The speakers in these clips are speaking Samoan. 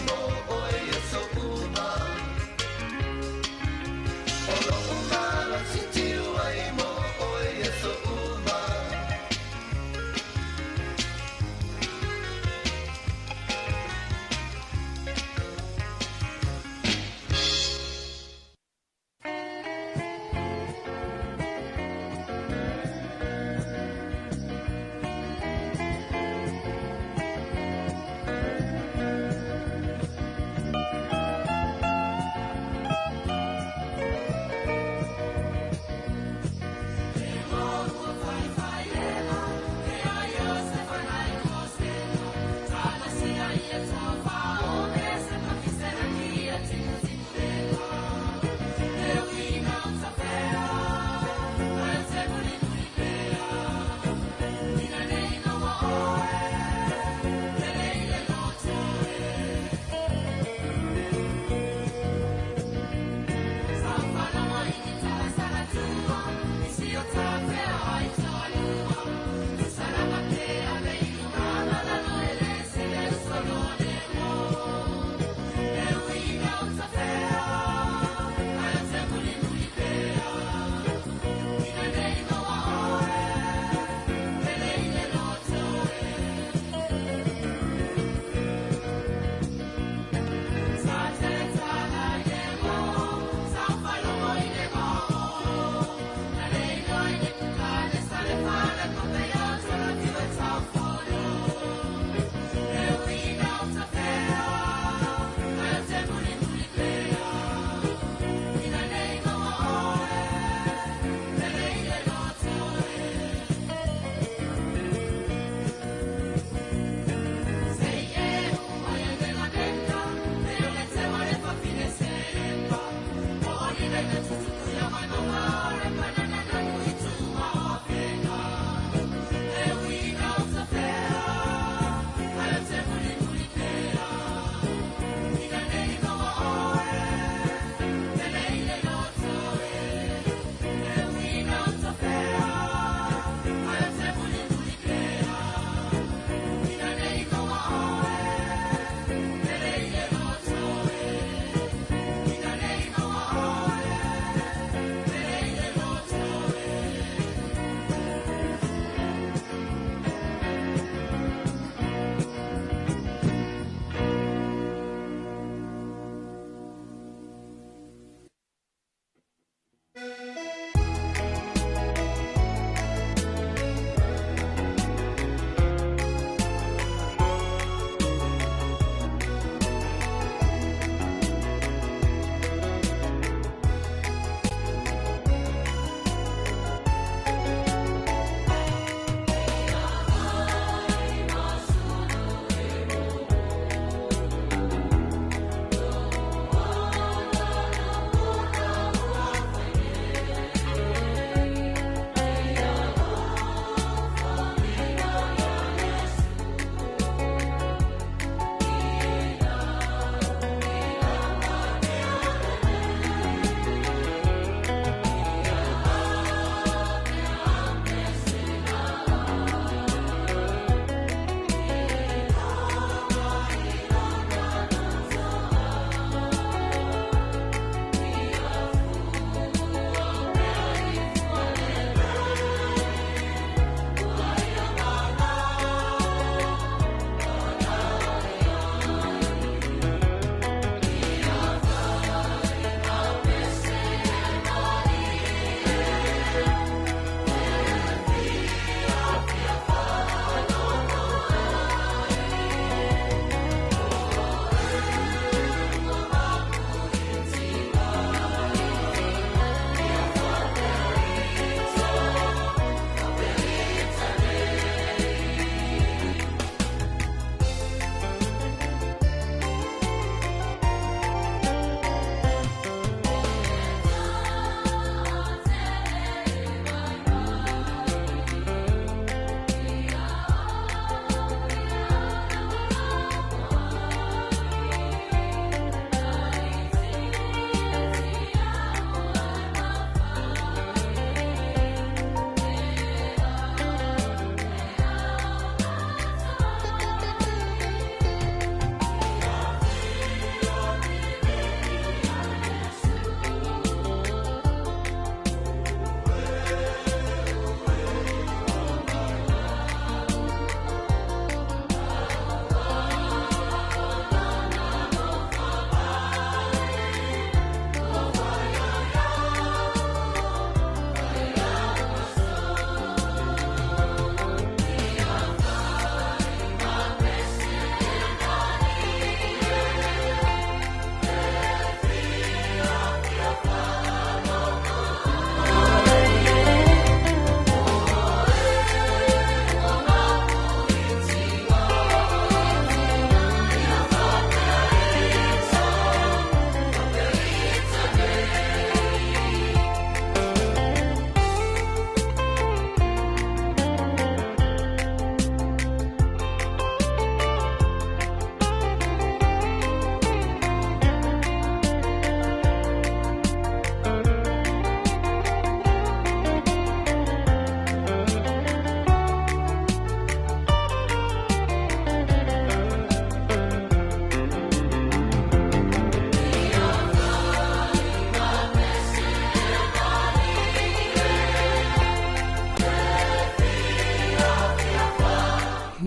Mo oi e so uma.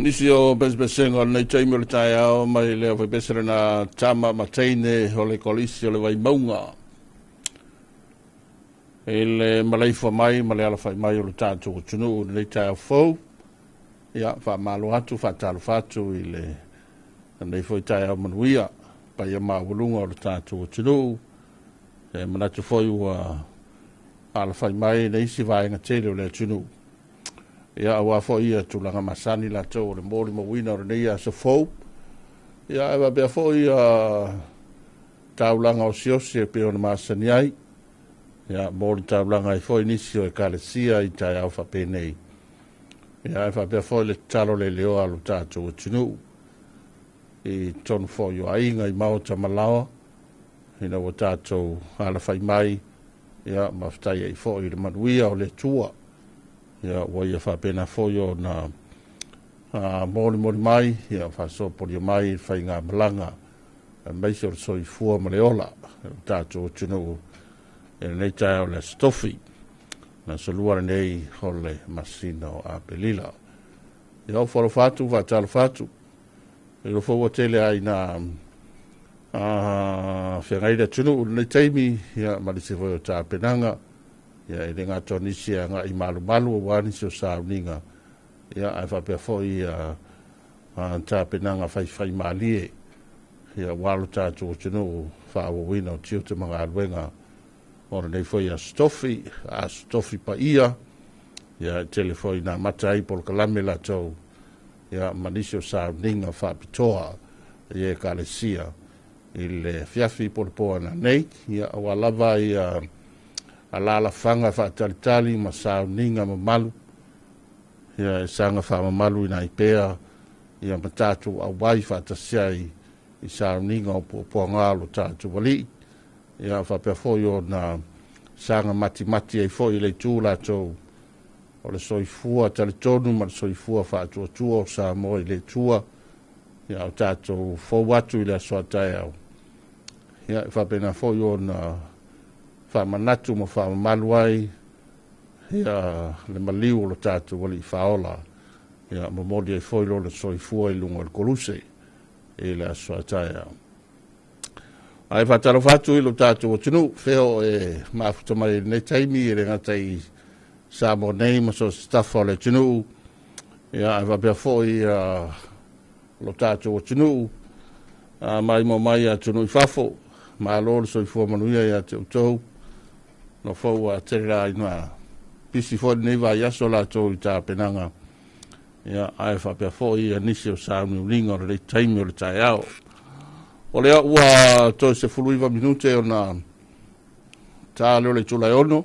Nisi o pesepesega o lenei taimi o le taeao mai le aufaipese lena tama ma teine o le Kolisi o le Vaimauga i le maleifua mai ma le alafai mai o le tatou atunuu i lenei taeao fou. Ia, faamalo atu, faatalofa atu i lenei foi taeao manuia, paia maualuga o le tatou atunuu. E manatu foi ua alafai mai le isi vaega tele o le atunuu. Ia, aua foi ia tulaga masani latou o le molimauina o lenei aso fou. Ia, ae faapea foi ia taulaga osiosi e pei ona masani ai. Ia, mo le taulaga ai foi nisi o ekalesia i taeao faapenei. Ia, ae faapea foi le tatalo leleoa a lo tatou atunuu i totonu foi o aiga i maota ma laoa, ina ua tatou alafai mai, ia, ma faafetai ai foi i le manuia o le Atua. Ia, ua ia faapena foi ona molimoli mai, ia, faasopolia mai le faigamalaga, aemaise o le soifua ma le ola o le tatou atunuu i lenei taeao o le Aso Tofi, le aso lua lenei o le masina o Aperila. Ia, ofo alofa atu, faatalofa atu, e iloa foi ua tele lava ina feagai le atunuu i lenei taimi, ia, ma nisi foi o tapenaga, ia, e le gata o nisi e agai malumalu aua nisi o sauniga, ia, ae faapea foi ia tapenaga faifaimalie, ia, aua lo tatou atunuu faaauauina o tiute ma galuega o lenei foi Aso Tofi, Aso Tofi paia, ia, e tele foi ina amata ai polokalame latou, ia, ma nisi o sauniga faapitoa i ekalesia i le afiafi po o le po ananei, ia, aua lava ia alaalafaga faatalitali ma sauniga mamalu, ia, e saga faamamaluina ai pea, ia, ma tatou auai faatasi ai i sauniga o puapuaga o lo tatou alii, ia, faapea foi ona saga matimati ai foi i le itu latou o le soifua talitonu ma le soifua faatuatua o Samoa i le Atua, ia, o tatou fou atu i le aso a taeao, ia, e faapena foi ona faamanatu ma faamamalu ai, ia, le maliu o lo tatou alii faaola, ia, momoli ai foi lona soifua i luga o le koluse i le aso a taeao. Ae faatalofa atu i lo tatou atunuu, fea o e mafuta mai i lenei taimi, e le gata i Samoa nei ma so o se tafa o le atunuu, ia, ae faapea foi lo tatou atunuu maimoa mai atunuu i fafo. Malo le soifua manuia ia te outou. No foi ua tele la ina pisi foi lenei vaiaso latou i tapenaga, ia, ae faapea foi ia nisi o sauniuniga o lenei taimi o le taeao. O lea ua toe 19 minute ona ta lea o le itula e 6,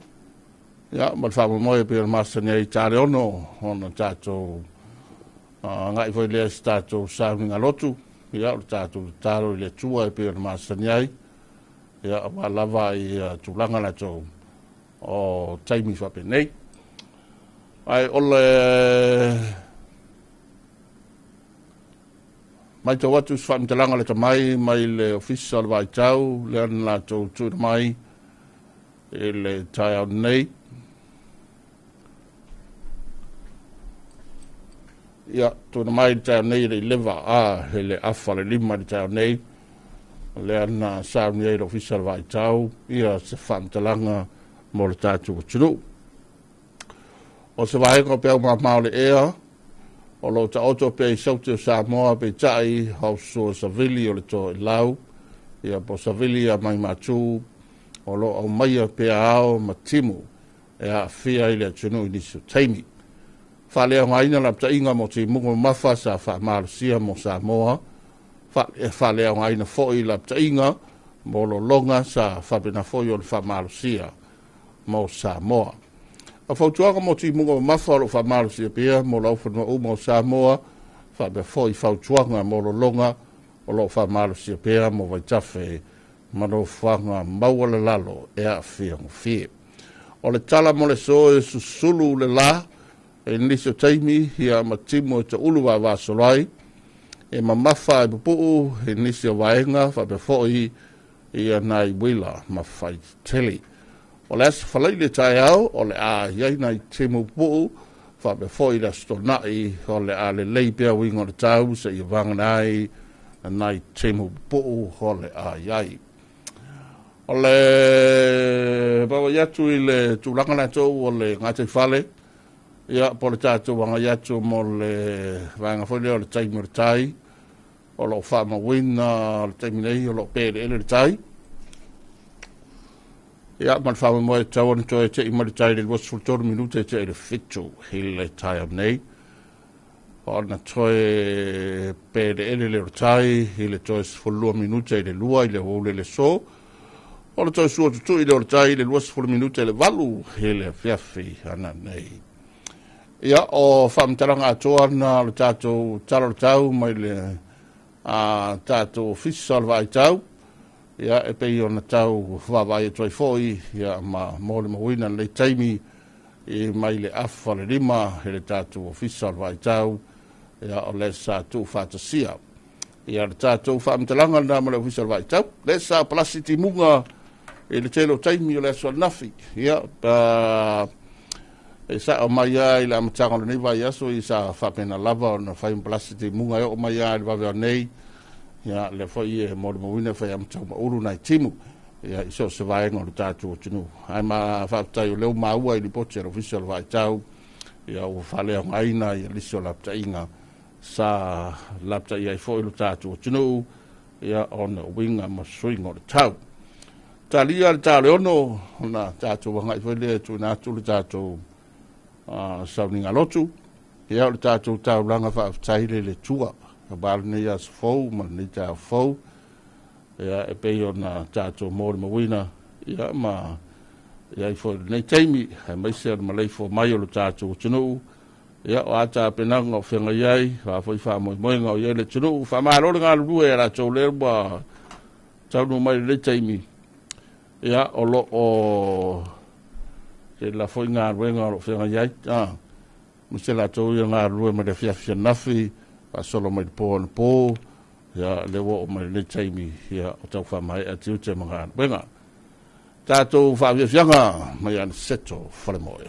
ia, ma le faamoemoe e pei ona masani ai ta le 6 ona tatou agai foi lea i se tatou sauniga lotu, ia, o le tatou tatalo i le Atua e pei ona masani ai, ia, aua lava ia tulaga latou o taimi faapenei. Ae o le matau atu i se faamatalaga lata mai mai le Ofisa o le Vaitau lea na latou tuuina mai i le taeao nei. Ia, tuuina mai i le taeao nei i le 11, i le 4:30 i le taeao nei, lea na sauni ai le Ofisa o le Vaitau ia se faamatalaga mo le tatou atunuu. O se vaega o peau mama o le ea, o lo o taoto pea i saute o Samoa, peitai hausuo savili o le toelau, ia po savili ia mai matu, o lo o aumaia pea ao ma timu e aafia ai le atunuu i nisi o taimi. Faaleaogaina lapataiga mo timuga mamafa sa faamalosia mo Samoa, faaleaogaina foi lapataiga mo lologa sa faapena foi o le faamalosia mo Samoa. O fautuaga mo timuga mamafa o lo o faamalosia pea mo laufanua uma o Samoa, faapea foi fautuaga mo lologa o lo o faamalosia pea mo vaitafe ma nofoaga maualalalo e aafia gofie. O le tala mo le aso e susulu le la i nisi o taimi, ia, ma timu e taulu vavasolo ai, e mamafa e pupuu i nisi o vaega, faapea foi ia nai uila ma faitetele. O le aso Faraile taeao o le a i ai nai timu pupuu Faapea foi le Aso Toonai, o le a lelei pea uiga o le tau seia vagana ai nai timu pupuu o le a i ai. O le vaavaai atu i le tulaga latou o le gataifale, ia, po o le tatou agai atu mo le vaega foi lea o le taimi o le tai, o lo o faamauina le taimi nei o lo o peleele le tai. Ia, ma le faamoemoe e tatau ona toe tei mai le tai i le 23 minute e tea i le 7 i le taeao nei, ona toe peleele lea o le tai i le toe 12 minute i le 2 i le aoauli o le aso, o le toe sua tutui lea o le tai i le 20 minute i le 8 i le afiafi ananei. Ia, o faamatalaga atoa na o le tatou tala o le tau mai le tatou ofisa o le vaai tau, ia, e pei ona tau vaavaai atu ai foi, ia, ma molimauina lenei taimi i mai le afa le 5 i le tatou ofisa o le vaitau, ia, o lea sa tuufaatasia. Ia, le tatou faamatalaga lena ma le ofisa o le vaitau. Lea sa palasi timuga i le tele o taimi o le aso ananafi. Ia, e sao mai lava i le amataga o lenei vaiaso, ia sa faapena lava ona fai ma palasi timuga e oo mai lava i le vave nei. Ia, lea foi e molimauina e fai amata maulu nai timu, ia, i so o se vaega o le tatou atunuu. Ae ma faafetai o lea ua maua i lipoti a le ofisa o le vaitau, ia, ua faaleaogaina ia nisi o lapataiga sa lapataia ai foi lo tatou atunuu, ia, ona o uiga ma suiga o le tau. Talia le ta o le 6, ona tatou agai foi lea e tuuina atu le tatou sauniga lotu. Ia, o le tatou taulaga faafetai le Atua aua lenei aso fou ma lenei taeao fou, ia, e pei ona tatou molimauina, ia, ma i ai foi lenei taimi, aemaise o le maleifua mai o le tatou atunuu. Ia, o a tapenaga o feagai ai, o a foi faamoemoega o i ai le atunuu, faamalo le galulue a latou lea ua taunuu mai i lenei taimi. Ia, o lo o tele foi galuega o lo o feagai ai, aemaise latou ia galulue mai le afiafi ananafi, faasolo mai le po anapo, ia, lea ua oo mai lenei taimi, ia, o tau faamaea tiute ma galuega. Tatou faafiafiaga mai Aniceto Falemoe.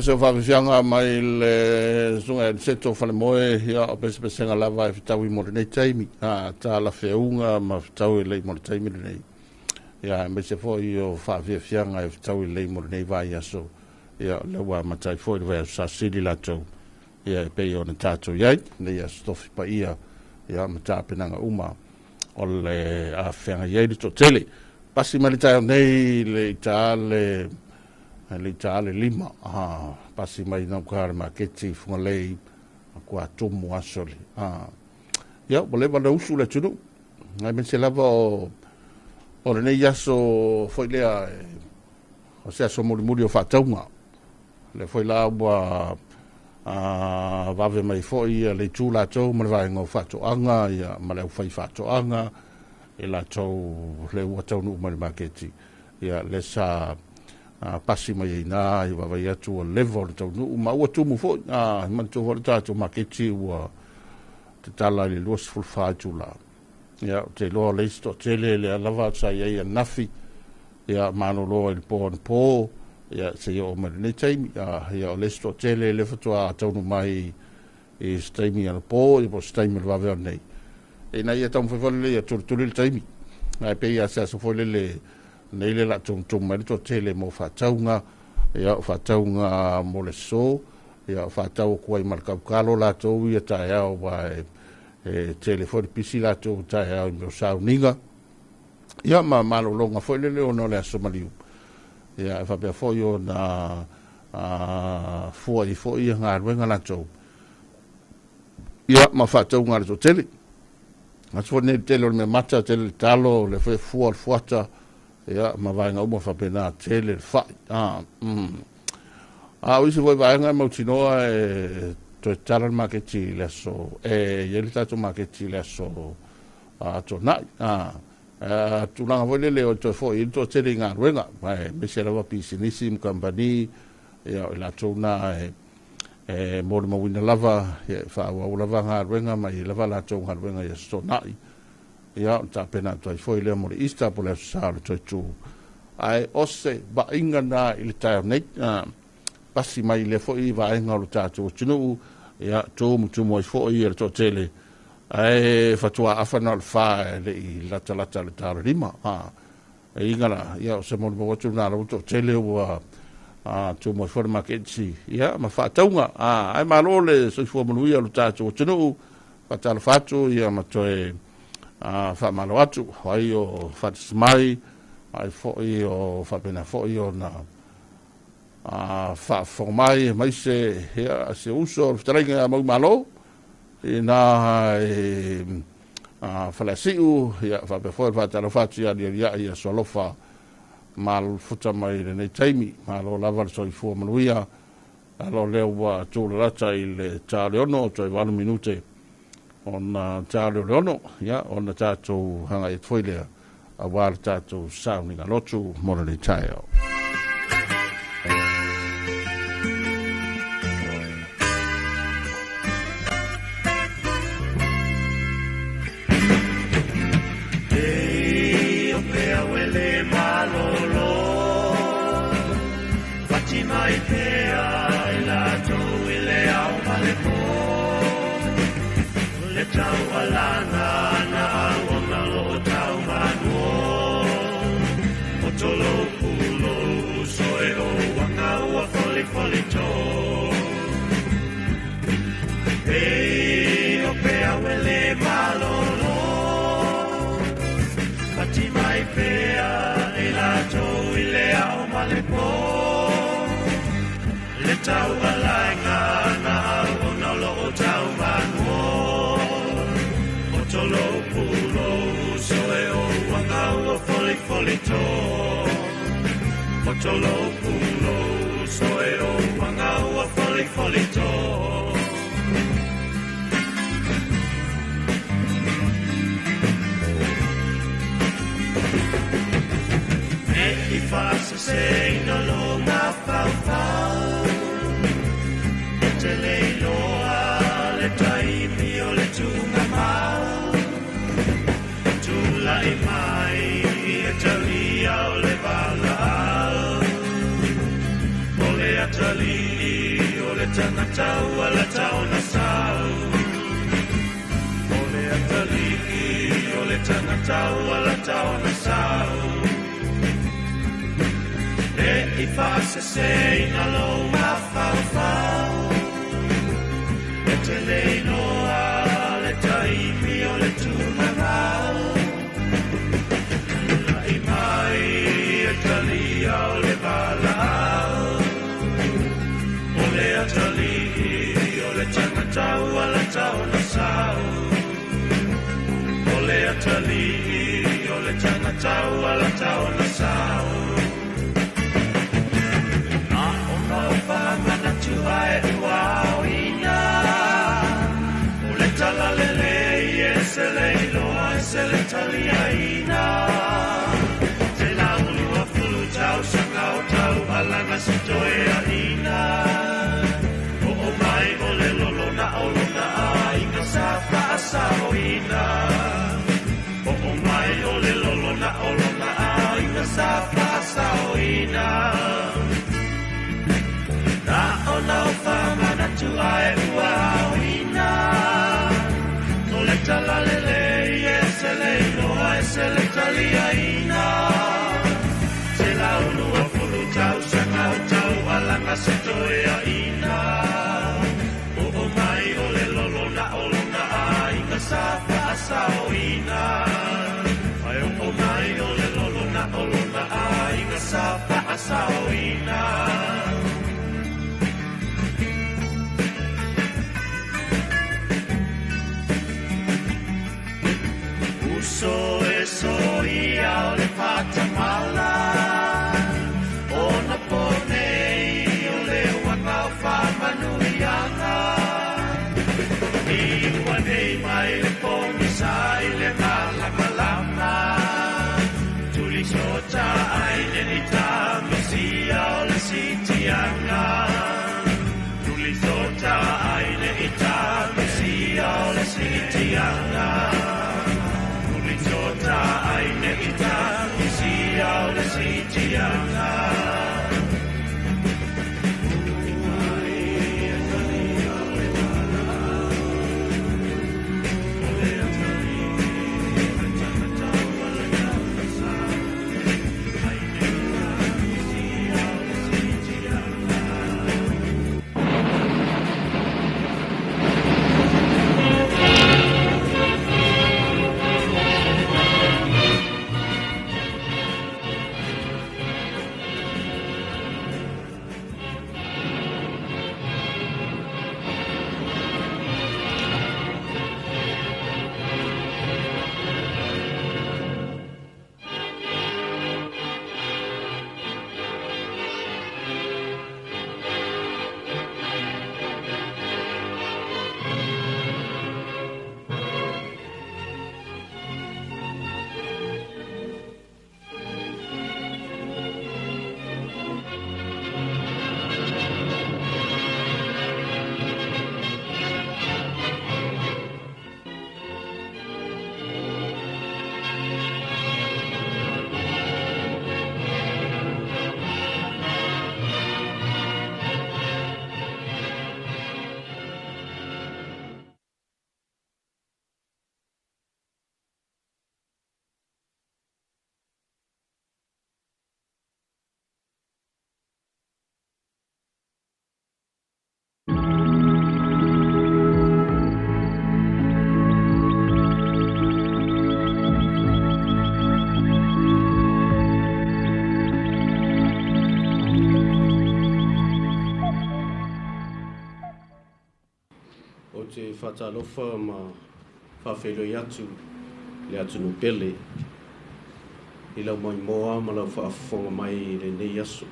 Se whawhianga mai le sunga e seto whale moe ia o pesepesega lava e whitaui mo le nei taimi a tā la whiaunga ma whitaui lei mo le taimi le nei ia me se foi o whawhianga e whitaui lei mo le nei vai aso ia le ua matai foi le vai sa sili latou ia e pei o na tātou iai nei aso tofi pa ia ia ma tāpenanga uma o le a whianga iai le tōtele pasi mai le taio nei le i tā le le tale lima a pasi mai na ka le maketi fungalei kua tumu asole a ia o le va usu le tunu ngai me se lava o le nei aso foi lea o se aso mulimuli o faatauga le foi la ua a vave mai foi le itu latou ma le vaega o faatoaga ia ma le aufai faatoaga e latou le ua taunuu mai le maketi ia le sa pasi mai ina i vavai atu o leva o le taunuu ma ua tumu foi a manatua foi le tatou maketi ua tatala i le 24 itula ia o te iloa le isi toatele lea lava sa i ai anafi ia malolo i le po anapo ia seia oo mai lenei taimi ia o le isi toatele le faatoa taunuu mai i se taimi anapo ia po o se taimi o le vave o lenei ina ia taumafai foi lelei ia tulituli le taimi ae pei a se aso foi lele nei le la tumutumu mai le toatele mo faatauga ia o faatauga mo le so ia o faatau atu ai ma le kaukalo latou ia taeao ua e tele foi le pisi latou taeao i mea o sauniga ia ma malologa foi lele ona o le aso maliu ia e faapea foi ona fua ai foi ia galuega latou ia ma faatauga a le toatele aso foi nei tele o le mea mata tele le talo le foi fua o le fuata ia ma vaega uma faapena tele le fai a o isi foi vaega e mautinoa e toe tatala le maketi i le aso e i ai le tatou maketi i le aso tonai tulaga foi lele o toe foi i le toatele i galuega aemaise lava pisinisi ma kamupani ia o i latou na e molimauina lava ia e faaauau lava galuega ma i lava latou galuega i aso tonai ia o le tapena atu ai foi lea mo le Easter po o le aso sa o le toe tū ae o se vaaiga na i le taeao nei pasi mai lea foi vaega o le tatou atunuu ia tumutumu ai foi le toatele ae faatoa afa na o le fa e le i latalata le ta o le lima e iga la ia o se molimau atu na lau toatele ua tumu ai foi le maketi ia ma faatauga ae malo le soifua manuia o le tatou atunuu faatalofa atu ia ma toe faamalo atu ai o faatasimai ai foi o faapena foi ona faafofoga mai maise ia se uso o le fetalaiga ia mau malo ina e Faleasiu ia faapea foi le faatalofa atu ia alialiai ia soalofa mafuta mai lenei taimi malo lava le soifua manuia alo lea ua tulalata i le ta o le 6 toe 8 minute ona ta o le 6 ia ona tatou agai atu foi lea aua le tatou sauniga lotu mo lenei taeao. Mai pea i la tau i le au ma le pō. Le tau alaiga na au ona lo o tau manu O tolo pulo so e o wanga ua foli foli to O tolo pulo so e o wanga ua foli foli to E i whaasese na lo ngā whau E te leiloa le taimi o le tunga mau Tula i mai e talia o le valaau O le atali o le tangata ua la taona sau O le atali o le tangata ua la taona sau E i whaasese na lo mafaufau E te leiloa le taimi o le tunga mau Tula i mai e talia o le valaau O le atali o le tangata ua la taona sau O le atali o le tangata ua la taona sau Na ona whamanatu ai ua oina O le talalele i e se leiloa e se le taliaina Te laulua fulu tau sanga o tau alanga se toe aina O o mai o le lolo na o lona aiga sa whaasaoina O o mai o le lolo na o lona aiga sa whaasaoina Na ona o whamanatu ai ua oina O le talalele i e se leiloa e se le taliaina Te laulua fulu tau sanga o tau alanga se toe aina O o mai o le lolo na o lona aiga sa whaasaoina Ai o o mai o le lolo na o lona aiga sa whaasaoina Uso e so ia o le whatamala O na pone o le wanga o whamanuianga I ua nei mai le pongisa i le malamalama Tuli sota ai le ni tamisia o le sitianga Tuli sota ai le i tamisia o le sitianga Tuli sota ai le i tamisia o le sitianga Faatalofa ma faafeiloai atu le atunuu pele i lau maimoa ma lau faafofoga mai i lenei aso,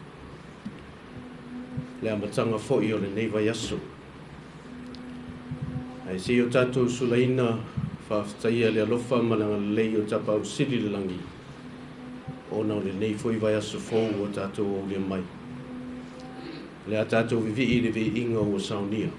le amataga foi o lenei vaiaso. Ae se i o tatou sulaina faafetaia le alofa ma le agalelei o Tapaau Sili i le lagi, ona o lenei foi vaiaso fou ua tatou aulia mai. O le a tatou vivii i le viiga ua saunia.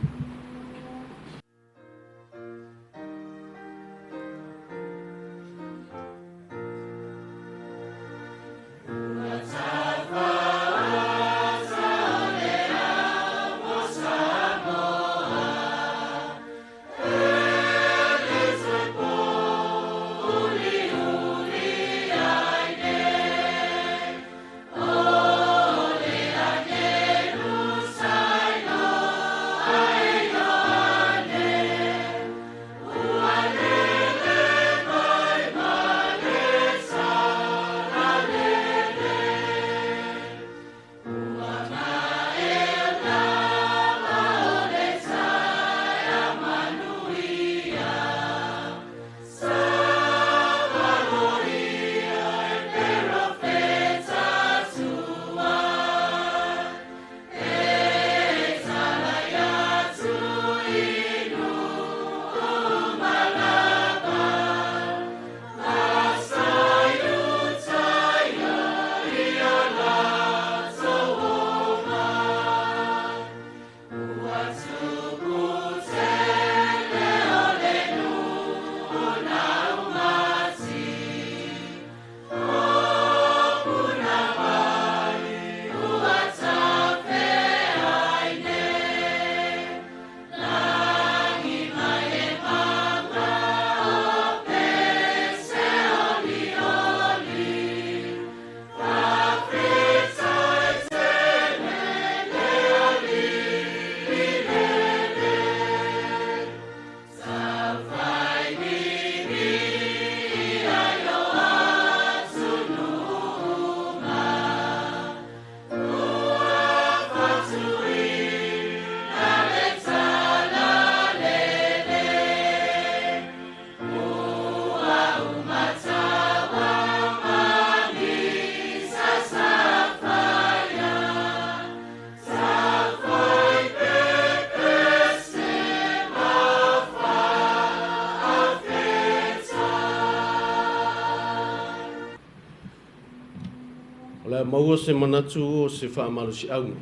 Maua se manatu o se faamalosiauga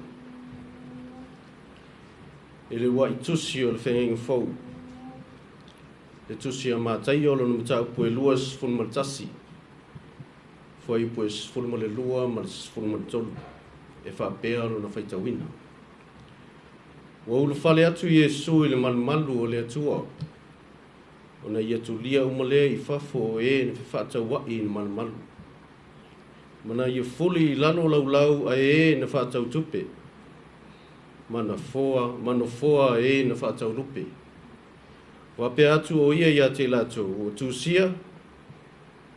i le ua'i tusi o le feagaiga fou, le tusi a Mataio lona mataupu e 21, fuaiupu e 12 ma le 13, e faapea lona faitauina. Ua ulufale atu Iesu i le malumalu o le Atua, ona ia tulia uma lea i fafo o e na fefaataua'i i le malumalu. Mana ia fuli i lalo laulau a e na faatautupe, manofoa e na faataulupe. Faapea atu o ia ia te latou, ua tusia,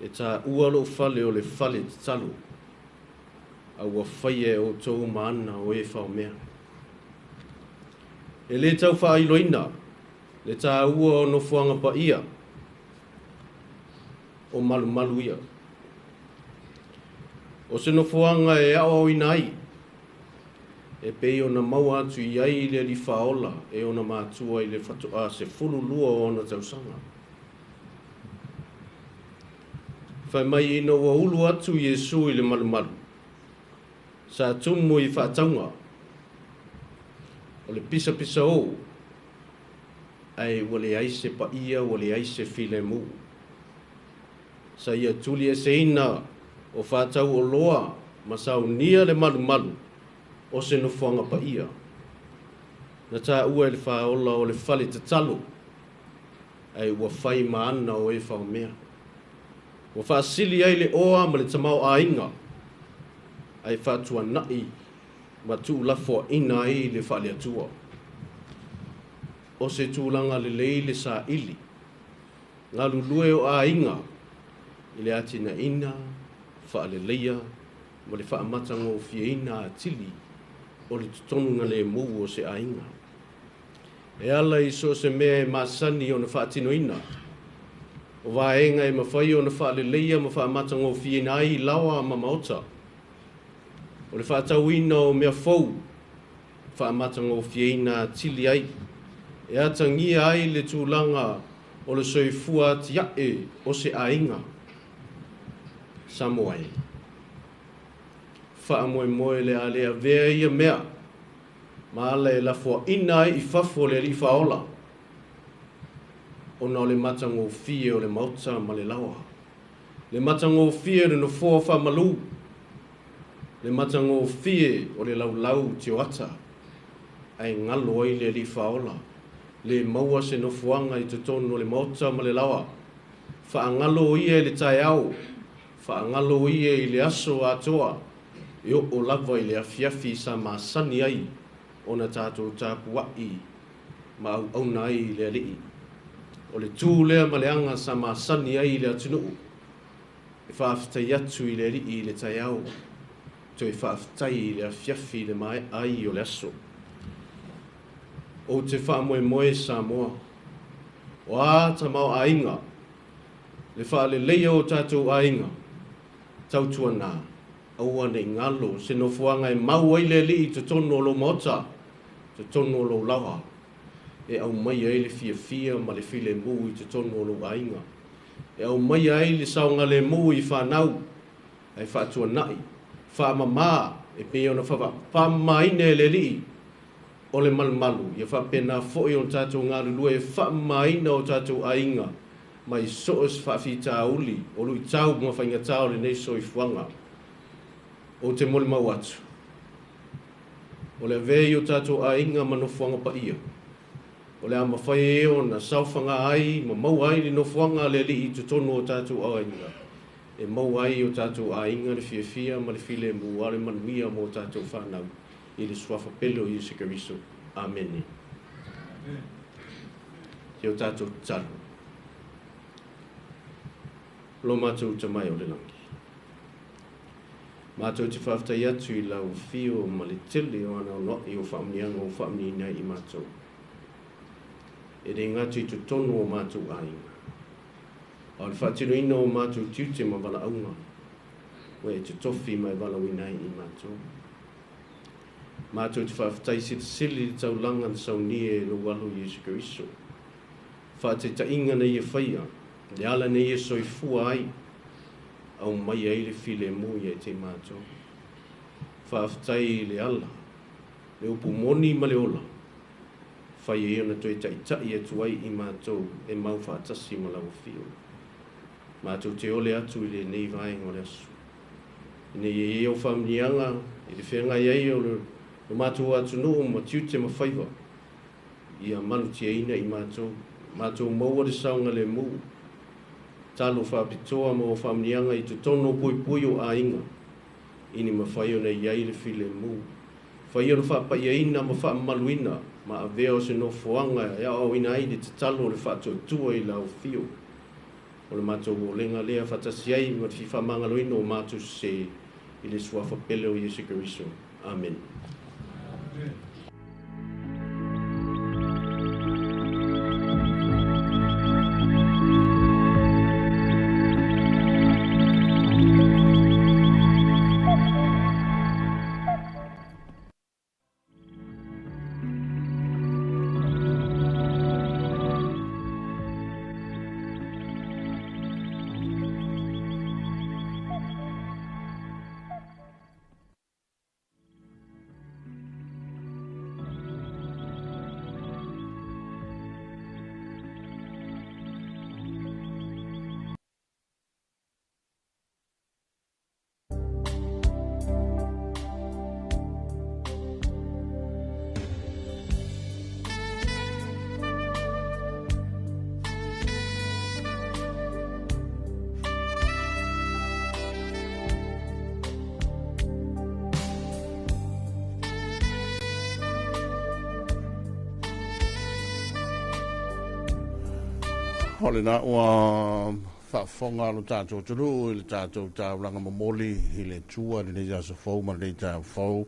e taua lou fale o le fale tatalo, a ua faia e outou ma ana o e faomea. E le tau faailoina le taua o nofoaga paia o malumalu ia. O se nofoaga e aoaoina ai, e pei ona maua atu i ai le alii faaola e ona matua i le faatoa 12 o ona tausaga. Fai mai ina ua ulu atu Iesu i le malumalu, sa tumu i faatauga, o le pisapisa o, ae ua leai se paia, ua leai se filemu. Sa ia tuli eseina o faatau oloa ma saunia le malumalu o se nofoaga paia. Na taua e le faaola o le fale tatalo, ae ua fai ma ana o e faomea. Ua faasili ai le oa ma le tamaoaiga, ae faatuanai ma tuulafoaina ai le faaleatua. O se tulaga lelei le saili, galulue o aiga i le atinaeina, faaleleia ma le faamatagofieina atili o le totonuga lemu o se aiga. E ala i so o se mea e masani ona faatinoina. O vaega e mafai ona faaleleia ma faamatagofieina ai laoa ma maota. O le faatauina o mea fou, faamatagofieina atili ai. E atagia ai le tulaga o le soifua atiae o se aiga. Samoa e. Faamoemoe le a le avea ia mea ma ala e lafoaina ai i fafo le Alii Faaola, ona o le matagofie o le maota ma le laoa, le matagofie o le nofoa faamalu, le matagofie o le laulau tioata, ae galo ai le Alii Faaola, le maua se nofoaga i totonu o le maota ma le laoa. Faagalo ia i le taeao, faagalo ia i le aso atoa, e oo lava i le afiafi sa masani ai ona tatou tapuai ma auauna ai i le Alii. O le tu lea ma le aga sa masani ai i le atunuu, e faafetai atu i le Alii i le taeao, toe faafetai i le afiafi i le maea ai o le aso. Ou te faamoemoe Samoa, o a tamaoaiga, le faaleleia o tatou aiga, tautuana, aua nei galo se nofoaga e mau ai le Alii i totonu o lou maota, totonu o lou laoa, e aumaia ai le fiafia ma le filemu i totonu o lou aiga, e aumaia ai le saogalemu i fanau, ae faatuanai, faamama, e pei ona faamamaina e le Alii o le malumalu, ia faapena foi ona tatou galulue e faamamaina o tatou aiga mai so o se faafitauli o luitau ma faigata o lenei soifuaga. Ou te molimau atu, o le avea i o tatou aiga ma nofoaga paia, o le a mafai ai ona saofaga ai ma maua ai le nofoaga a le Alii i totonu o tatou aiga, e maua ai o tatou aiga le fiafia ma le filemu a le manuia mo tatou fanau i le suafa pele o Iesu Keriso. Amene. Ia o tatou tatalo. Lo matou Tamai o le lagi, matou te faafetai atu i lau afio ma le tele o anoanoai o faamanuiaga ua faamanuiaina ai i matou. E le gata i totonu o matou aiga, a o le faatinoina o matou tiute ma valaauga ua e totofi ma e valaauina ai i matou. Matou te faafetai silisili i le taulaga na saunia e lou alo Iesu Keriso. Faataitaiga na ia faia, le ala na ia soifua ai, aumai ai le filemu ia te matou. Faafetai i le ala, le upu moni ma le ola, fai ai ona toe taitai atu ai i matou e mau faatasi ma lau afio. Matou te ole atu i lenei vaega o le aso. Ina ia i ai au faamanuiaga i le feagai ai o le matou atunuu ma tiute ma faiva, ia malutiaina i matou, matou maua le saogalemu, talo faapitoa ma o faamanuiaga i totonu o puipui o aiga, ina mafai ona i ai le filemu. Fai ona faapaiaina ma faamamaluina ma avea o se nofoaga e aoaoina ai le tatalo o le faatuatua i lau afio. O le matou olega lea faatasi ai ma le fifaamagaloina o matou sese i le suafa pele o Iesu Keriso. Amene. O lena ua faafofoga lo tatou atunuu i le tatou taulaga momoli i le Atua i lenei aso fou ma lenei taeao fou.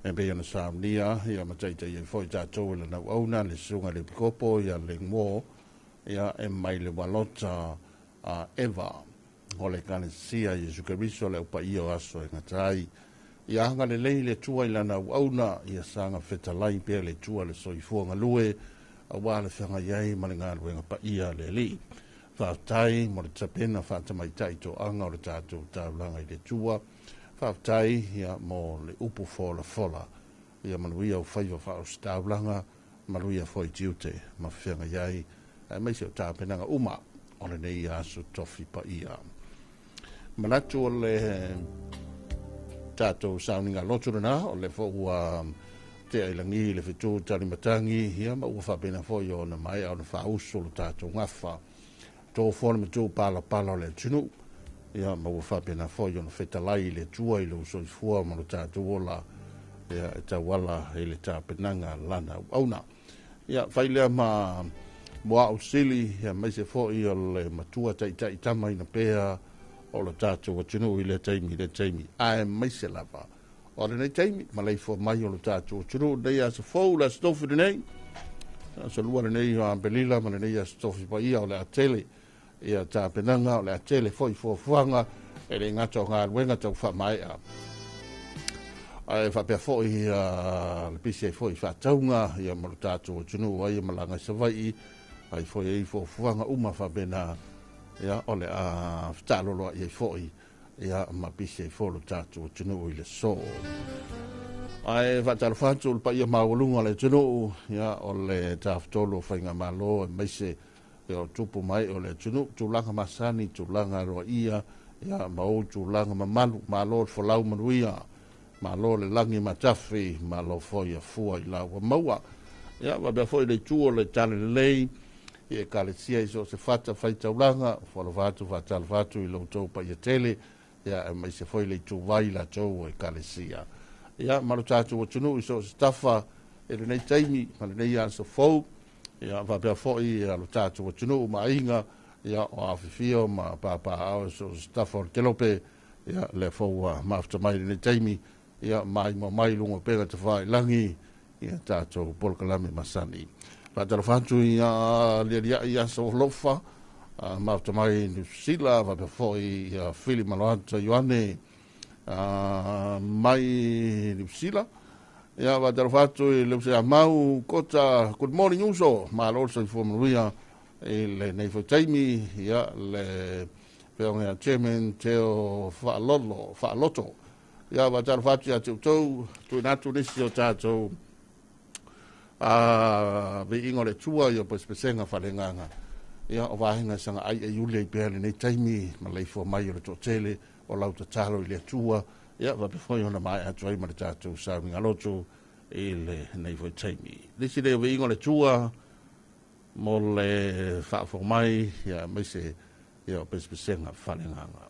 E pei ona saunia ia ma taita'i ai foi tatou e lana auauna le susuga i le Epikopo ia Legumo ia e mai le Ualota a Eva o le Ekalesia Iesu Keriso le Au Paia o aso e gata ai. Ia agalelei le Atua i lana auauna, ia saga fetalai pea le Atua le soifua galue auā le feagai ai ma le galuega paia a le Alii. Faafetai mo le tapena faatamaitai toaga o le tatou taulaga i le Atua. Faafetai ia mo le upu folafola. Ia manuia ou faiva faaositaulaga, manuia foi tiute ma feagai ai, aemaise o tapenaga uma o lenei aso tofi paia. Manatu o le tatou sauniga lotu lena, o le foi ua tea i lagi le fetu talimatagi, ia ma ua faapena foi ona maea ona faauso lo tatou gafa. Tofoa le matua palapala o le atunuu, ia ma ua faapena foi ona fetalai i le Atua i lou soifua ma lo tatou ola, ia e tauala i le tapenaga lana auauna. Ia fai lea ma moa'u sili, ia maise foi o le matua taita'i tamaina pea o lo tatou atunuu i lea taimi i lea taimi, aemaise lava o lenei taimi ma leifua mai o lo tatou atunuu lenei aso fou, le aso tofi lenei, aso lua lenei o Aperila ma lenei aso tofi paia o le a tele ia tapenaga, o le a tele foi fuafuaga e le gata o galuega tau faamaea ae faapea foi le pisi ai foi faatauga ia ma lo tatou atunuu ai malaga i Savaii ai foi ai fuafuaga uma faapena ia o le a fetaaloloai ai foi ia ma pisi ai foi lo tatou atunuu i le aso. Ae faatalofa atu le paia maualuga o le atunuu ia o le tafatolu o faigamalo aemaise ia o tupu mai o le atunuu, tulaga masani, tulaga aloaia ia ma ou tulaga mamalu. Malo le folau manuia, malo le lagi matafi, malo foi afua i la ua maua. Ia faapea foi le itu o le talalelei i ekalesia i so o se fata faitaulaga, foalofa atu faatalofa atu i lo outou paia tele, ia aemaise foi le ituvai i latou o ekalesia. Ia ma lo tatou atunuu i so o se tafa i lenei taimi ma lenei aso fou, ia faapea foi lo tatou atunuu ma aiga, ia o afifio ma papaaao i so o se tafa o le kelope, ia lea foi ua mafuta mai i lenei taimi, ia maimoa mai i luga o pega tafailagi ia tatou polokalame masani. Faatalofa atu ia lialiai aso alofa, mafuta mai Niu Sila, faapea foi ia Fili Maloata Ioane mai Niu Sila. Ia faatalofa atu i le uso ia Mau Kota, good morning uso, malo le soifua manuia i lenei foi taimi, ia le feoga ia Chairman Teo Faalolo, Faaloto. Ia faatalofa atu ia te outou, tuuina atu nisi o tatou viiga o le Atua ia pesepesega faaleagaga. Ia o vaega e saga ai ai uli ai pea lenei taimi ma leifua mai o le toatele o lau tatalo i le Atua, ia faapea foi ona maea atu ai ma le tatou sauniga lotu i lenei foi taimi. Nisi lea o viiga o le Atua mo le faafofoga mai ia aemaise ia o pesepesega faaleagaga.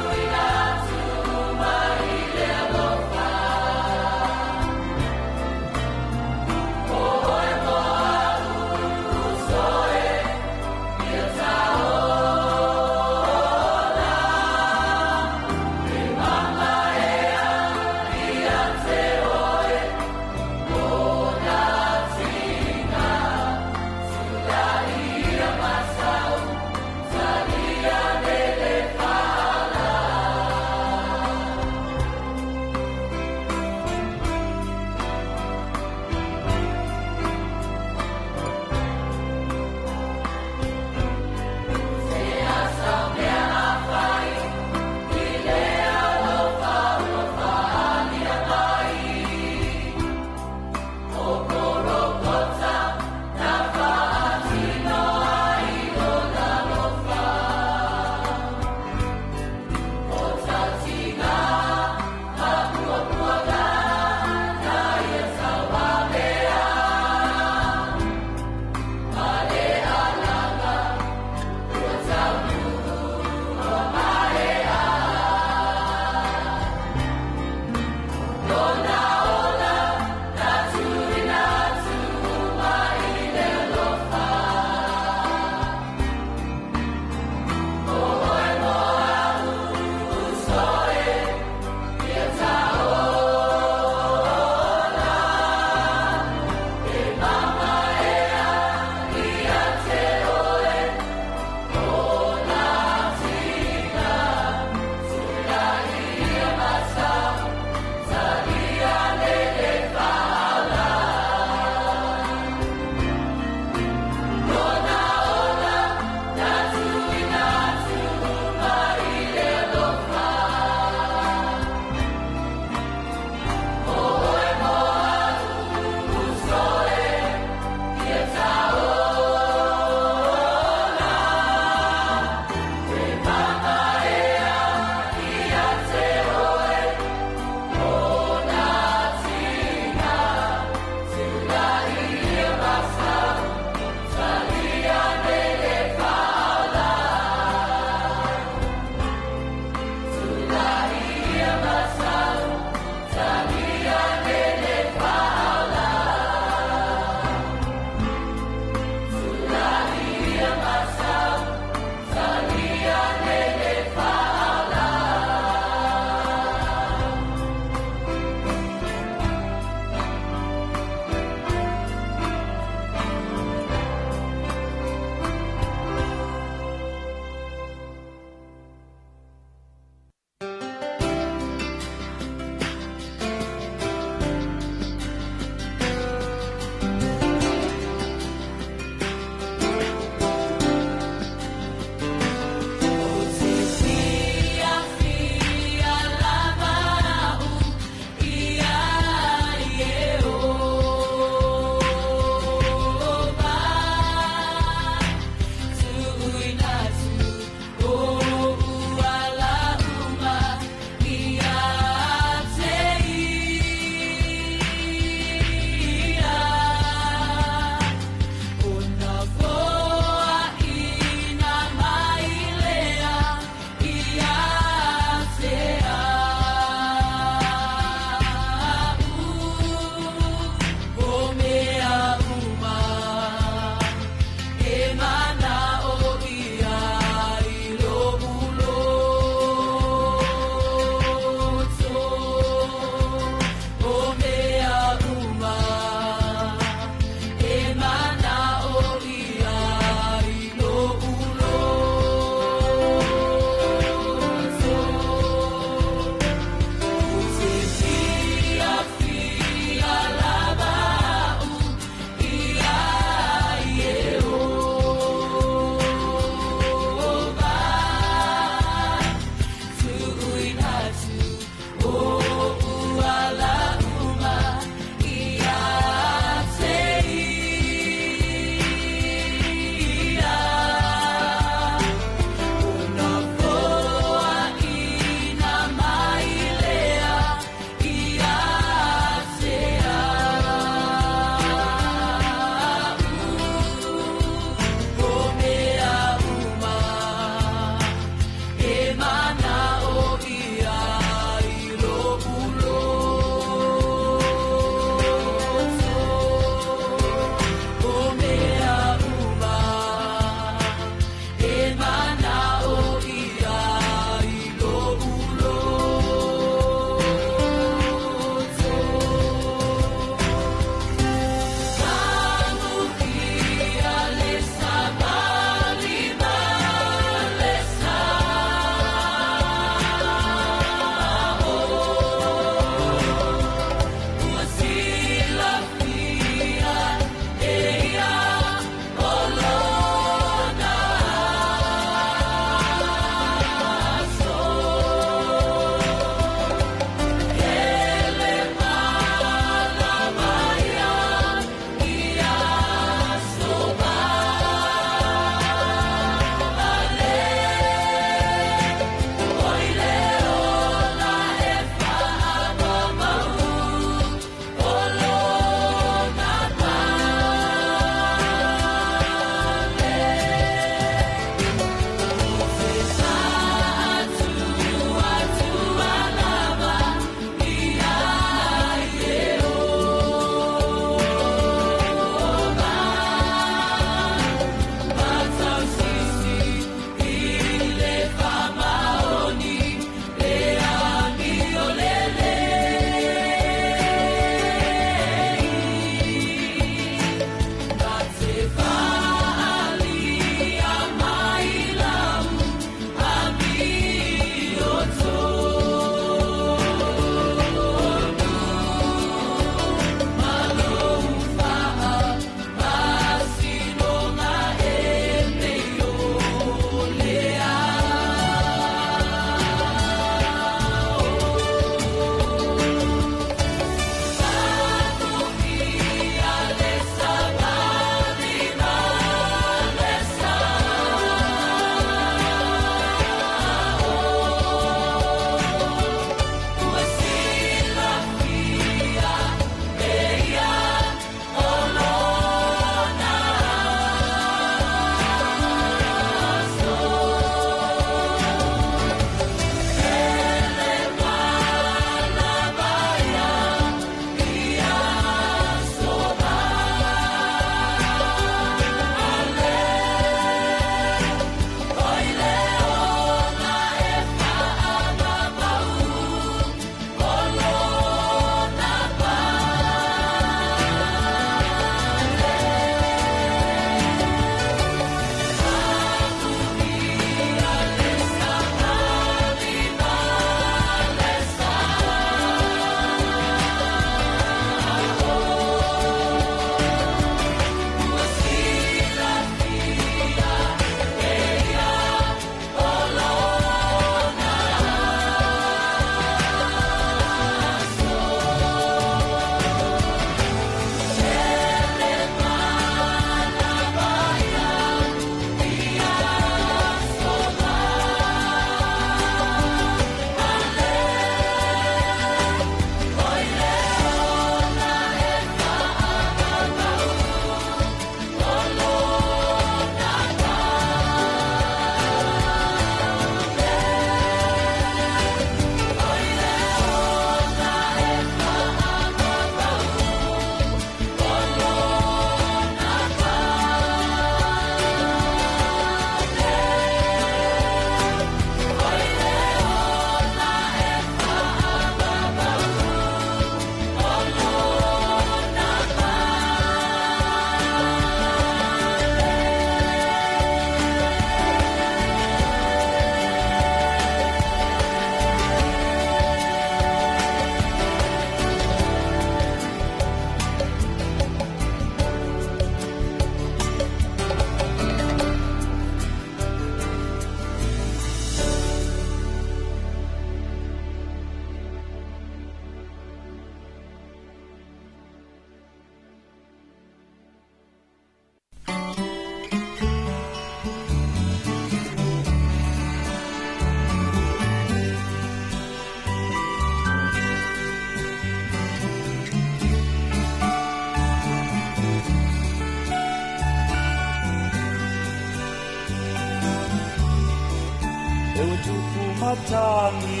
Lea ua tupu matagi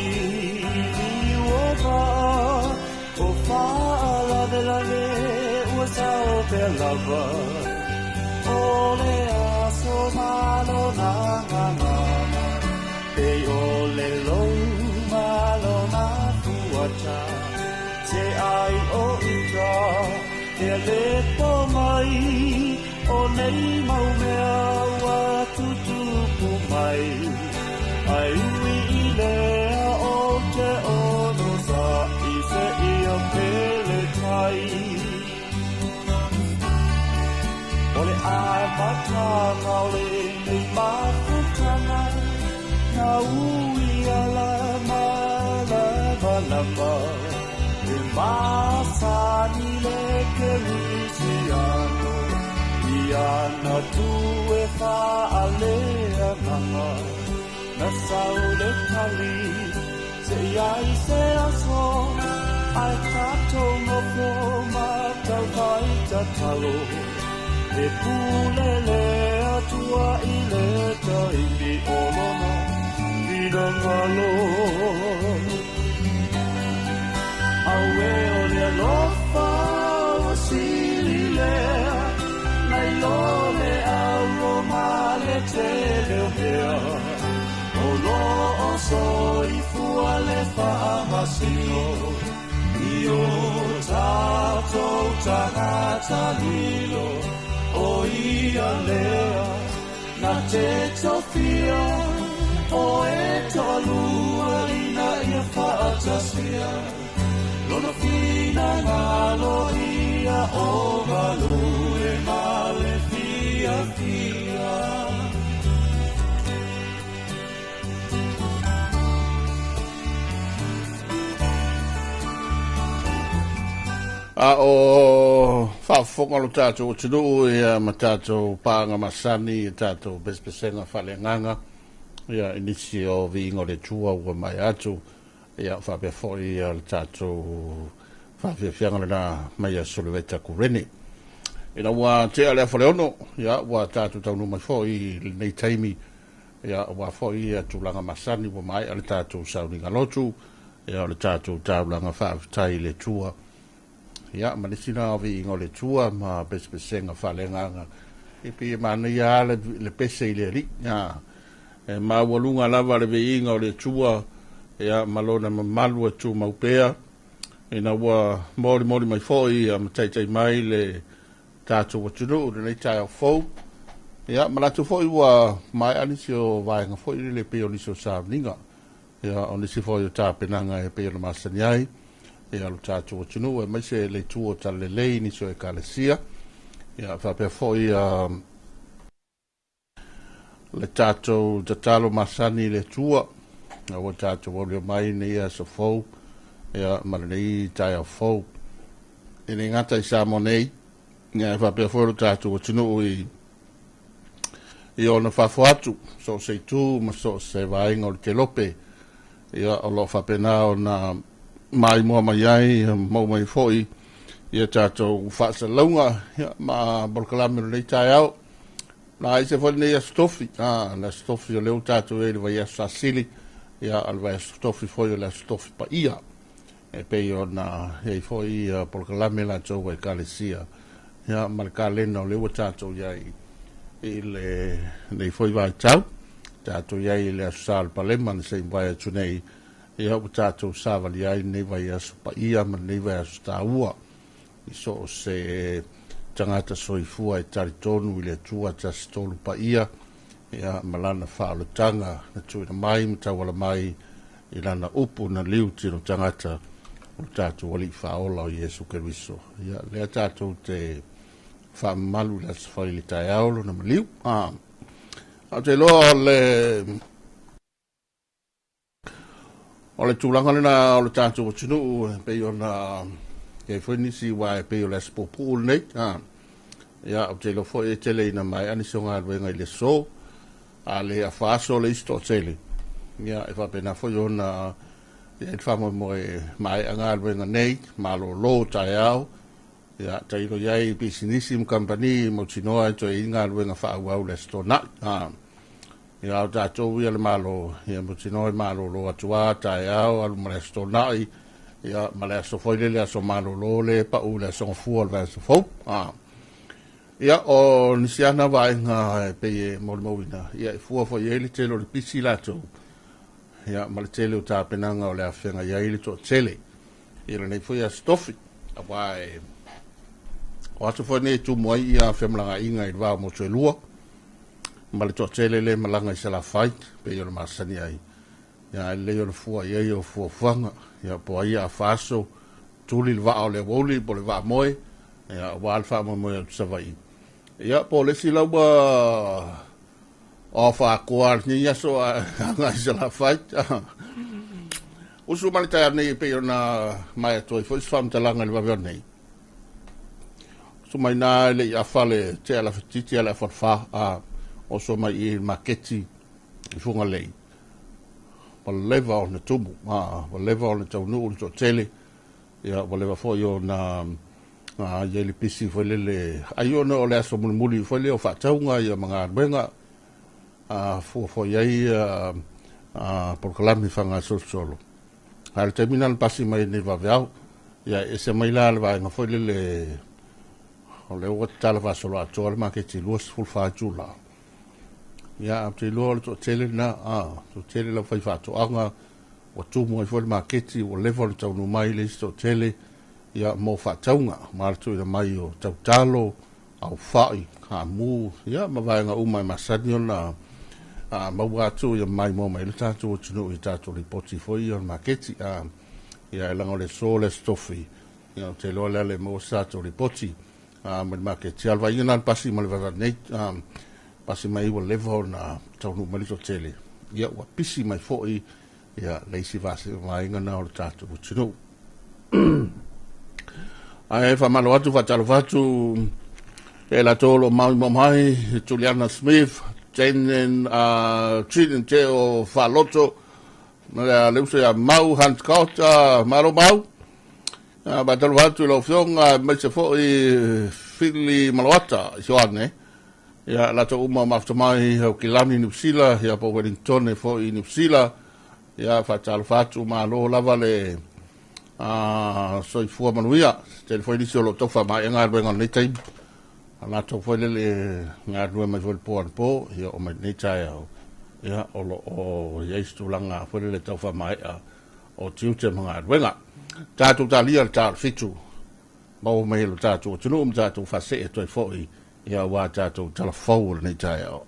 i liu o vaa, o faalavelave ua sao pea lava. O le aso ma lona gagana, pei o le lou ma lona fuata. Se ai o uta, e le po mai, o nei mau mea ua tutupu mai. Ai ui i lea o te ono sa i se ia pele tai. O le amataga o lenei mafutaga, na ui ala ma lamalama, e masani le kerisiano, i ana tu e faaleagaga. Na sau le tali, se i ai se aso, ai tatou nofo ma taufai tatalo. E pule le Atua i le taimi o lona finagalo. Auē o le alofa ua sili lea, nai lo le auro ma le tele o mea. O lo o soifua le faamasino, i o tatou tagata lilo. O ia lea na te tofia, o e toalua ina ia faatasia. Lona finagalo ia o galue ma le fiafia. A o faafofoga lo tatou atunuu ia ma tatou paaga masani i tatou pesepesega faaleagaga ia i nisi o viiga o le Atua ua maea atu ia faapea foi ia le tatou faafiafiaga lena mai ia Soliveta Kureni. Ina ua tea le afa le 6, ia ua tatou taunuu mai foi i lenei taimi ia ua foi ia tulaga masani ua maea le tatou sauniga lotu ia o le tatou taulaga faafetai i le Atua. Ia, ma nisi na o viiga o le Atua ma pesepesega faaleagaga. E pei e manaia lava le pese i le Alii. Ia, e maualuga lava le viiga o le Atua ia ma lona mamalu e tumau pea. Ina ua molimoli mai foi ia ma taitai mai le tatou atunuu i lenei taeao fou. Ia, ma latou foi ua maea nisi o vaega foi lele pei o nisi o sauniga. Ia, o nisi foi o tapenaga e pei ona masani ai ia lo tatou atunuu aemaise le itu o Talalelei, nisi o ekalesia. Ia, faapea foi ia le tatou tatalo masani i le Atua, ua tatou aulia mai nei aso fou ia ma lenei taeao fou. E le gata i Samoa nei, ia e faapea foi lo tatou atunuu i ona fafo atu, so o se itu ma so o se vaega o le kelope, ia o lo o faapena ona maimoa mai ai, maua mai foi ia tatou faasalalauga ia, ma polokalame o lenei taeao. Na aise foi lenei aso tofi, le aso tofi o lea ua tatou i ai i le vaiaso sasili, ia o le vaiaso tofi foi o le aso tofi paia. E pei ona i ai foi ia polokalame latou a ekalesia, ia ma le kalena o lea ua tatou i ai i lenei foi vaitau. Tatou i ai i le aso Sa o le Palema na se i mavae atu nei, ia ua tatou savali ai lenei vaiaso paia ma lenei vaiaso taua i so o se tagata soifua e talitonu i le Atua tasi tolu paia ia ma lana faaolataga na tuuina mai ma tauala mai i lana upu na liu tino tagata o le tatou Alii Faaola o Iesu Keriso. Ia lea tatou te faamamalu i le aso fai le taeao lona maliu. Ou te iloa o le tulaga lena o le tatou atunuu e pei ona i ai foi nisi aua e pei o le aso puupuu lenei. Ia, ou te iloa foi e tele ina maea nisi o galuega i le aso, a le afa aso le isi toatele. Ia, e faapena foi ona i ai le faamoemoe e maea galuega nei, malolo taeao. Ia, tailo i ai pisinisi ma kamupani mautinoa e toe i ai galuega faaauau le aso Toonai. Ia o tatou ia le Malo, ia mautinoa e malolo atu lava taeao alu ma le Aso Toonai, ia ma le aso foi lele aso malolo lea e pau i le aso Gafua o le vaiaso fou. Ia o nisi lava na vaega e pei e molimauina, ia e fua foi i ai le tele o le pisi latou, ia ma le tele o tapenaga o le a feagai ai le toatele i lenei foi aso tofi. Aua e o aso foi nei e tumu ai ia femalagaaiga i le va o motu e lua, ma le toatele le malaga i Salafai, pei o le masani ai. Ia ae lelei ona fua i ai o fuafuaga, ia po o ai a faaso, tuli le vaa o le aoauli po o le vaa moe, ia aua le faamoemoe atu Savaii. Ia po o le isi laua o faakoa lenei aso agai i Salafai. Usu ma le taeao nei e pei ona maea atu ai foi se faamatalaga i le vave nei. Usu mai nā e le i afa le tea la fetiti a le afa fa a oso mai i le maketi i Fugalei. Ua leva ona tumu, ua leva ona taunuu le toatele, ia ua leva foi ona i ai le pisi foi lele, ai ona o le aso mulimuli foi lea o faatauga ia ma galuega, fua foi ai polokalame faagasolosolo. A o le taimi lena na pasi mai nei vaveao, ia e ese mai la le vaega foi lele o lea ua tatala faasoloatoa le maketi 24 itula. Ia, ou te iloa o le toatele lena, toatele lau fai faatoaga, ua tumu ai foi le maketi, ua leva ona taunuu mai le isi toatele, ia, mo faatauga, ma le tuuina mai o tautalo, aufai, kamu, ia, ma vaega uma e masani ona maua atu ia maimoa mai le tatou atunuu i tatou lipoti foi ia o le maketi. Ia, e leaga o le aso le aso tofi, ia, ou te iloa lea le maua se tatou lipoti ma le maketi. A o le vaaiga lena na pasi ma le vaivai nei, pasi mai ua leva ona taunuu mai le toatele, ia ua pisi mai foi ia le isi vaega na o le tatou atunuu. Ae faamalo atu, faatalofa atu e latou o lo o maimoa mai, Juliana Smith, Jane, Trin Teo Faloto, ma le uso ia Mau Hunt Scott, malo Mau. Faatalofa atu i lau Afioga, aemaise foi Fili Maloata i Sioane. Ia, latou uma o mafuta mai Aukilani, Niu Sila, ia po o Wellington foi i Niu Sila. Ia, faatalofa atu, malo lava le soifua manuia. Tele foi nisi o lo o tau faamaea galuega o lenei taimi. A latou foi lele galulue mai foi le po anapo, ia oo mai lenei taeao, ia o lo o i ai se tulaga foi lele tau faamaea o tiute ma galuega. Tatou talia le ta o le 7, maua mai e lo tatou atunuu ma tatou faasee atu ai foi, ia aua tatou tala fou o lenei taeao.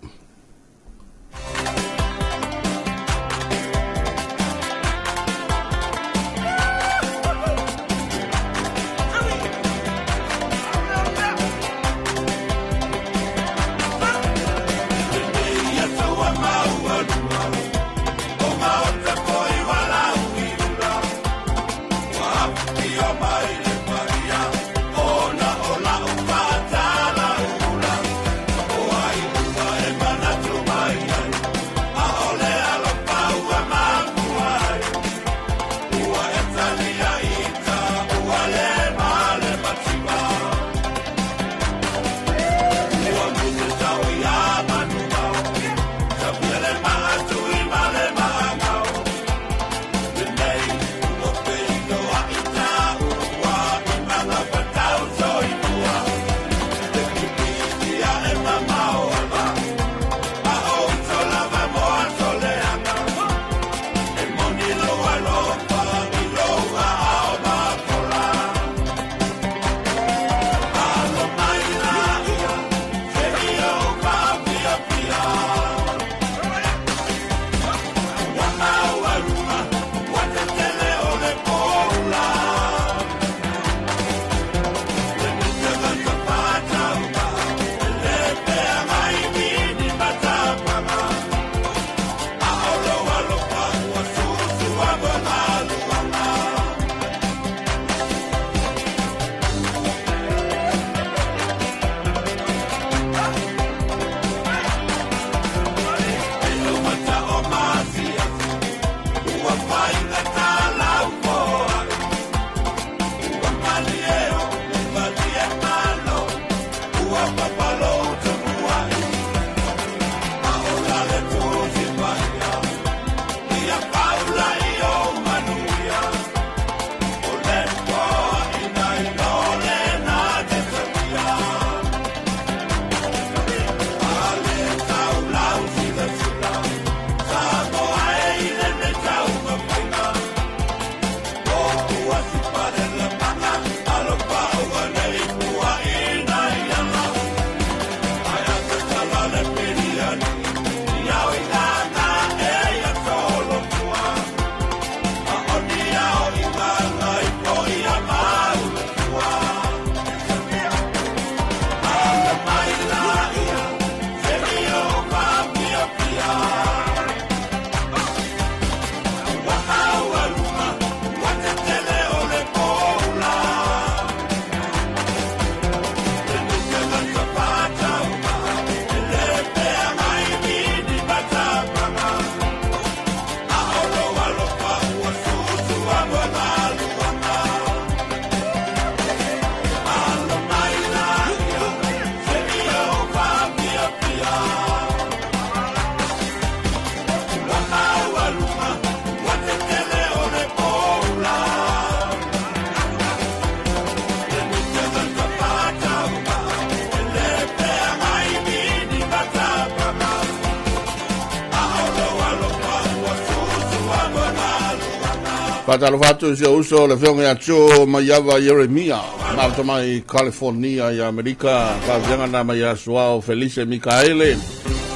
Faatalofa atu i si ou uso le Afioga ia Joe Maiava Ieremia, maota mai California i Amerika. Faaviaga na mai ia Suao Felice Mikaele,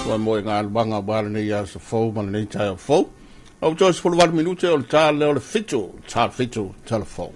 ua mo e galuaga aua lenei aso fou ma lenei taeao fou. Ua toe 18 minute o le ta lea o le 7, ta 7 telefou.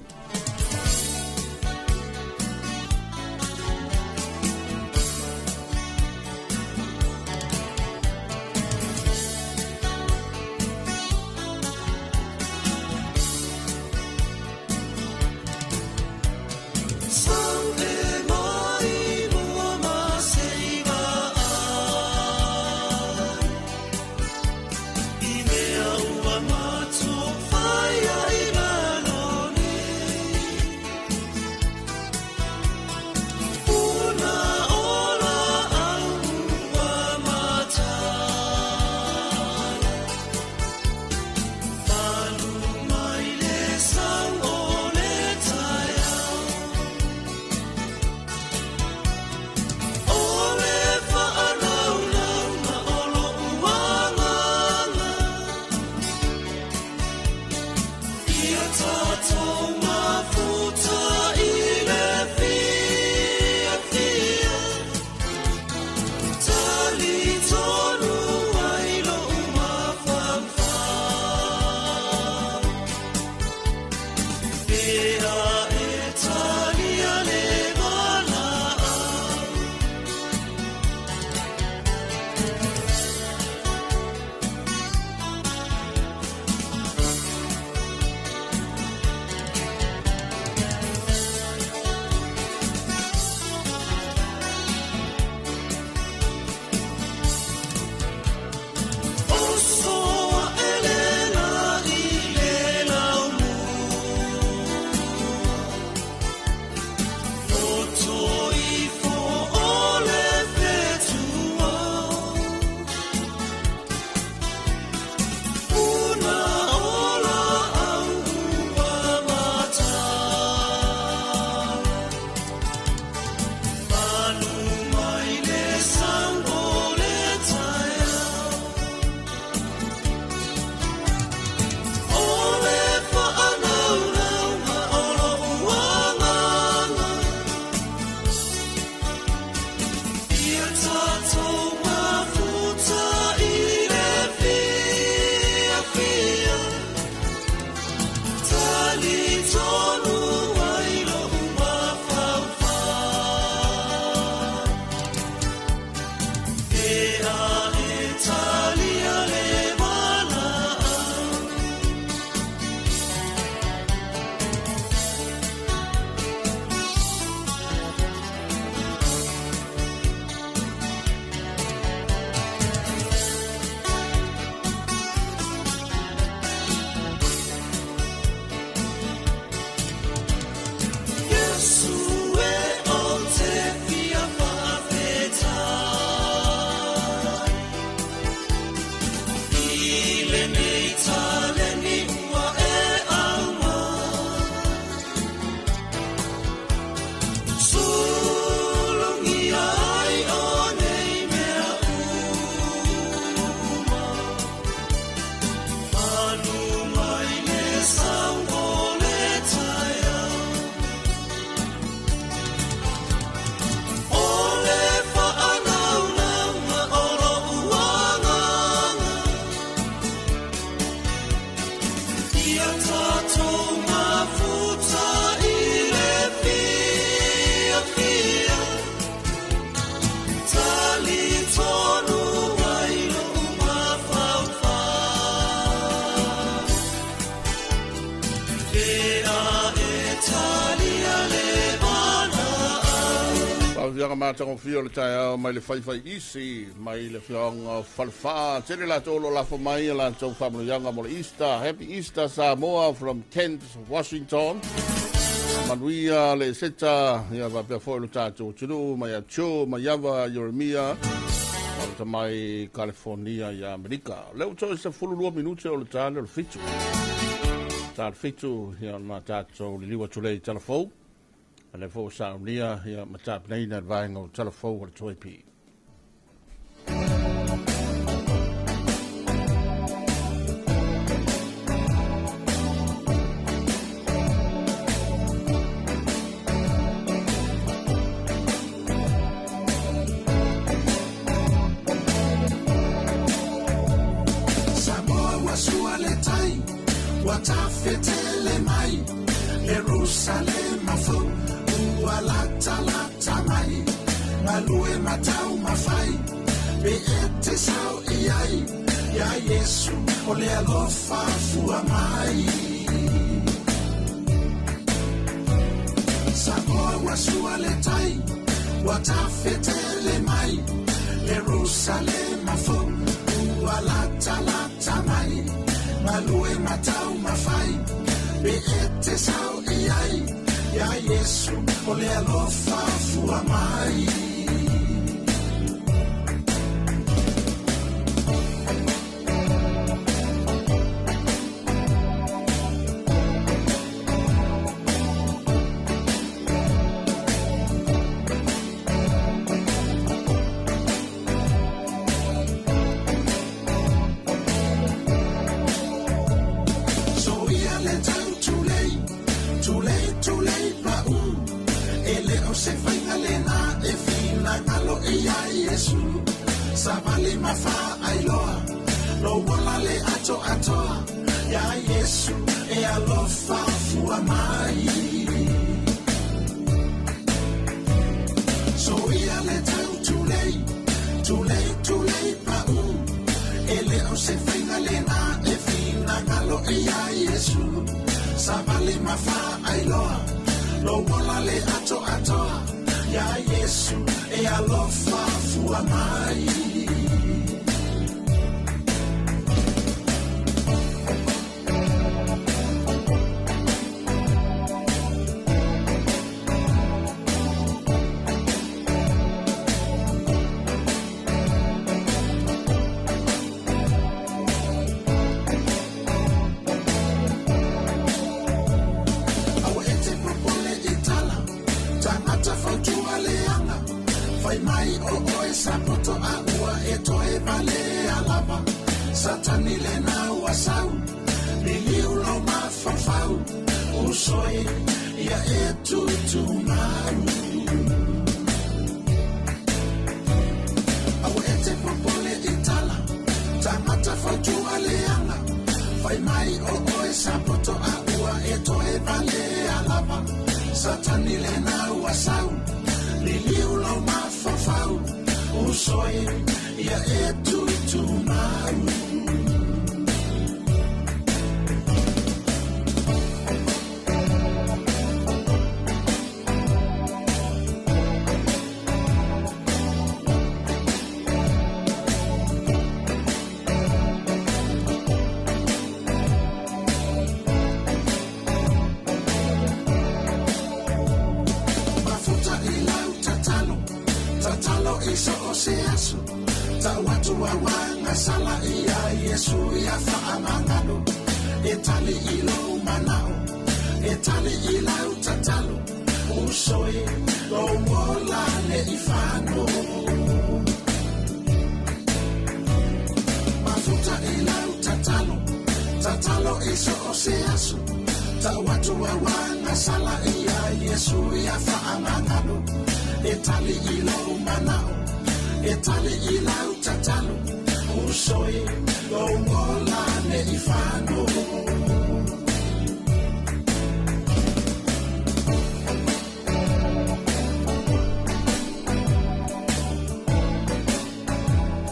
Faaviaga matagofie o le taeao mai le faifai isi mai le afioaga o Falefa. Tele latou o lo o lafo mai a latou faamanuiaga mo le Easter. Happy Easter Samoa from Kent, Washington. Manuia le seta ia faapea foi lo tatou atunuu mai Acho, Maiava, Jeremia, maota mai California i Amerika. O lea ua toe 12 minute o le ta lea o le 7. Ta le 7 ia ona tatou liliu atu lea i Talafou. A lea foi ua saunia ia ma tapenaina le vaega o Talafou o le 2AP. Ua tafetele mai Ierusalema fou ua latalata mai galue matau mafai pe e te sao i ai ia Iesu o le alofa fua mai. Samoa ua sua le tai ua tafetele mai Ierusalema fou ua latalata mai galue matau mafai pe e te sao i ai ia Iesu o le alofa fua mai.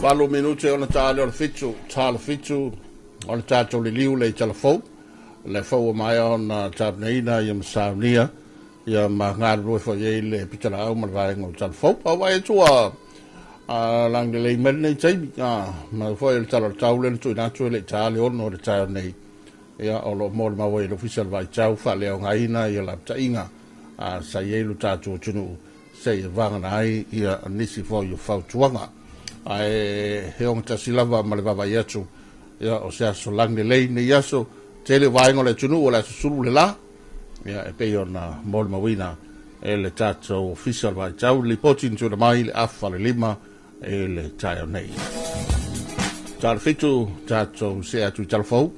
Valu minute ona tāle o le fitu, tāle fitu, o le tātou le liu le i talafou, le fau o mai ona tāpneina ia masaunia, ia ma ngā rui fo iei le pitala au ma le vaenga o talafou. Pau vai tua lang le lei mele nei taimi, ma fo le tala o tau le tui natu le tāle ono le tāo nei, ia o lo mōle maua i le ofisa le vai tau, wha leo ngaina ia la tainga, sa iei lu tātou tunu, se i vangana ai ia nisi fo i o fautuanga. Ae he onga tasi lava ma le vava i atu ia o se aso langi lelei nei aso tele vaenga o le atunuu o le aso sulu le la ia e pei ona molimauina e le tatou ofisa o le vaitau lipoti na tuuina mai le afa le 5 e le taeao nei. Tala fitu tatou se atu i talafou.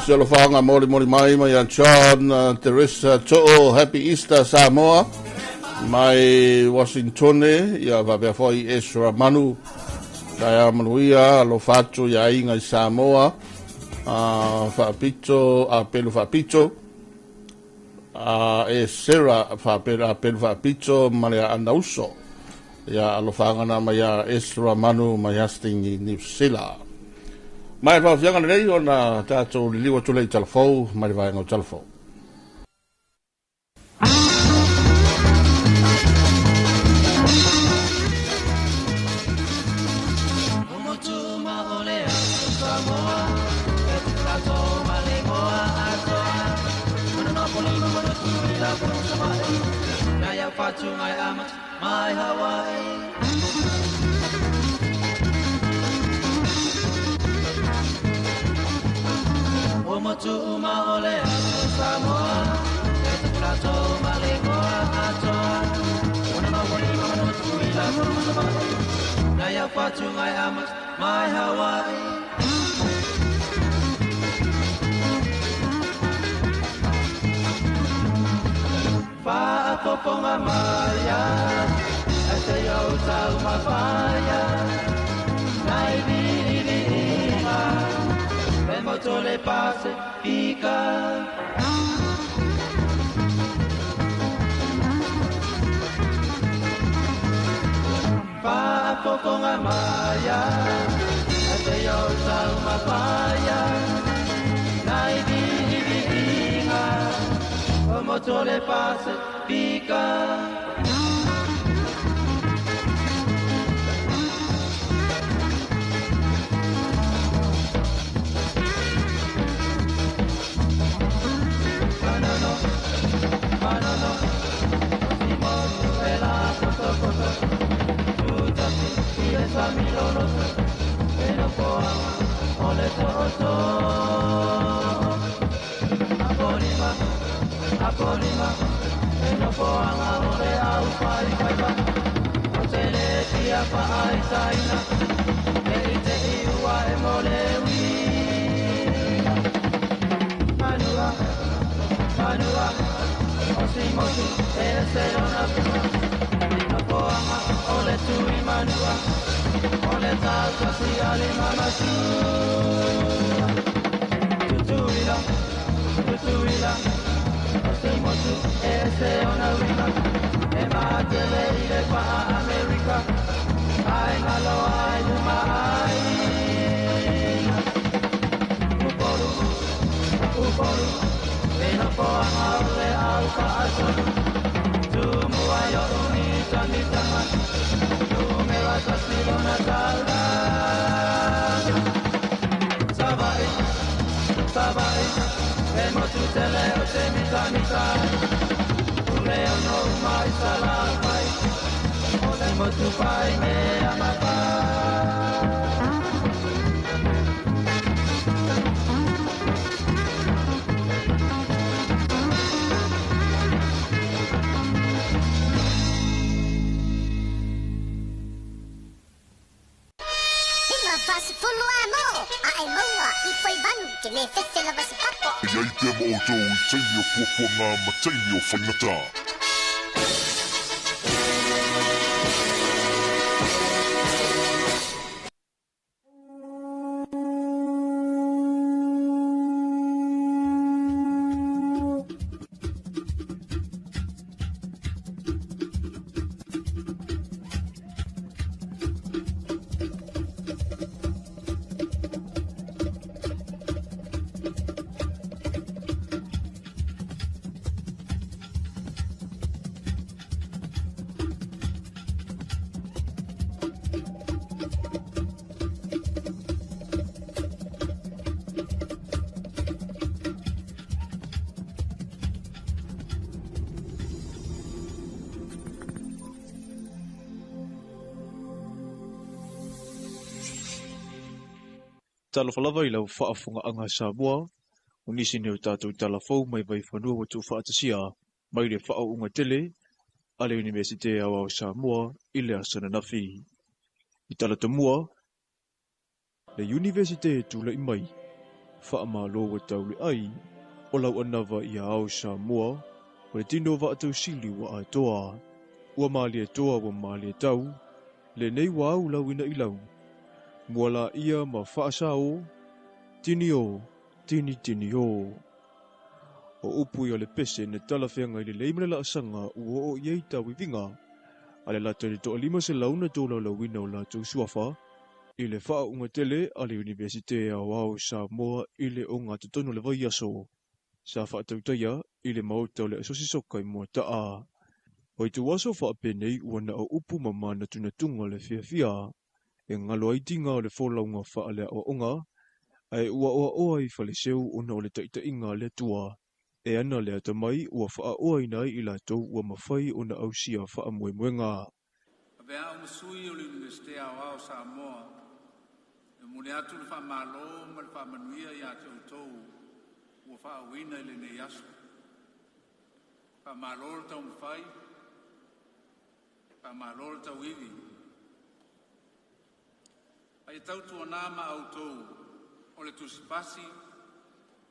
Si alofaga molimoli mai mai ia John Teresa To'o, Happy Easter Samoa mai Washingtone, ia faapea foi Ezra Manu, taeao manuia, alofa atu i aiga i Samoa, faapito apelu faapito, e Sarah faapelu apelu faapito ma le aana uso. Ia alofaga na mai ia Ezra Manu mai Hastings i New Zealand. Mai faaofiaga lenei ona tatou liliu atu lea i talafou mai le vaega o talafou. Mai Hawaii. O motu uma o le atu Samoa, e tukulato ma le ngoa atoa. Ona mawali manu tuila manu na ia whatu ngai amat mai Hawaii. Whaapoponga maia, e te iau tau mawhaia. Nai viriviringa, e moto le Pasifika. Whaapoponga maia, e te iau tau mawhaia. Nai viriviringa, o moto le Pasifika. Manono, manono, si motu e la poto poto, tutasi i le sami loloto, e no poanga o le toto. Apolima, apolima, e no poanga o le au pai pai pa, o te le tia pa ai saina, e i te iua e mo le ui. Manua, manua, o si motu e se ona pua, no poanga o le tui manua, o le tata si ale mamatu. Tutuila, tutuila, o si motu e se ona rima, e matele i le paa Amerika, ai ngalo ai luma ai. Uporu, uporu, e no poanga o le au whaatonu, tumu ai o umi tani tanga, tumera tasi lona taura. Savai, savai, e motu tele o te mita mita, ule ono umai salamai, o le motu pai me amapa. E ai pea ma outou i taimi o fuafuaga ma taimi o faigata. Talofa lava i lau faafogaaga Samoa, o nisi nei o tatou talafou mai vaifanua ua tuufaatasia mai le faaauuga tele a le Iunivesite Aoao Samoa i le aso ananafi. I talatamua, le Iunivesite e tula'i mai, Faamalo ua tau le ai, o lau anava ia ao Samoa, o le tino vaatausili ua atoa. Ua malie toa ua malie tau, lenei ua au lau ina i lau. Mua la ia ma faasao, tini o, tini tini o. O upu ia le pese na talafeagai lelei ma le laasaga ua oo i ai tauiviga a le lata i le 500 na tolaulauina o latou suafa i le faauuga tele a le Iunivesite Aoao o Samoa i le ogatotonu o le vaiaso sa faatautaia i le maota o le Asosi Soka i Moataa. O ituaso faapenei ua na o upu ma manatunatuga le fiafia e galo ai tiga o le folauga faaleaoaoga ae ua oaoa i faleseu ona o le taitaiga a le Atua e ana le atamai ua faaoaina ai i latou ua mafai ona ausia faamoemoega. Avea au ma sui o le Iunivesite Aoao o Samoa e momoli atu le faamalo ma le faamanuia ia te outou ua faauuina i lenei aso. Faamalo le taumafai, faamalo le tauivi. A ia tautuana ma outou o le tusipasi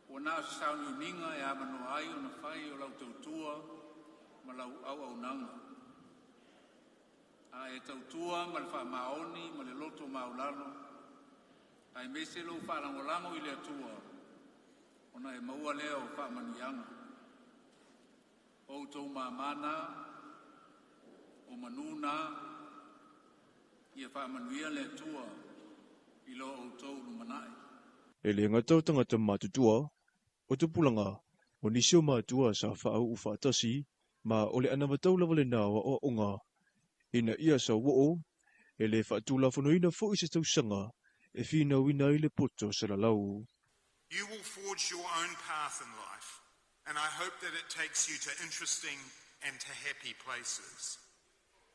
ua na o se sauniuniga e avanoa ai ona fai o lau tautua ma lau auaunaga. A e tautua ma le faamaoni ma le loto maualalo, aemaise lou faalagolago i le Atua, ona e maua lea o faamanuiaga. O outou mamā na, o manū na, ia faamanuia le Atua i lo outou lumanai. E le gata o tagata matutua, o tupulaga, o nisi o matua sa faauu faatasi, ma o le anavatau lava lena o aoaoga. Ina ia sauoo, e le faatulafonoina foi se tausaga e finauina ai le poto salalau. You will forge your own path in life, and I hope that it takes you to interesting and to happy places.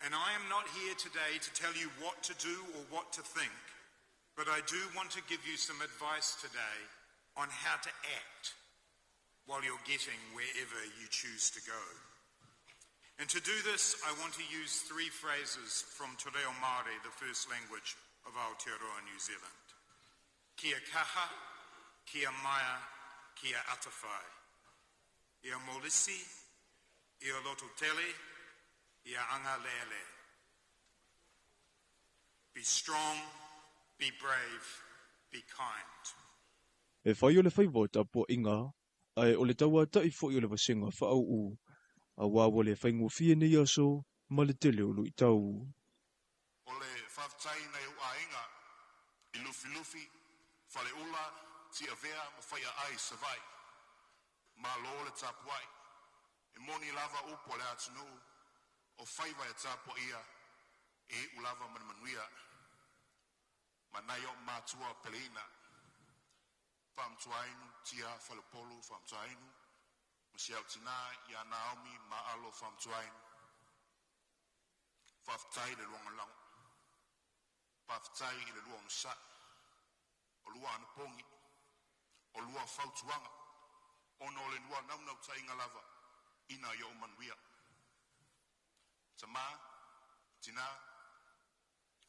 And I am not here today to tell you what to do or what to think, but I do want to give you some advice today on how to act while you're getting wherever you choose to go. And to do this, I want to use three phrases from Te Reo Māori, the first language of Aotearoa New Zealand. Kia kaha, kia maia, kia atawhai. Ia molisi, ia lototele, ia anga lele. Be strong, be brave, be kind. E fai o le faiva o tapuaiga, ae o le tauata'i foi o le vasega faauu, auā ua le faigofie nei aso ma le tele o luitau. O le faafetai i nai ou aiga i Lufilufi, Faleula, Tiavea ma Faiaai i Savaii. Malo le tapuai. E moni lava upu a le atunuu, o faiva e tapuaia e iu lava ma le manuia. Ma nai o'u matua peleina, Faamatuainu Tia Faleupolu Faamatuainu ma si au tinā ia Naomi Maalo Faamatuainu. Faafetai i le lagolago. Faafetai i le lua onosai. O lua anapogi. O lua fautuaga. Ona o le lua naunautaiga lava ina ia ou manuia. Tamā, tinā,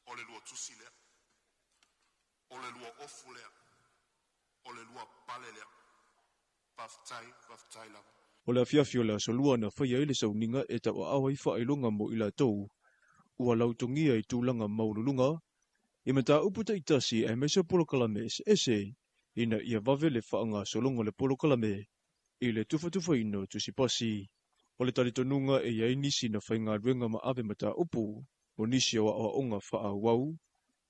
o le lua tusi lea. O le lua ofu lea. O le lua pale lea. Faafetai, faafetai lava. O le afiafi o le aso Lua na faia ai le sauniga e tauaao ai faailoga mo i latou ua lautogia i tulaga maualuluga i mataupu taitasi aemaise o polokalame eseese ina ia vave le faagasologa o le polokalame i le tufatufaina o tusipasi. O le talitonuga e i ai nisi na faigaluega ma ave mataupu o nisi o aoaoga faaauau,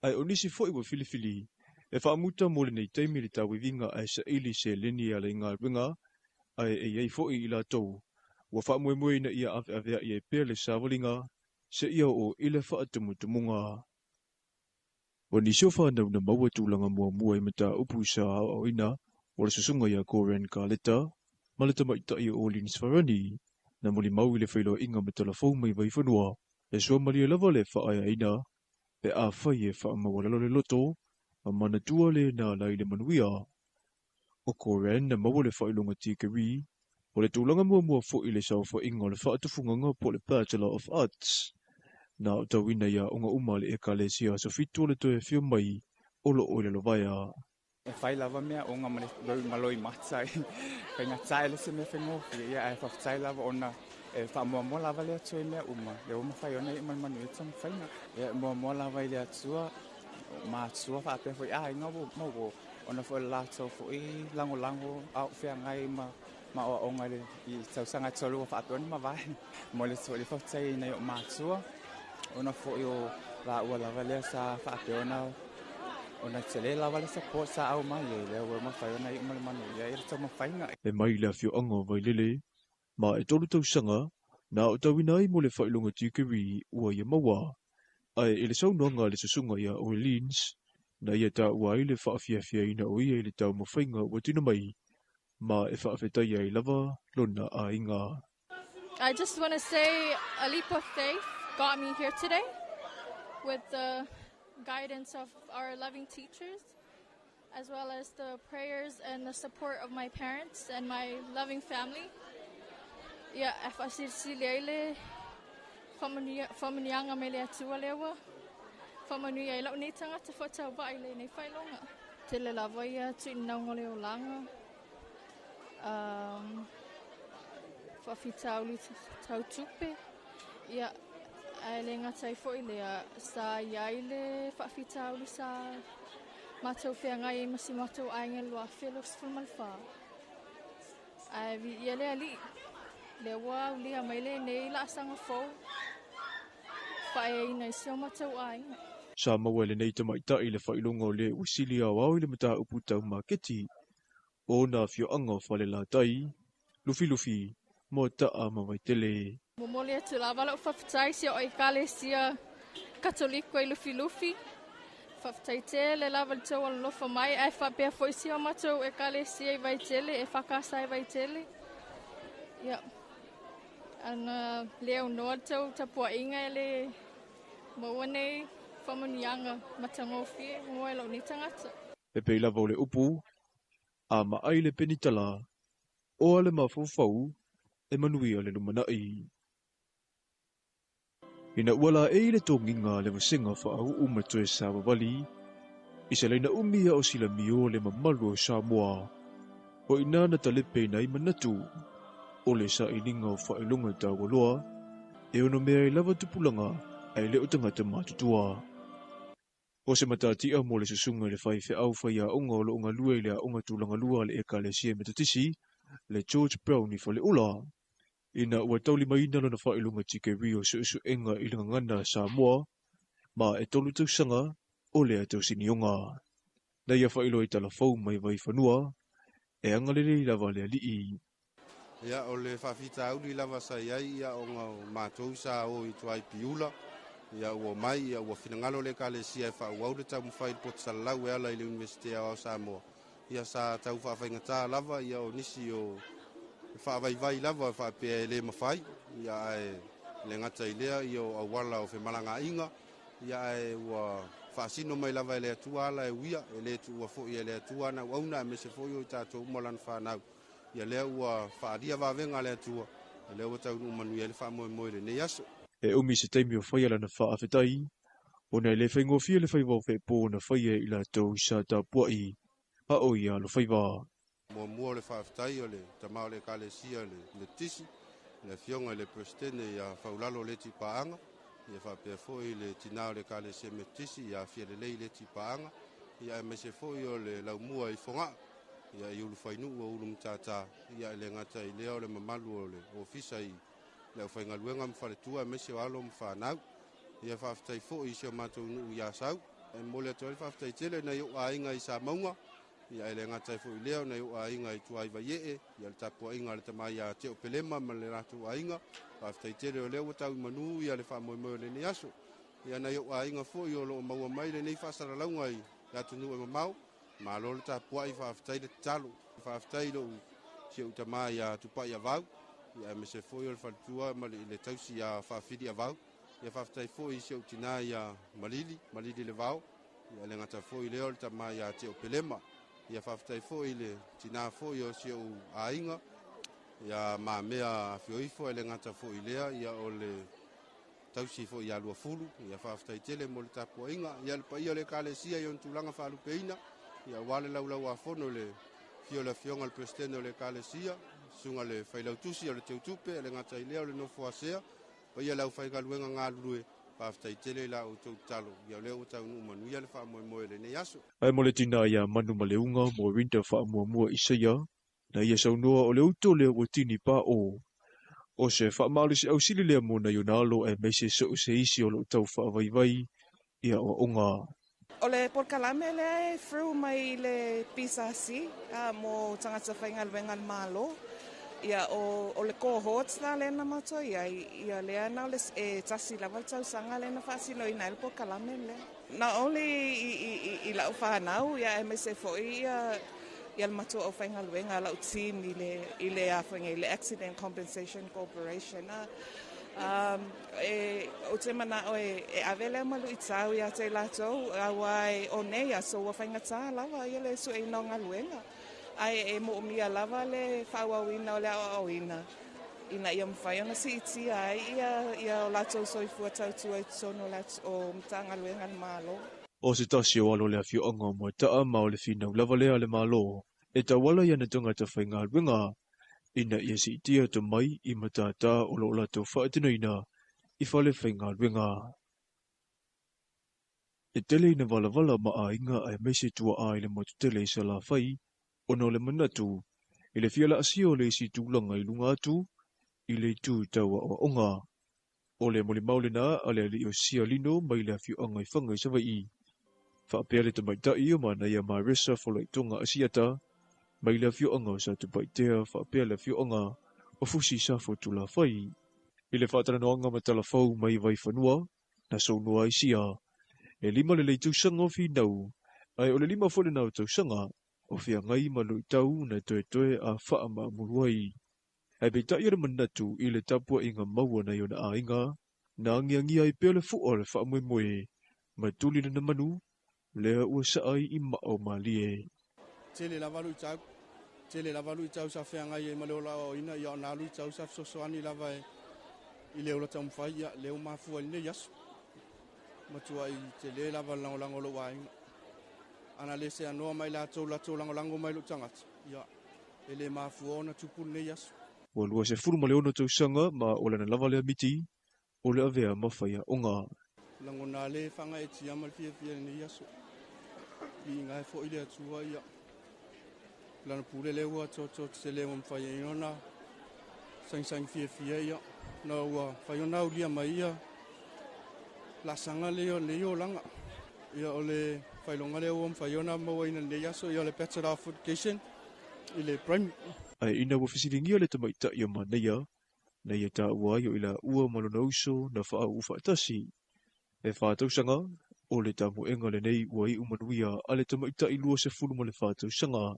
ae o nisi foi ua filifili e faamuta mo lenei taimi le tauiviga ae saili seleni e ala i galuega, ae e i ai foi i latou ua faamoemoe ina ia aveaveai ai pea le savaliga seia oo i le faatumutumuga. O nisi o fanau na maua tulaga muamua i mataupu sa aoaoina o le susuga ia Goran Kaleta ma le tamaitai o Orleans Farani na molimau i le feiloaiga ma talafou mai Vaifanua e suamalie lava le faaeaina pe afai e faamaualalo le loto ma manatua le na ala i le manuia. O Goran na maua le faailoga tikeri o le tulaga muamua foi i le saofaiga o le faatufugaga po o le Bachelor of Arts na aotauina i aoga uma a le Ekalesia Aso Fitu o le toe afio mai o loo i Lalovaea. E fai lava mea aoga ma le ma loi mata e faigata e le se mea faigofie ia ae faafetai lava ona e faamuamua lava le Atua i mea uma lea ua mafai ona iu ma le manuia taumafaiga. Ia e muamua lava i le Atua matua faapea foi aiga ma uo ona foi o le latou foi lagolago a o feagai ma ma aoaoga i le i tausaga e 3 ua faapea ona mavae. Momoli atu foi le faafetai i nai ou matua ona foi o laua lava lea sa faapea ona tele lava le support sa aumai ai lea ua mafai ona iu ma le manuia i le taumafaiga. E mai le afioaga o Vailele, ma e 3 tausaga na aotauina ai mo le faailoga tikeri ua ia maua. Ae i le saunoaga a le susuga ia Orleans, na ia taua ai le faafiafiaina o ia i le taumafaiga ua tuuina mai, ma e faafetaia ai lava lona aiga. I just want to say a leap of faith got me here today with the guidance of our loving teachers, as well as the prayers and the support of my parents and my loving family. Ia, e faasilisili ai le faamanuiaga mai le Atua lea ua faamanuia ai lau nei tagata faatauvaa i lenei faailoga. Tele lava ia tuuinauga o le olaga, faafitauli tau tupe, ia, ae le gata ai foi lea, sa i ai le faafitauli sa matou feagai ai ma si matou aiga i le 2024. Ae viia le Alii, lea ua aulia mai lenei laasaga fou, faaeaina i si o matou aiga. Sa maua e lenei tamaitai le faailoga o le ua sili aoao i le mataupu tau maketi o ona afioaga o Falelatai, Lufilufi, Moataa ma Vaitele. Momoli atu lava lau faafetai si o Ekalesia Katoliko i Lufilufi. Faafetai tele lava le tou alolofa mai ae faapea foi si o matou Ekalesia i Vaitele e whakasa i Vaitele. Ia, ana lea aunoa le tou tapuaiga e le maua nei faamanuiaga matagofie ngoe lau nei tagata. E pei lava o le upu, a maai le penitala, oa le mafaufau, e manuia le lumanai. Ina ua laei le togiga le vasega faauu ma toe savavali, i se laina umi a o silamio le mamalu o Samoa, o ina na talepe ai manatu, o le sailiga o faailoga taualoa, e ono mea ai lava tupulaga ae le o tagata matutua. O se matatia mo le susuga i le faifeau faiaoga o loo galue i le aoga tulagalua a le Ekalesia Metotisi, le George Brown i Faleula. Ina ua taulimaina lona faailoga tikeri o suesuega i le gagana Samoa, ma e 3 tausaga o lea tausinioga. Na ia faailoa i talafou mai Vaifanua, e agalelei lava le Alii. Ia o le faafitauli lava sa i ai ia ona o matou sa o i tua i Piula, ia ua mai ia ua finagalo le Ekalesia e faaauau le taumafai i le poto salalau e ala i le Iunivesite Aoao Samoa. Ia sa tau faafaigata lava ia o nisi o faavaivai lava faapea e le mafai, ia ae le gata i lea ia o auala o femalagaaiga, ia ae ua faasino mai lava e le Atua ala e uia, e le tuua foi e le Atua ana auauna aemaise foi o i tatou uma lana fanau. Ia lea ua faalia vavega a le Atua, e lea ua taunuu manuia ai le faamoemoe i lenei aso. E umi se taimi o faia lana faafetai, ona e le faigofie le faiva o feepo na faia i latou sa tapuai, a o ia alofaiva. Muamua o le faafetai o le tama o le Ekalesia le Metotisi, le afioga i le Peresetene ia Faulalo Leti Paaga, ia faapea foi le tina o le Ekalesia Metotisi ia Afia Lelei Leti Paaga, ia aemaise foi o le laumua i Fogaa, ia i Ulufainuu o Ulumatata, ia e le gata i lea o le mamalu o le ofisa i le aufaigaluega ma faletua aemaise o alo ma fanau. Ia faafetai foi i si o matou nuu i Asau. E momoli atu ai le faafetai tele nai ou aiga i Samauga, ia e le gata ai foi lea o nai ou aiga i tua i Vaiee, ia le tapuaiga a le tama ia Teo Pelema ma le latou aiga. Faafetai tele o lea ua tau i manu ia le faamoemoe o lenei aso. Ia nai ou aiga foi o loo maua mai lenei faasalalauga i le atunuu e mamao, malo le tapuai, faafetai le tatalo. Faafetai lou si ou tama ia Tupai Avau, ia aemaise foi o le faletua ma le tausi ia Faafili Avau. Ia faafetai foi i si ou tina ia Malili, Malili le Vao, ia le gata foi lea o le tama ia Teo Pelema. Ia faafetai foi i le tina foi o si ou aiga, ia Mamea Afioifo, e le gata foi lea ia o le tausi foi ia Luafulu. Ia faafetai tele mo le tapuaiga. Ia le paia o le Ekalesia i ona tulaga faalupeina, Ia aua le laulauafono i le afio o le Afioga i le Peresetene o le Ekalesia, susuga i le Failautusi o le Teutupe, e le gata i lea o le nofo asea, paia i le aufaigaluega galulue, faafetai tele i la outou tatalo, ia o lea ua taunuu manuia le faamoemoe o lenei aso. Ae mo le tina ia Manu Maleuga mo Rinda Faamuamua Isaia, na ia saunoa o le uto lea ua tini pa o. O se faamalosiau sili lea mo nai ona alo aemaise so o se isi o lo o tau faavaivai i aoaoga. O le polokalame lea e through mai le PSC mo tagata faigaluega a le Malo. Ia o le cohorts la lea na matou i ai, ia lea na o le e tasi lava le tausaga lea na faatinoina ai le polokalame lea. Not only i lau fanau, ia aemaise foi ia le matou aufaigaluega, lau team i le afoga i le Accident Compensation Corporation. Ou te manao e ave lea maluitau ia te latou, aua e o nei aso ua faigata lava ia le sueina o galuega. Ae e moomia lava le faaauauina o le aoaoina ina ia mafai ona siitia ai ia o latou soifua tautua i totonu o Matagaluega a le Malo. O se tasi o alo o le afioaga o Moata'a ma o le finau lava lea a le Malo e tauala i ana tagata faigaluega ina ia siitia tomai i matātā o lo o latou faatinoina i fale faigaluega. E tele ina valavala ma aiga aemaise tuaa i le motu tele i Salafai ona o le manatu i le fia laasia o le isi tulaga i luga atu i le itu tau aoaoga. O le molimau lena a le alii o Sialino mai le afioaga i Faga i Savaii. Faapea le tamaitai o Manaia Marisa Folaitoga Asiata mai le afioaga o Satupaitea faapea le afioaga o Fusi Safo Tulafai. I le faatalanoaga ma talafou mai Vaifanua, na saunoa ai sia, e 5 lelei tausaga o finau, ae o le 5 foi lena o tausaga o feagai ma luitau na toetoe a faamaamulu ai. Ae peitai o le manatu i le tapuaiga maua nai ona aiga, na agiagia ai pea le fua o le faamoemoe, ma tuli lana manu, lea ua saai i mao malie. Tele lava luitau, tele lava luitau sa feagai ai ma le ola aoaoina, ia ona luitau sa fesoasoani lava i le ola taumafai, ia lea ua mafua i lenei aso. Matuai tele lava le lagolago o lou aiga. Ana le seanoa mai latou latou lagolago mai lou tagata, ia e le mafua ona tupu lenei aso. Ua 26 tausaga ma o lana lava lea miti o le avea ma faiaoga. Lagona le faagaeetia ma le fiafia i lenei aso. Viiga ai foi le Atua ia. Lana pule lea ua atoatoa tetele ua mafai ai ona sagisagi fiafia ia. Na ua fai ona aulia mai ia laasaga lea o lenei olaga. Ia o le faailoga lea ua mafai ona mauaina i lenei aso ia o le Bachelor of Education i le Primary. Ae ina ua fesiligia le tamaitai o Manaia, na ia taua ai o i laua ma lona uso na faauu faatasi. E 4 tausaga, o le tamoega lenei ua iu manuia a le tamaitai 24 tausaga.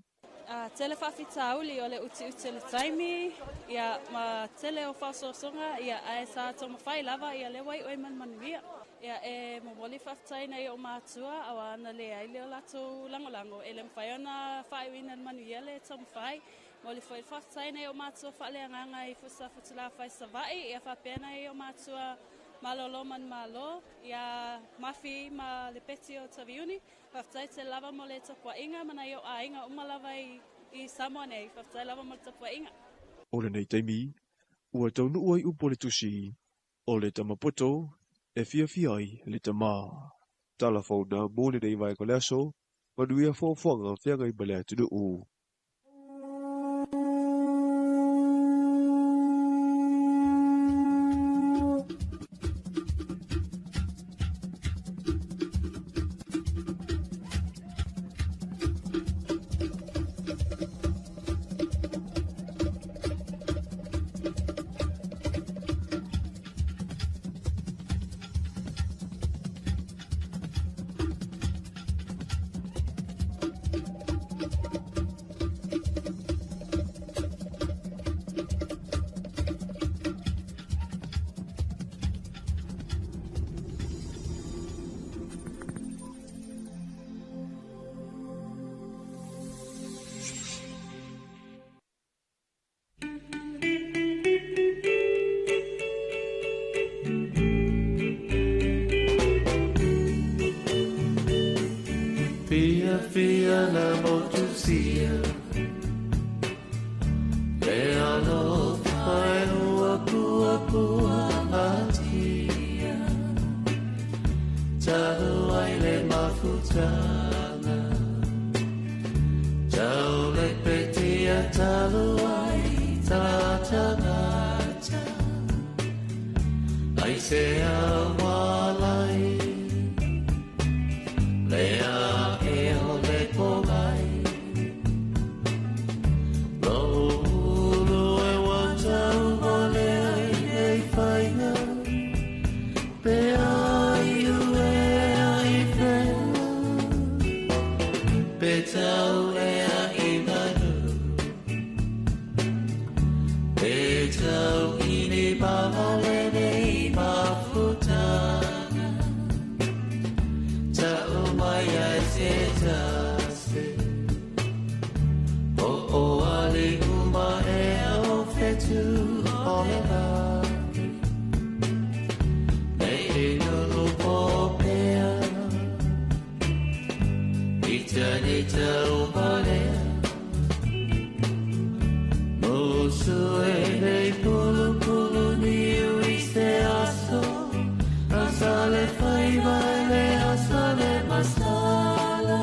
Tele faafitauli o le utiuti o le taimi, ia ma tele o faaosoosoga, ia ae sa taumafai lava, ia lea ua iu ai ma le manuia. Ia e momoli faafetai nai o matua aua na leai le o latou lagolago e le mafai ona faaiuina le manuia le taumafai. Momoli foi le faafetai nai o matua faaleagaga i Fusa Futulafai Savaii, ia faapea nai o matua malolo manumalo ia Mafi ma le Peti o Taviuni. Faafetai tele lava mo le tapuaiga ma nai o aiga uma lava i Samoa nei. Faafetai lava mo le tapuaiga. O lenei taimi, ua taunuu ai upu o le tusi, o le tamapoto e fiafia ai le tamā. Tala fauna mo lenei vaega o le aso, manuia foafoaga feagai ma le atunuu. Fia na motusia Le alofa e ua pua pua atia Talu ai le mafutanga Tau le petia talu ai tatangata Ai se awalai Le a e o le pomai Lo ulu e watau mo le ai nei whainga Pe ai ue ai whea Pe tau e a i manu Pe tau i ni pamalene i mafutanga Ta umai ai se tase O o ale uma e o whetu o le lagi Nei e nunu po pea Ita nita umalea Musu e nei pulu pulu niu i se aso Asale faiva le asale masala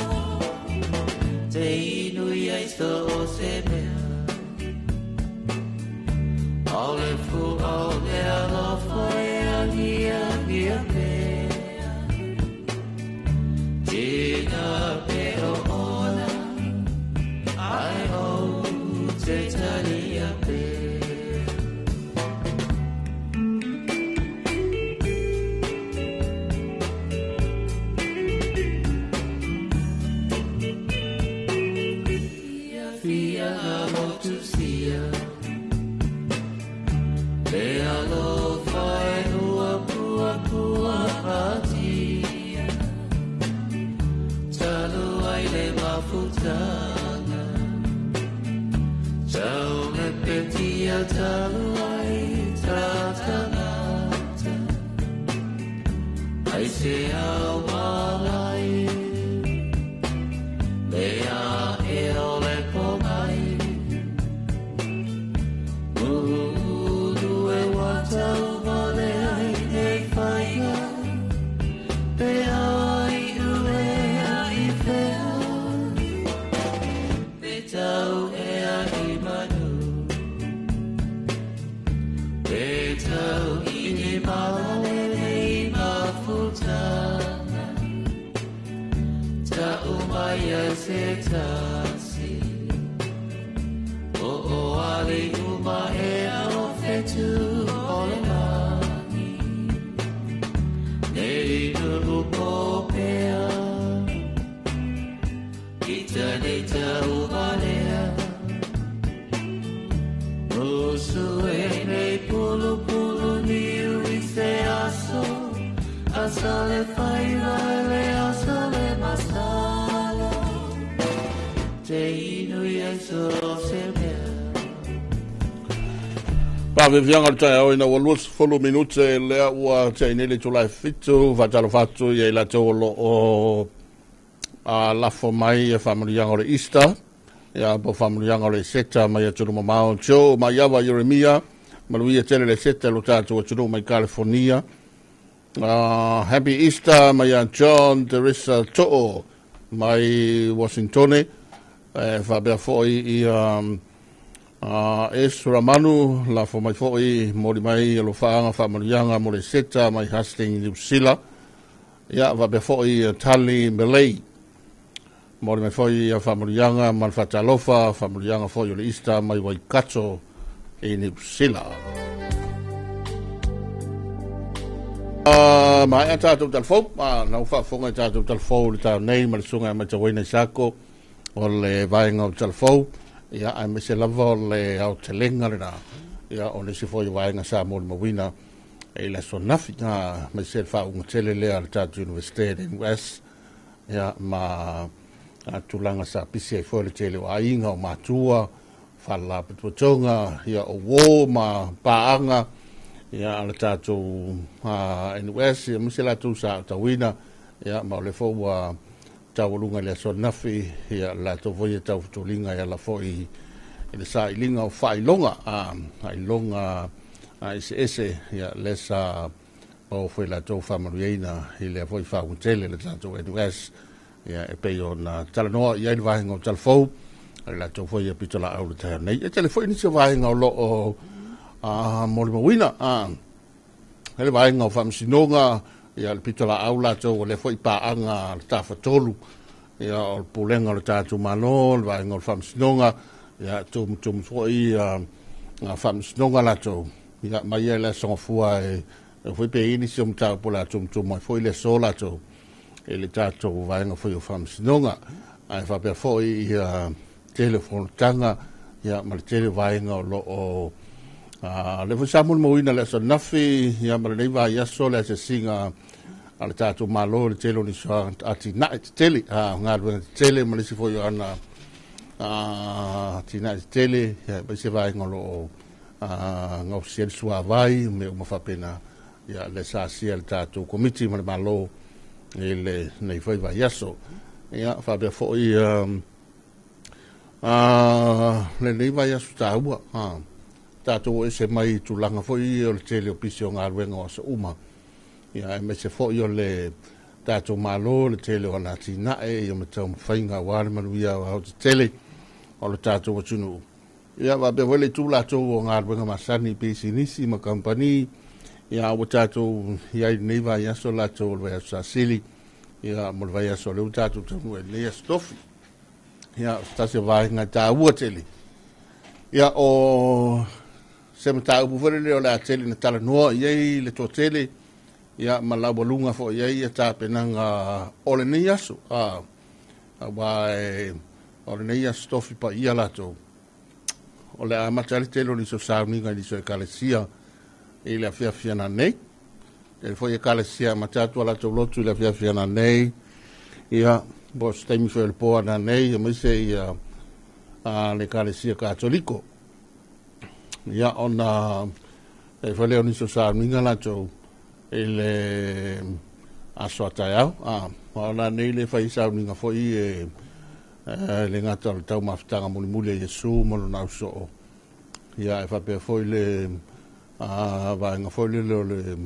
Te inu ia i so o se mea Aole fu au le alofa e angi angi a pea Tina pe o ona Ai o te tani a pea Fia na motusia Le alofa e ua pua pua atia Talu ai le mafutanga Tau le petia talu ai tatangata Ai se awalai Le a e o le pomai Ulu e watau male ai nei whainga Pe ai ue ai whea Pe tau e a i manu Pe tau i ni malele i mafutanga Ta umai a se tasi O o ale uma e a o whetu o le lagi Nei nuru po pea Ita nei ta umalea Musu e nei pulu pulu niu i se aso Asale faiva le asale masala Te inu i so se mea Pavevianga le taeao ina ua 20 minute lea ua tea nei le itula e 7 faatalofa atu ia i latou o loo a lafo mai e faamanuiaga o le Easter ia po faamanuiaga o le Seta mai atunuu mamao Joe Maiava Jeremia manuia tele le Seta lo tatou atunuu mai California. Happy Easter mai ia John Teresa To'o mai Washingtone e faapea foi ia Esra Manu lafo mai foi moli mai alofaaga faamanuiaga mo le Seta mai Hastings New Zealand ia faapea foi Tali Melei moli mai foi ia faamanuiaga ma le faatalofa faamanuiaga foi o le Easter mai Waikato i New Zealand. Maea tatou talafou, na ua faafofoga i tatou talafou le taeao nei ma le susuga ia Matauaina Isako o le vaega o talafou, ia aemaise lava o le aotelega lena, ia o nisi foi o vaega sa molimauina i le aso ananafi, aemaise le faauuga tele lea a le tatou Universite le NUS, ia ma tulaga sa pisi ai foi le tele o aiga o matua, faalapotopotoga, ia o uō ma paaga, ia a le tatou NUS, ia aemaise latou sa aotauina, ia ma o lea foi ua taualuga i le aso ananafi, ia latou foi e taufutuliga e ala foi i le sailiga o faailoga, faailoga eseese, ia lea sa maua foi latou faamanuiaina i lea foi faaugutele le tatou NUS, ia e pei ona talanoa i ai le vaega o Talafou, le latou foi e pitolaau le taeao nei. E tele foi nisi o vaega o lo o molimauina, le vaega o faamasinoga, ia le pitolaau latou o lea foi paaga le tafatolu, ia o le pulega o le tatou Malo, le vaega o le faamasinoga, ia tumutumu foi faamasinoga latou, ia mai ia le aso Gafua e foi pe i nisi o mataupu la tumutumu ai foi le aso latou i le tatou vaega foi o faamasinoga. Ae faapea foi ia tele o fonotaga, ia ma le tele o vaega o lo o le foi sa molimauina le aso ananafi, ia ma lenei vaiaso le asiasiga a le tatou Malo le tele o nisi o atinae tetele, galuega tetele ma nisi foi o ana atinae tetele, ia aemaise vaega o lo o gaosia le suavai, mea uma faapena, ia le sa asia le tatou komiti ma le Malo i lenei foi vaiaso. Ia faapea foi lenei vaiaso taua, tatou o ese mai i tulaga foi o le tele o pisi o galuega o aso uma, ia aemaise foi o le tatou Malo le tele o ana atinae, ia ma taumafaiga aua le manuia aoaotetele o le tatou atunuu. Ia faapea foi le itu latou o galuega masani, pisinisi ma kamupani, ia ua tatou i ai lenei vaiaso latou o le vaiaso sasili, ia mo le vaiaso o lea ua tatou taunuu ai lenei aso tofi. Ia o se tasi o vaega taua tele, ia o se mataupu foi lele o le a tele na talanoa i ai le toatele, ia ma laualuga foi i ai ia tapenaga o lenei aso, aua o lenei aso tofi paia latou, o le amata ai le tele o nisi o sauniga i nisi o ekalesia i le afiafi nei. Tele foi ekalesia amata atu a latou lotu i le afiafi nei, ia po o se taimi foi o le po ananei, aemaise ia le ekalesia Katoliko. Ia ona e foi lea o nisi o sauniga latou i le aso a taeao, ona nei le fai sauniga foi e le gata o le taumafataga mulimuli a Iesu ma lona ausoo, ia e faapea foi le vaega foi lele o le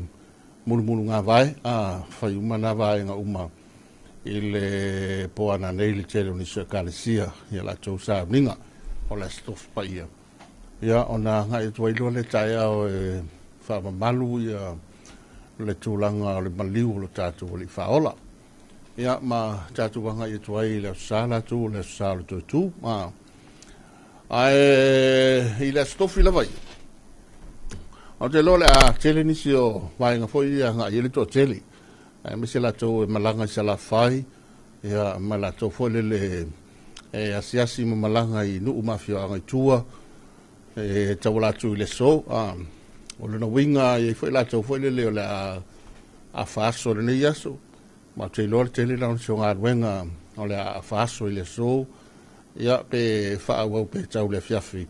mulumuluga vae, fai uma na vaega uma i le po ananei le tele o nisi o ekalesia ia latou sauniga o le aso tofi paia. Ia ona agai atu ai loa le taeao e faamamalu ia le tulaga o le maliu o le tatou alii faaola. Ia ma tatou agai atu ai i le aso sa latou o le aso sa o le toetu. Ae i le aso tofi lava ia, o te loa le a tele nisi o vaega foi ia agai i le toatele, aemaise latou e malaga i Salafai, ia ma latou foi lele e asiasi ma malaga i nuu ma afioaga i tua, e tauala atu i le aso. O lona uiga e i ai foi latou foi lele o le a faaso lenei aso, ma te iloa le tele la o nisi o galuega o le a faaso i le aso, ia pe faaauau pe tau le afiafi.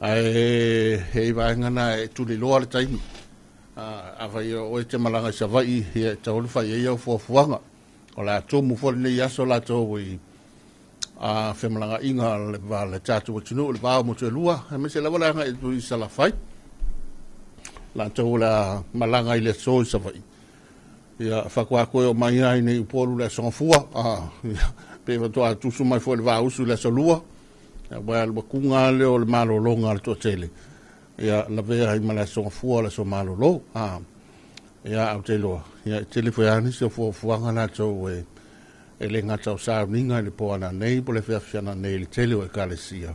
Ae e i vaega na e tuliloa le taimi. Afai o e te malaga i Savaii, ia e tau le fai ai au fuafuaga. O le a tumu foi lenei aso latou i femalagaaiga le tatou atunuu, le va o Motuelua, aemaise lava le agai atu i Salafai. Latou o le a malaga i le aso i Savaii. Ia faatoa toe o mai ai nei Upolu le aso Gafua, pe faatoa tusu mai foi le vausu i le aso Lua. Ia ua aluatuga lea o le malologa a le toatele, ia lavea ai ma le aso Gafua o le aso malolo. Ia au te iloa, ia e tele foi lava nisi o fuafuaga latou e le gata o sauniga i le po ananei po o le afiafi ananei i le tele o ekalesia.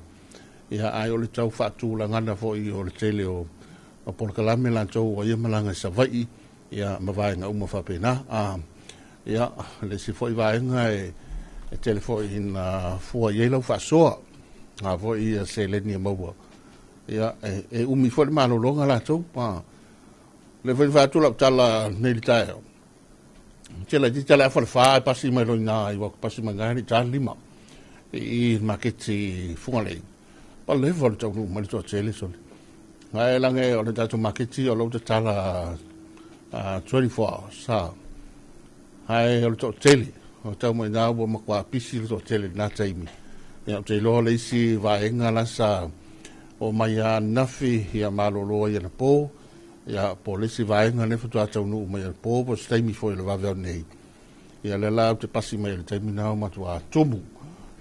Ia ae o le tau faatulagana foi o le tele o polokalame latou o ia malaga i Savaii, ia ma vaega uma faapena. Ia le isi foi vaega e tele foi ina fua i ai lau faasoa, a foi ia seleni e maua, ia e umi foi le malologa latou. Le foi faatu lau tala nei le taeao, tele iti le afa le fa e pasi mai loina i waka pasi mai ngai ni lima i maketi Fugalei. Pa leva le taunu mai le toatele sole. Ngai lange o le tatou maketi o lau tatala 24 hours. Ai o le toatele. O tau mai na ua matua pisi le toatele i lena taimi. Ia, ou te iloa le isi vaega la sa oo mai lava ananafi, ia malolo ai anapo, ia po o le isi vaega lea faatoa taunuu mai anapo po o se taimi foi o le vaveao nei. Ia lea la ou te pasi mai i le taimi lena ua matua tumu,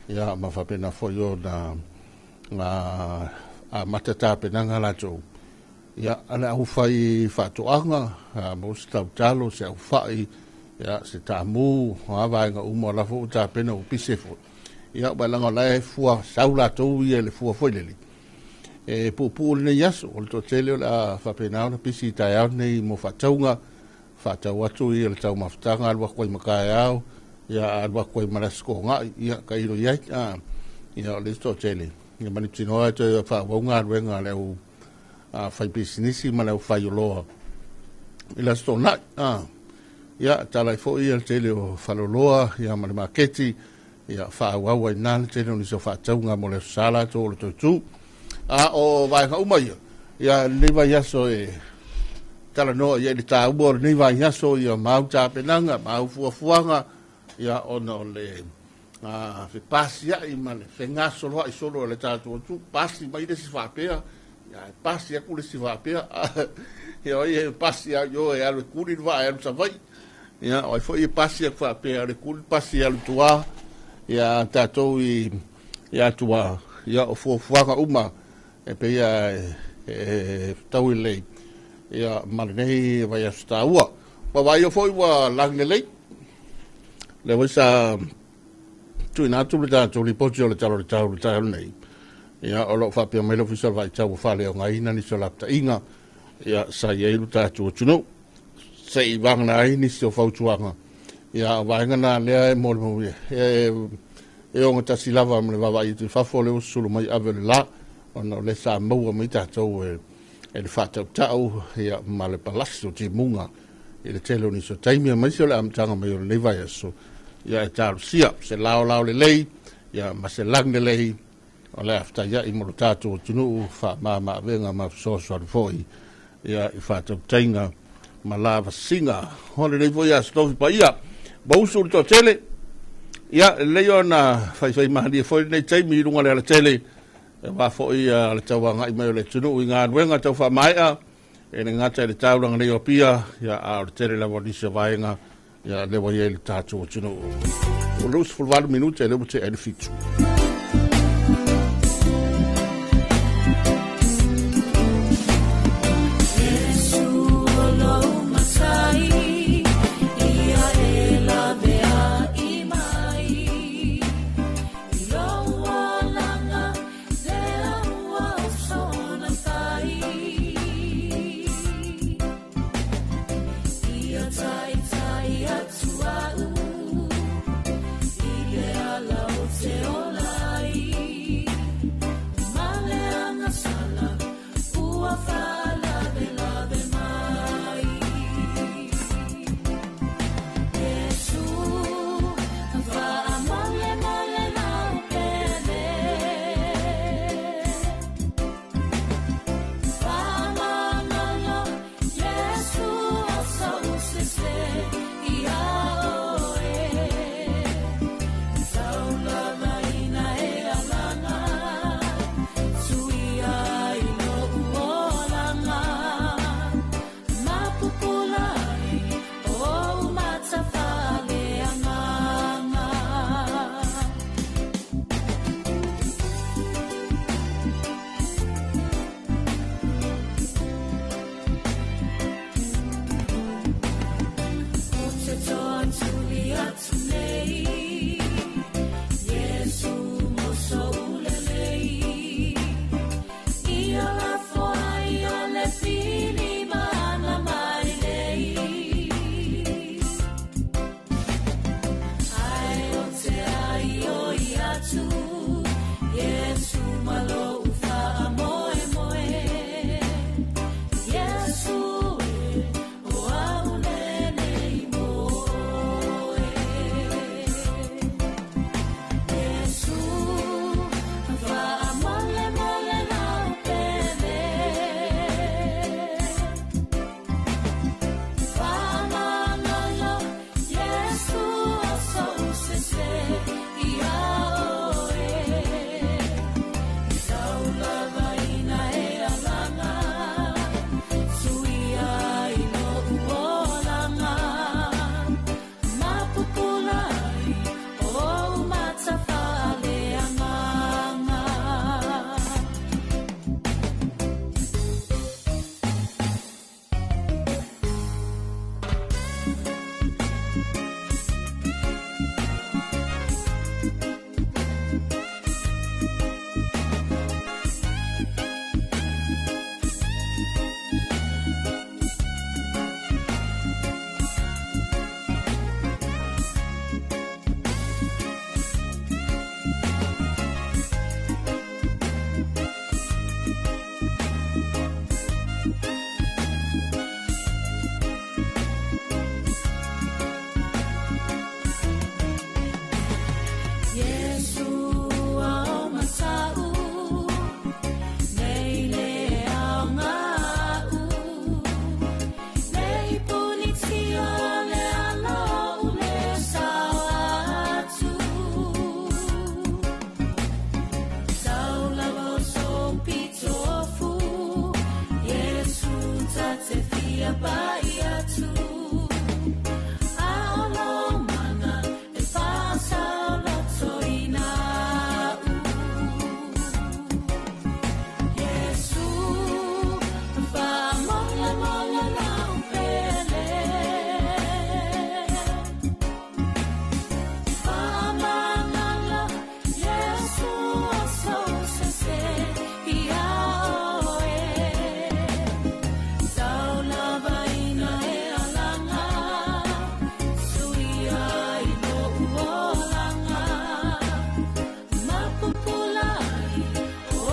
ia ma faapena foi ona amata tapenaga latou. Ia, a le aufai faatoaga, maua se tautalo, se aufai, ia, se taamu, o a vaega uma o la foi ua tapena ua pise foi. Ia, ua leaga o la e fua sau latou ia i le fua foi lele. E puupuu lenei aso, o le toatele o le a faapena ona pisi i taeao nei mo faatauga, faatau atu ia le taumafataga, alu atu ai ma taeao, ia alu atu ai ma le aso toonai, ia tailo i ai. Ia, o le isi toatele, ia manutinoa e toe faaauau galuega a le au faipisinisi ma le aufaioloa i le Aso Toonai. Ia, tala ai foi le tele o faleoloa ia, ma le maketi, ia, faaauau ai na le tele o nisi o faatauga mo le Aso Sa latou o le toe tu. A o vaega uma ia, ia, lenei vaiaso e talanoa ia i le taua o lenei vaiaso, ia ma au tapenaga, ma au fuafuaga, ia, ona o le fepasiai ma le fegasoloai solo o le tatou atunuu, pasi mai le isi faapea, ia, e pasi atu le isi faapea, ia, o ai e pasi au i o e alu e kuli le vaa e alu Savaii, ia, o ai foi e pasi atu faapea e alu e kuli pasi e alu i tua, ia, tatou i atua, ia, o fuafuaga uma e pei e fetaui lelei, ia, ma lenei vaiaso taua. Ua vaaia foi ua lagi lelei, lea foi sa tuuina atu le tatou lipoti o le Tala o le Tau i le taeao nei. Ia, o lo o faapea mai le Ofisa o le Vaitau ua faaleaogaina nisi o lapataiga, ia, sa i ai lo tatou atunuu, se i vagana ai nisi o fautuaga. Ia, o vaega na lea e molimau e ogatasi lava ma le vaavaai atu i fafo, o lea ua susulu mai ave o le la, ona o lea sa maua mai tatou e le faatautau, ia, ma le palasi o timuga i le tele o nisi o taimi, aemaise o le amataga mai o lenei vaiaso. Ia, e talosia se laolao lelei, ia, ma se lagi lelei o le a fetaiai mo lo tatou atunuu, faamamaavega ma fesoasoani foi, ia, i faatautaiga ma lavasiga. O lenei foi Aso Tofi paia, mausu le toatele, ia, lelei ona faifaimalie foi lenei taimi i luga o le alatele, e aua foi le tauagai mai o le atunuu i galuega tau faamaea, e le gata i le taulaga nei o Apia, ia, a o le tele lava o nisi o vaega, ia, lea ua i ai le tatou atunuu. Ua 28 minute, lea ua tea ai le 7.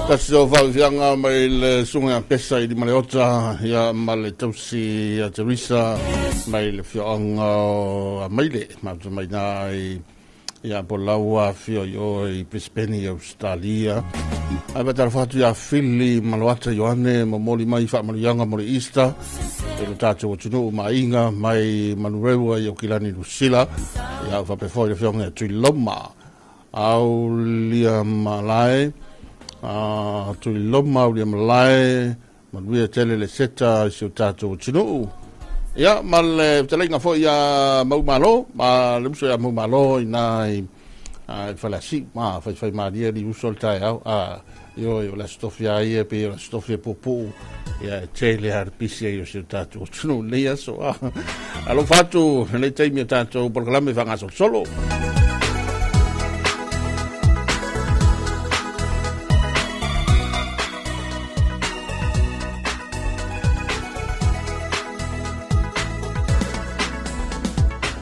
Tasi o faafiafiaga mai le susuga ia Pesa i Limaleota, ia ma le tausi ia Teresa mai le afioaga o Amaile, matou mai na i ia po lau afio i o i Brisbane i Australia. Ae faatalofa atu ia Fili Maloata Ioane, momoli mai faamanuiaga mo le Easter i lo tatou atunuu ma aiga mai Manurewa i Aukilani Lusila. Ia faapea foi le afioga ia Tuiloma Aulia Malae, Tuiloma Aulia Malae, manuia tele le seta i si o tatou atunuu. Ia, ma le fetalaiga foi ia Maumalo, ma le uso ia Maumalo i na i Faleasiu, ma faifai malie li uso le taeao, ioe o le aso tofi a ia, pe o le aso tofi e puupuu, ia e tele lava le pisi ai o si o tatou atunuu i lenei aso. Alofa atu lenei taimi o tatou polokalame faagasolosolo.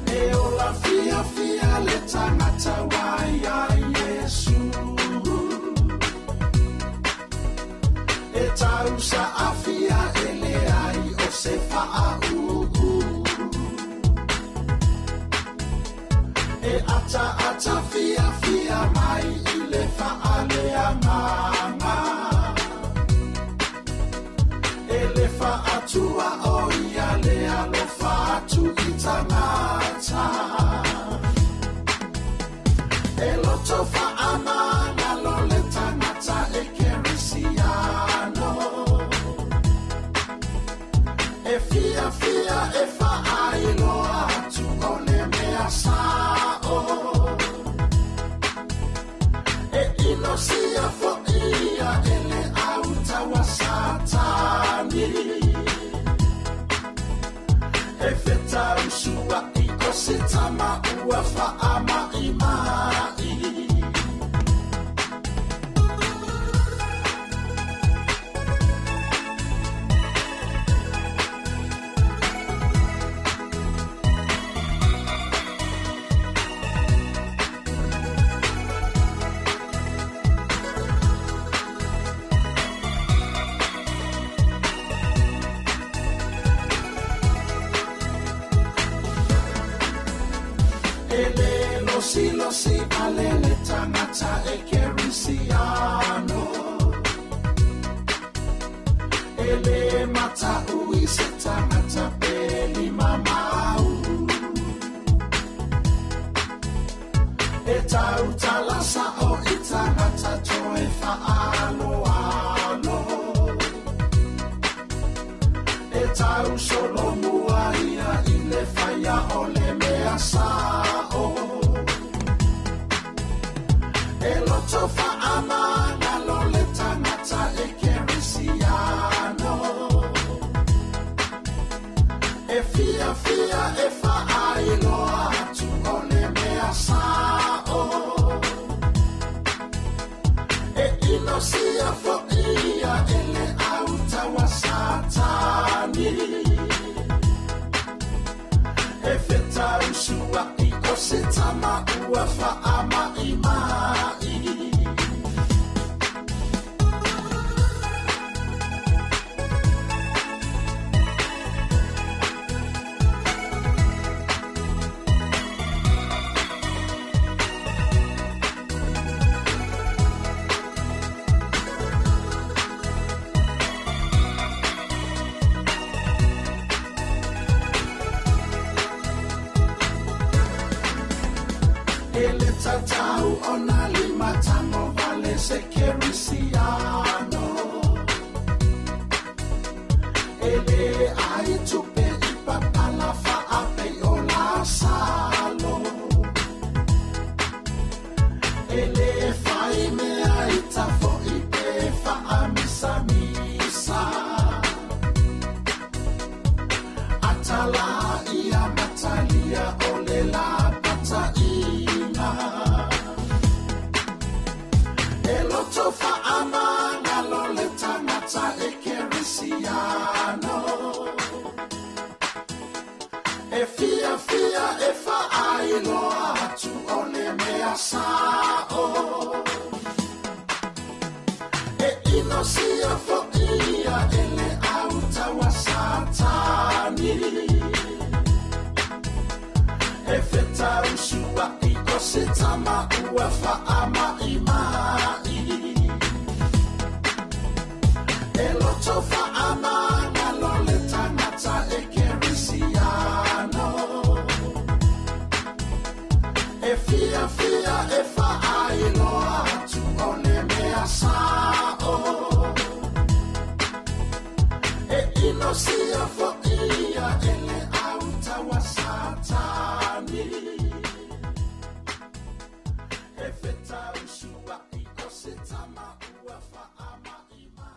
E ola fiafia le tagata ua ia Iesu. E tausaafia e leai o se faauu. E ataata fiafia mai i le faaleagaga. E le faatua o ia le alofa atu i tagata. E loto faamagalo le tagata e kerisiano. E fiafia e faailoa atu o le mea sao. E inosia fo'i ia e le autaua Satani. E fetausua'i o se tama ua faama'ima'i. E le losilosi vale le tagata e kerisiano. E le mataui se tagata pe limamau. E tautalasa o i tagata toe faaloalo. E tausolomua ia i le faia o le mea sao. E loto faamagalo le tagata e kerisiano. E fiafia e faailoa atu o le mea sao. E inosia fo'i ia e le autaua Satani. E fetausua'i o se tama ua faama'ima'i. E le tautau ona limatago vale se kerisiano. E le ai tupe i papala faapei o Lasalo. E le fai mea i tafo'i pe faamisamisa. Atala ia matalia o le lapataiga. E loto faamagalo le tagata e kerisiano. E fiafia e faailoa atu o le mea sao. E inosia fo'i ia e le autau a Satani. E fetausua'i o se tama ua fa'ama'ima'i. E loto fa'amagalo le tagata e kerisiano. E fiafia e fa'ailoa atu o le mea sa'o. E inosia fo'i ia e le autau a Satani. E fetausua'i o se tama ua fa'ama'ima'i.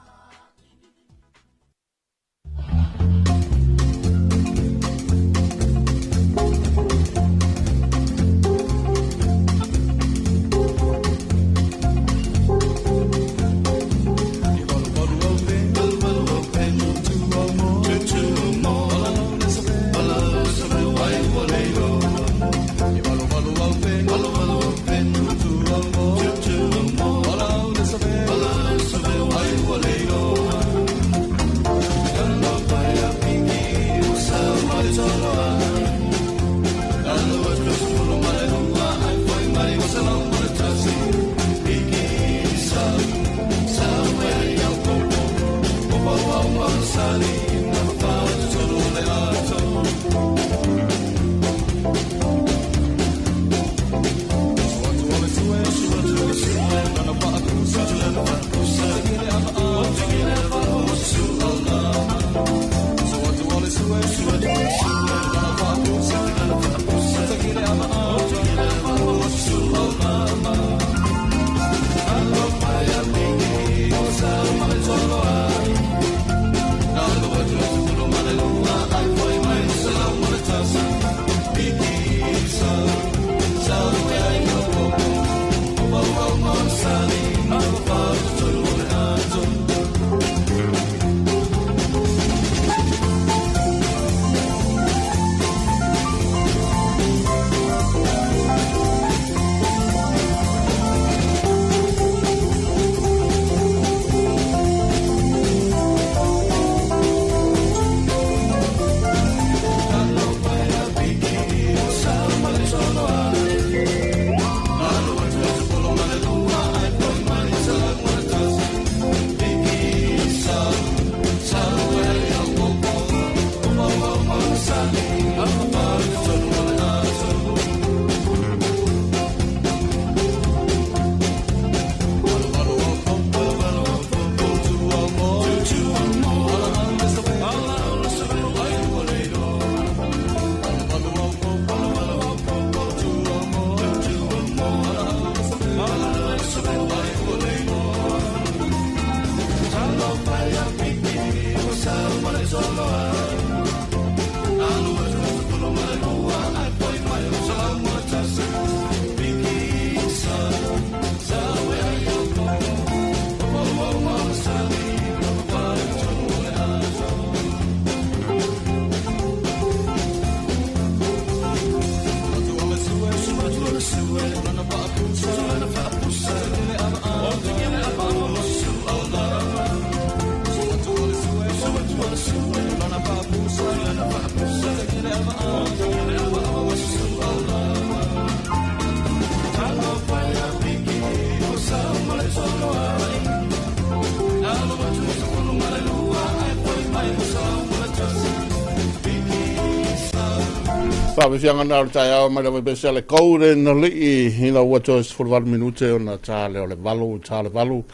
Faafiafiaga na o le taeao mai lava pese le golden alii ina ua toe 18 minute ona tā lea o le 8, tā le 8.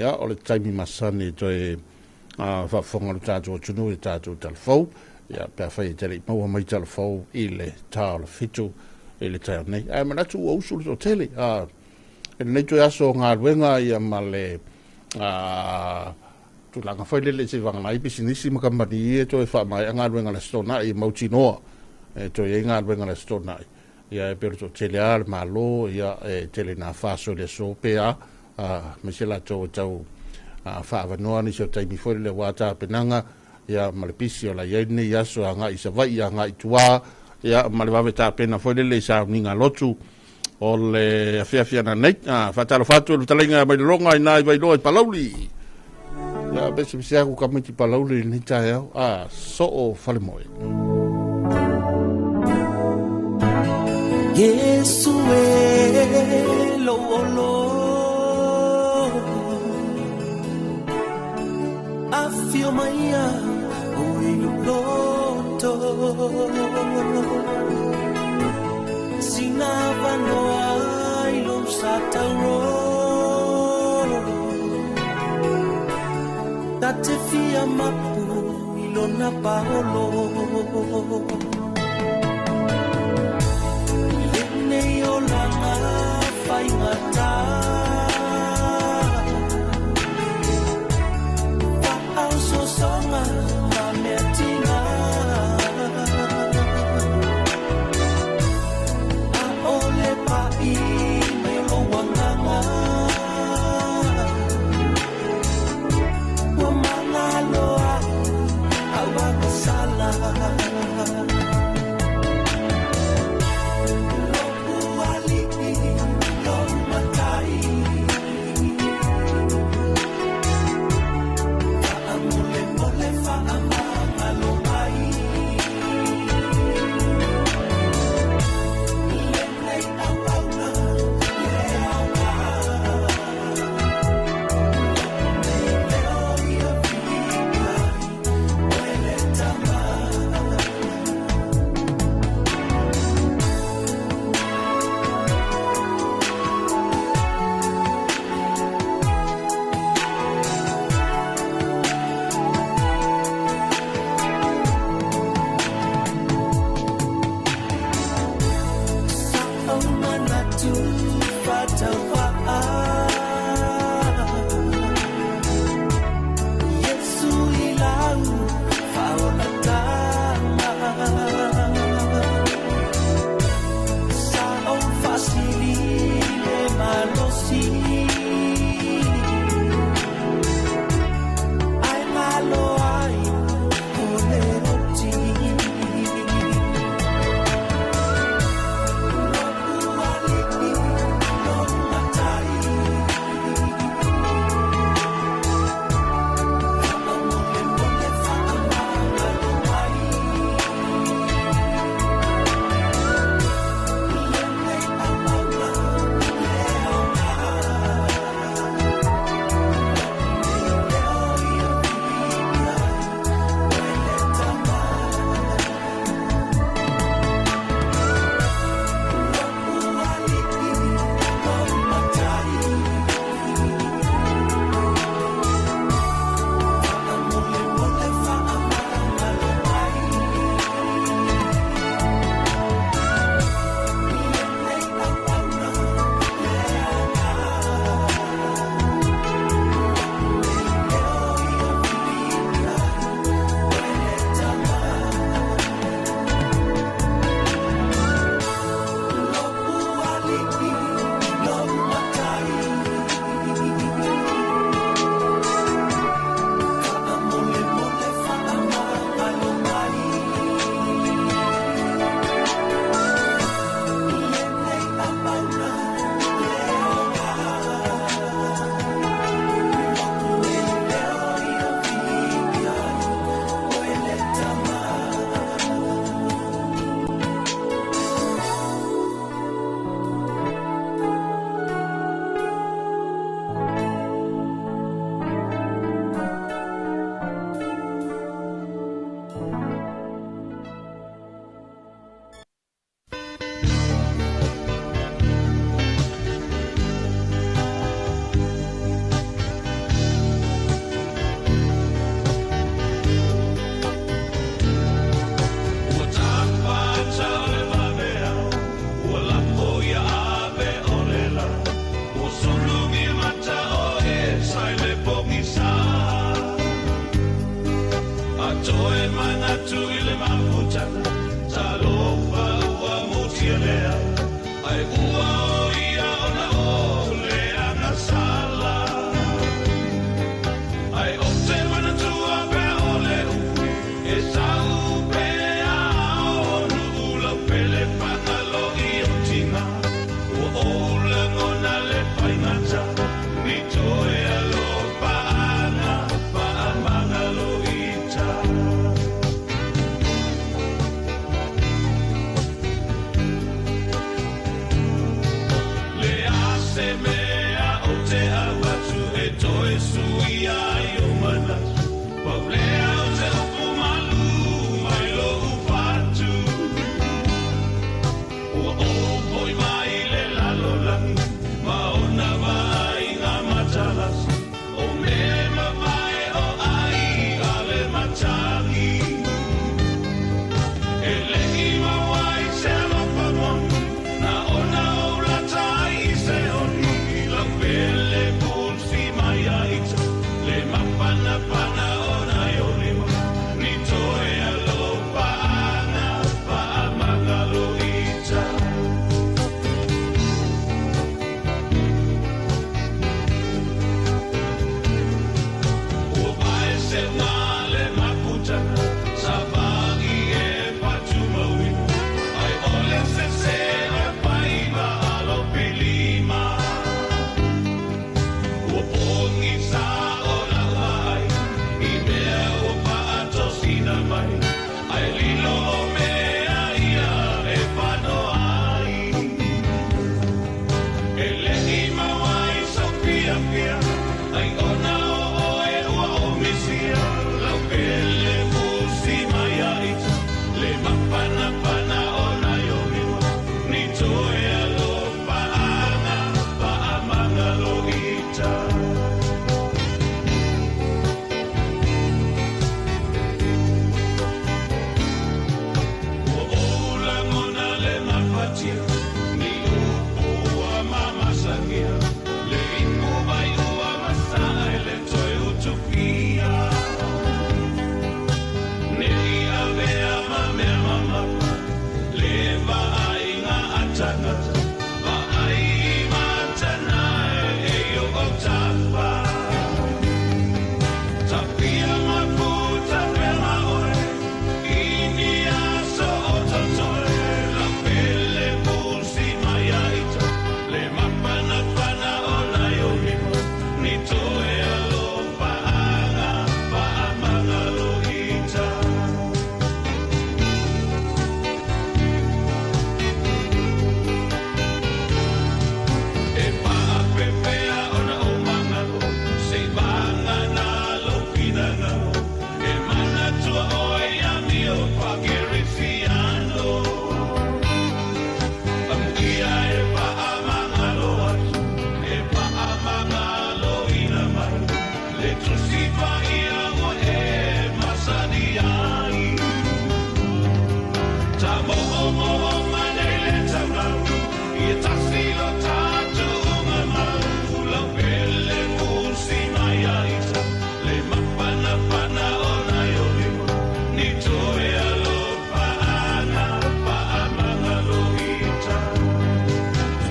Ia, o le taimi masani toe faafofoga le tatou atunuu i le tatou talafou. Ia, pe afai e te le i maua mai talafou i le tā o le 7 i le taeao nei. Ae manatu ua usu le toatele. E lenei toe aso o galuega ia ma le tulaga foi lele se vagana ai pisinisi ma kamani e toe faamaea galuega le Aso Toonai mautinoa. E toe ai galuega le Aso Toonai. Ia, e pei o le toatele a le Malo, ia, e tele nā faaso i le aso pe a, aemaise latou e tau faaavanoa nisi o taimi foi lele aua tapenaga, ia, ma le pisi o la i ai lenei aso agai i Savaii, agai i tua, ia, ma le vave tapena foi lele i sauniga lotu o le afiafi ana nei. Faatalofa atu i le fetalaiga mai Lologa i na i Vailoa i Palauli. Ia pese aku kamiti palauli ni taeao a soo falemoe. Yesu e lo olo afio maia o iluloto sina vanoa ilo satauro tate fia mapu ilona paolo nei olanga faingata fa'aososonga ma meatinga a'ole pa'i mai o lou agaga ua magalo ai auagasala. Ni toe alofa ana.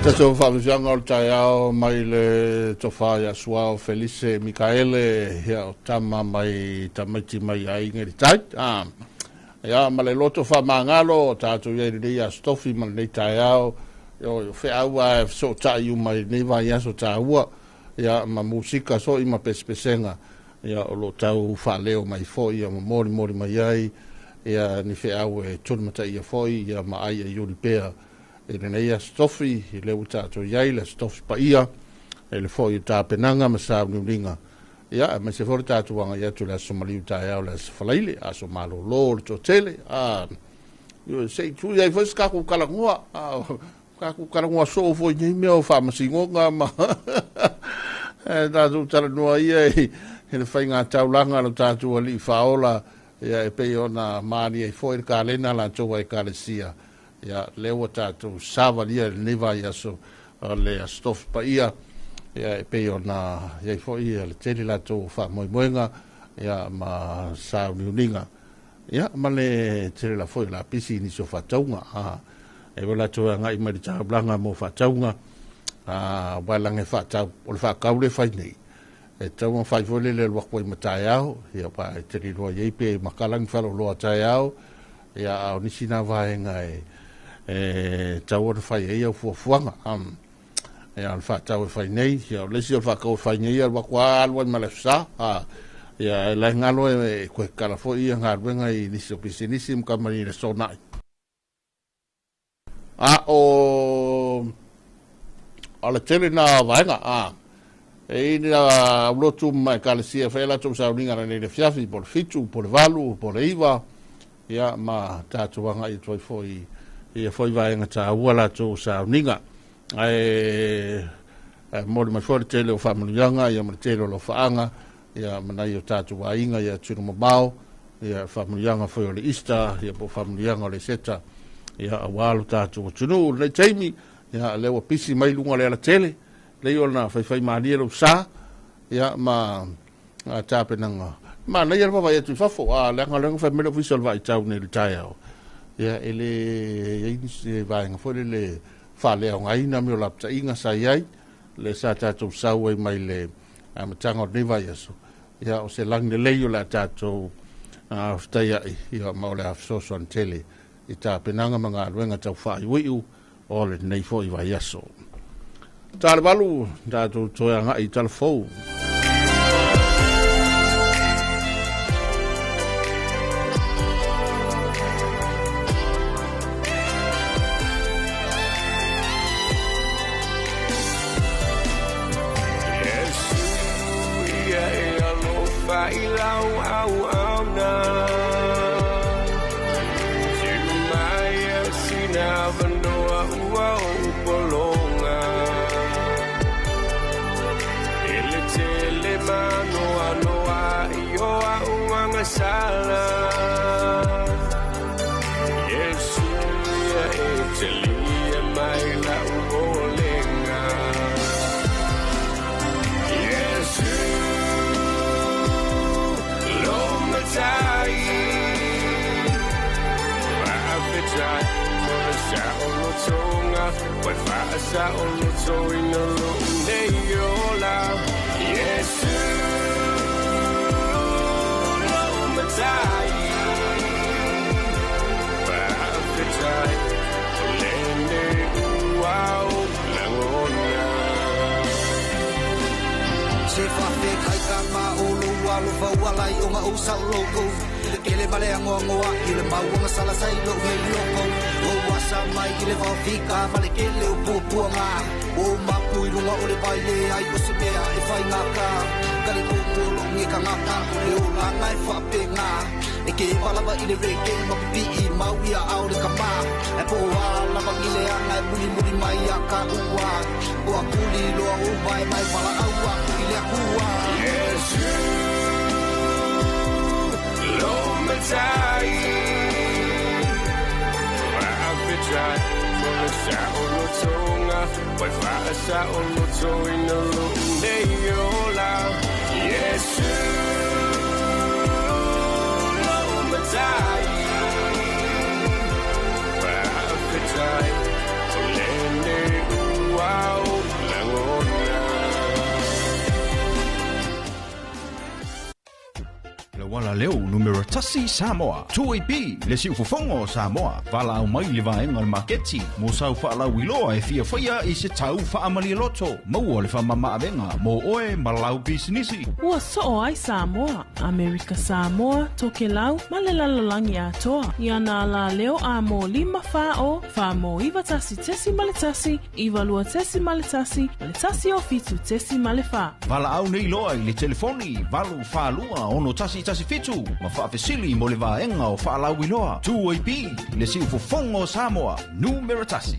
Tatou faamanuiaga o le taeao mai le tofa ia Suao Felise Mikaele, ia o tama mai tamaiti mai aiga i le tai. Ia ma le loto faamagalo o tatou i ai lenei aso tofi ma lenei taeao, o feau a e fesootai uma i lenei vaiaso taua, ia ma musika so'i ma pesepesega, ia o lo tau faaleo mai foi, ia ma molimoli mai ai, ia ni feau e tulimataia foi, ia ma ai e iuli pea i lenei aso tofi, i le ua tatou i ai, le aso tofi paia, e le foi o tapenaga ma sauniuniga. Ia, aemaise foi le tatou agai atu le aso maliu taeao, le aso falaile, aso malolo o le toatele. Se i tui ai foi se tatou talanoa, tatou talanoa soo foi nei mea o faamasinoga ma tatou talanoa ia i le faiga taulaga lo tatou alii faaola, ia e pei ona maali ai foi le kalena latou ai ekalesia. Ia, lea ua tatou savalia i lenei vaiaso o le aso tofi paia, ia e pei ona iai foi ia le tele latou faamoemoega, ia ma sauniuniga, ia ma le tele la foi o lapisi i nisi o faatauga. E ua latou agai mai le taulaga mo faatauga, ua laga e faatau, o le faatau le fai nei, e tau ma fai foi le le alu atu ai ma taeao, ia pa e tele loa iai pe makalagi faaloloa taeao, ia a o nisi nā vaega e tau ona fai ai au fuafuaga. Ia o le faatau e fai nei, ia o le isi o le faatau e fai nei, ia alu atu a alu ai ma le aso sa. Ia e lae galo e koe kala foi ia galuega i nisi o pisinisi ma kamani le sonai. A o le tele nā vaega, e i nā aulotu ma ekalesia whai latou sauniga na nei le fiafi, po le 7, po le 8, po le 9, ia ma tātou anga i toi foi, ia foi vaega tāua latou sauniga. Ae moli mai foi le tele o faamanuiaga, ia ma le tele o lofaanga, ia manai o tātou aiga, ia tino mamao, ia faamanuiaga foi o le Easter, ia po faamanuiaga o le Seta. Ia auā lo tatou atunuu i lenei taimi, ia lea ua pisi mai luga o le alatele, lei ona faifaimalie lou sa, ia ma tapenaga. Manaia le vaavaai atu i fafo, a leaga o lea na fai mai le Ofisa o le Vaaitau nei i le taeao, ia e le i ai nisi vaega foi lele faaleaogaina mea o lapataiga sa i ai, lea sa tatou sau ai mai le amataga o lenei vaiaso, ia o se lagi lelei o le a tatou fetaiai, ia ma o le a fesoasoani tele i tapenaga ma galuega tau faaiuiu o lenei foi vaiaso. Talevalu, tatou toe agai i talafou. Leo numero tasi Samoa. 2AP le siufofoga o Samoa. Valaau mai le vaega o le maketi mo sau faalauiloa e fiafaia i se tau faamalialoto. Maua le faamamaavega mo oe ma lau pisinisi. Ua soo ai Samoa, Amerika Samoa, Tokelau, ma le lalolagi atoa. Ia nā la leo a mō 5 whā o, whā mō 9 tasi tesi ma le tasi, 9 2 tesi ma le tasi, ma le tasi o 7 tesi ma le whā. Valaau nei loa i le telefoni 8 4 2 6 1 1 7 ma faafesili mo le vaega o faalauiloa. 2AP le siufofoga o Samoa, numero tasi.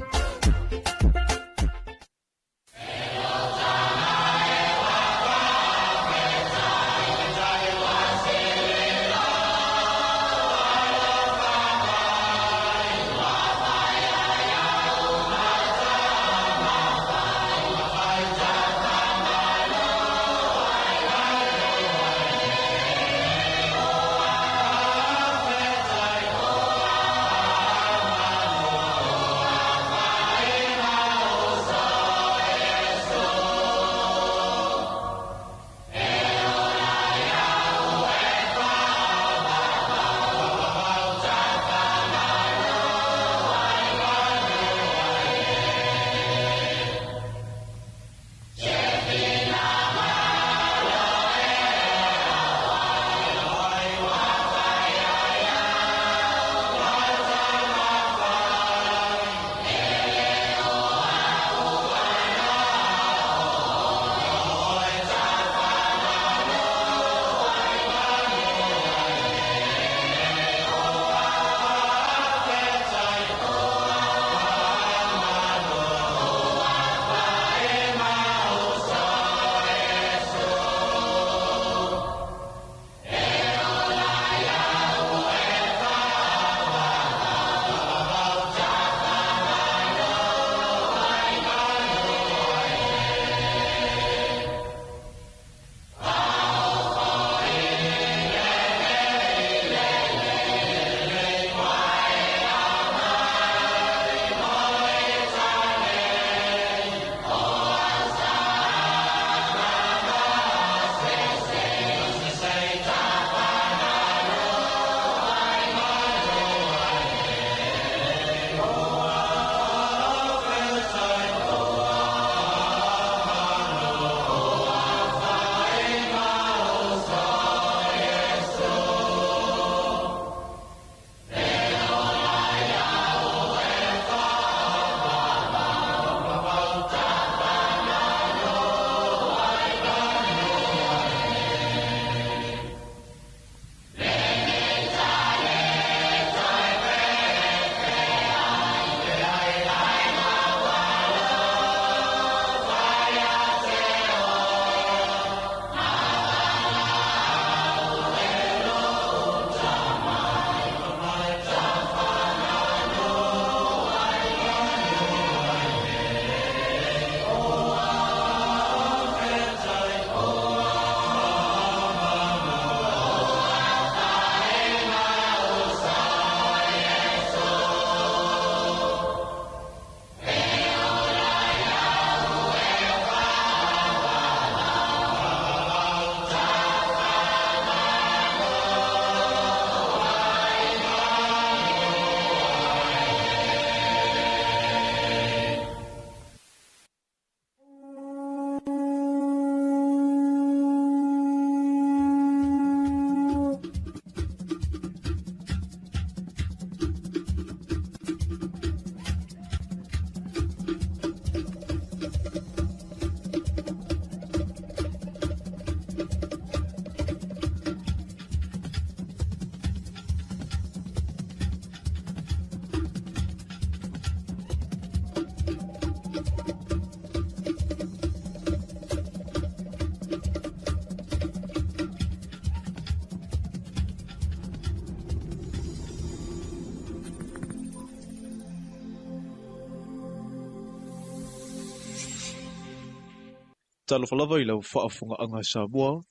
Talofa lava i lau faafofogaaga Samoa,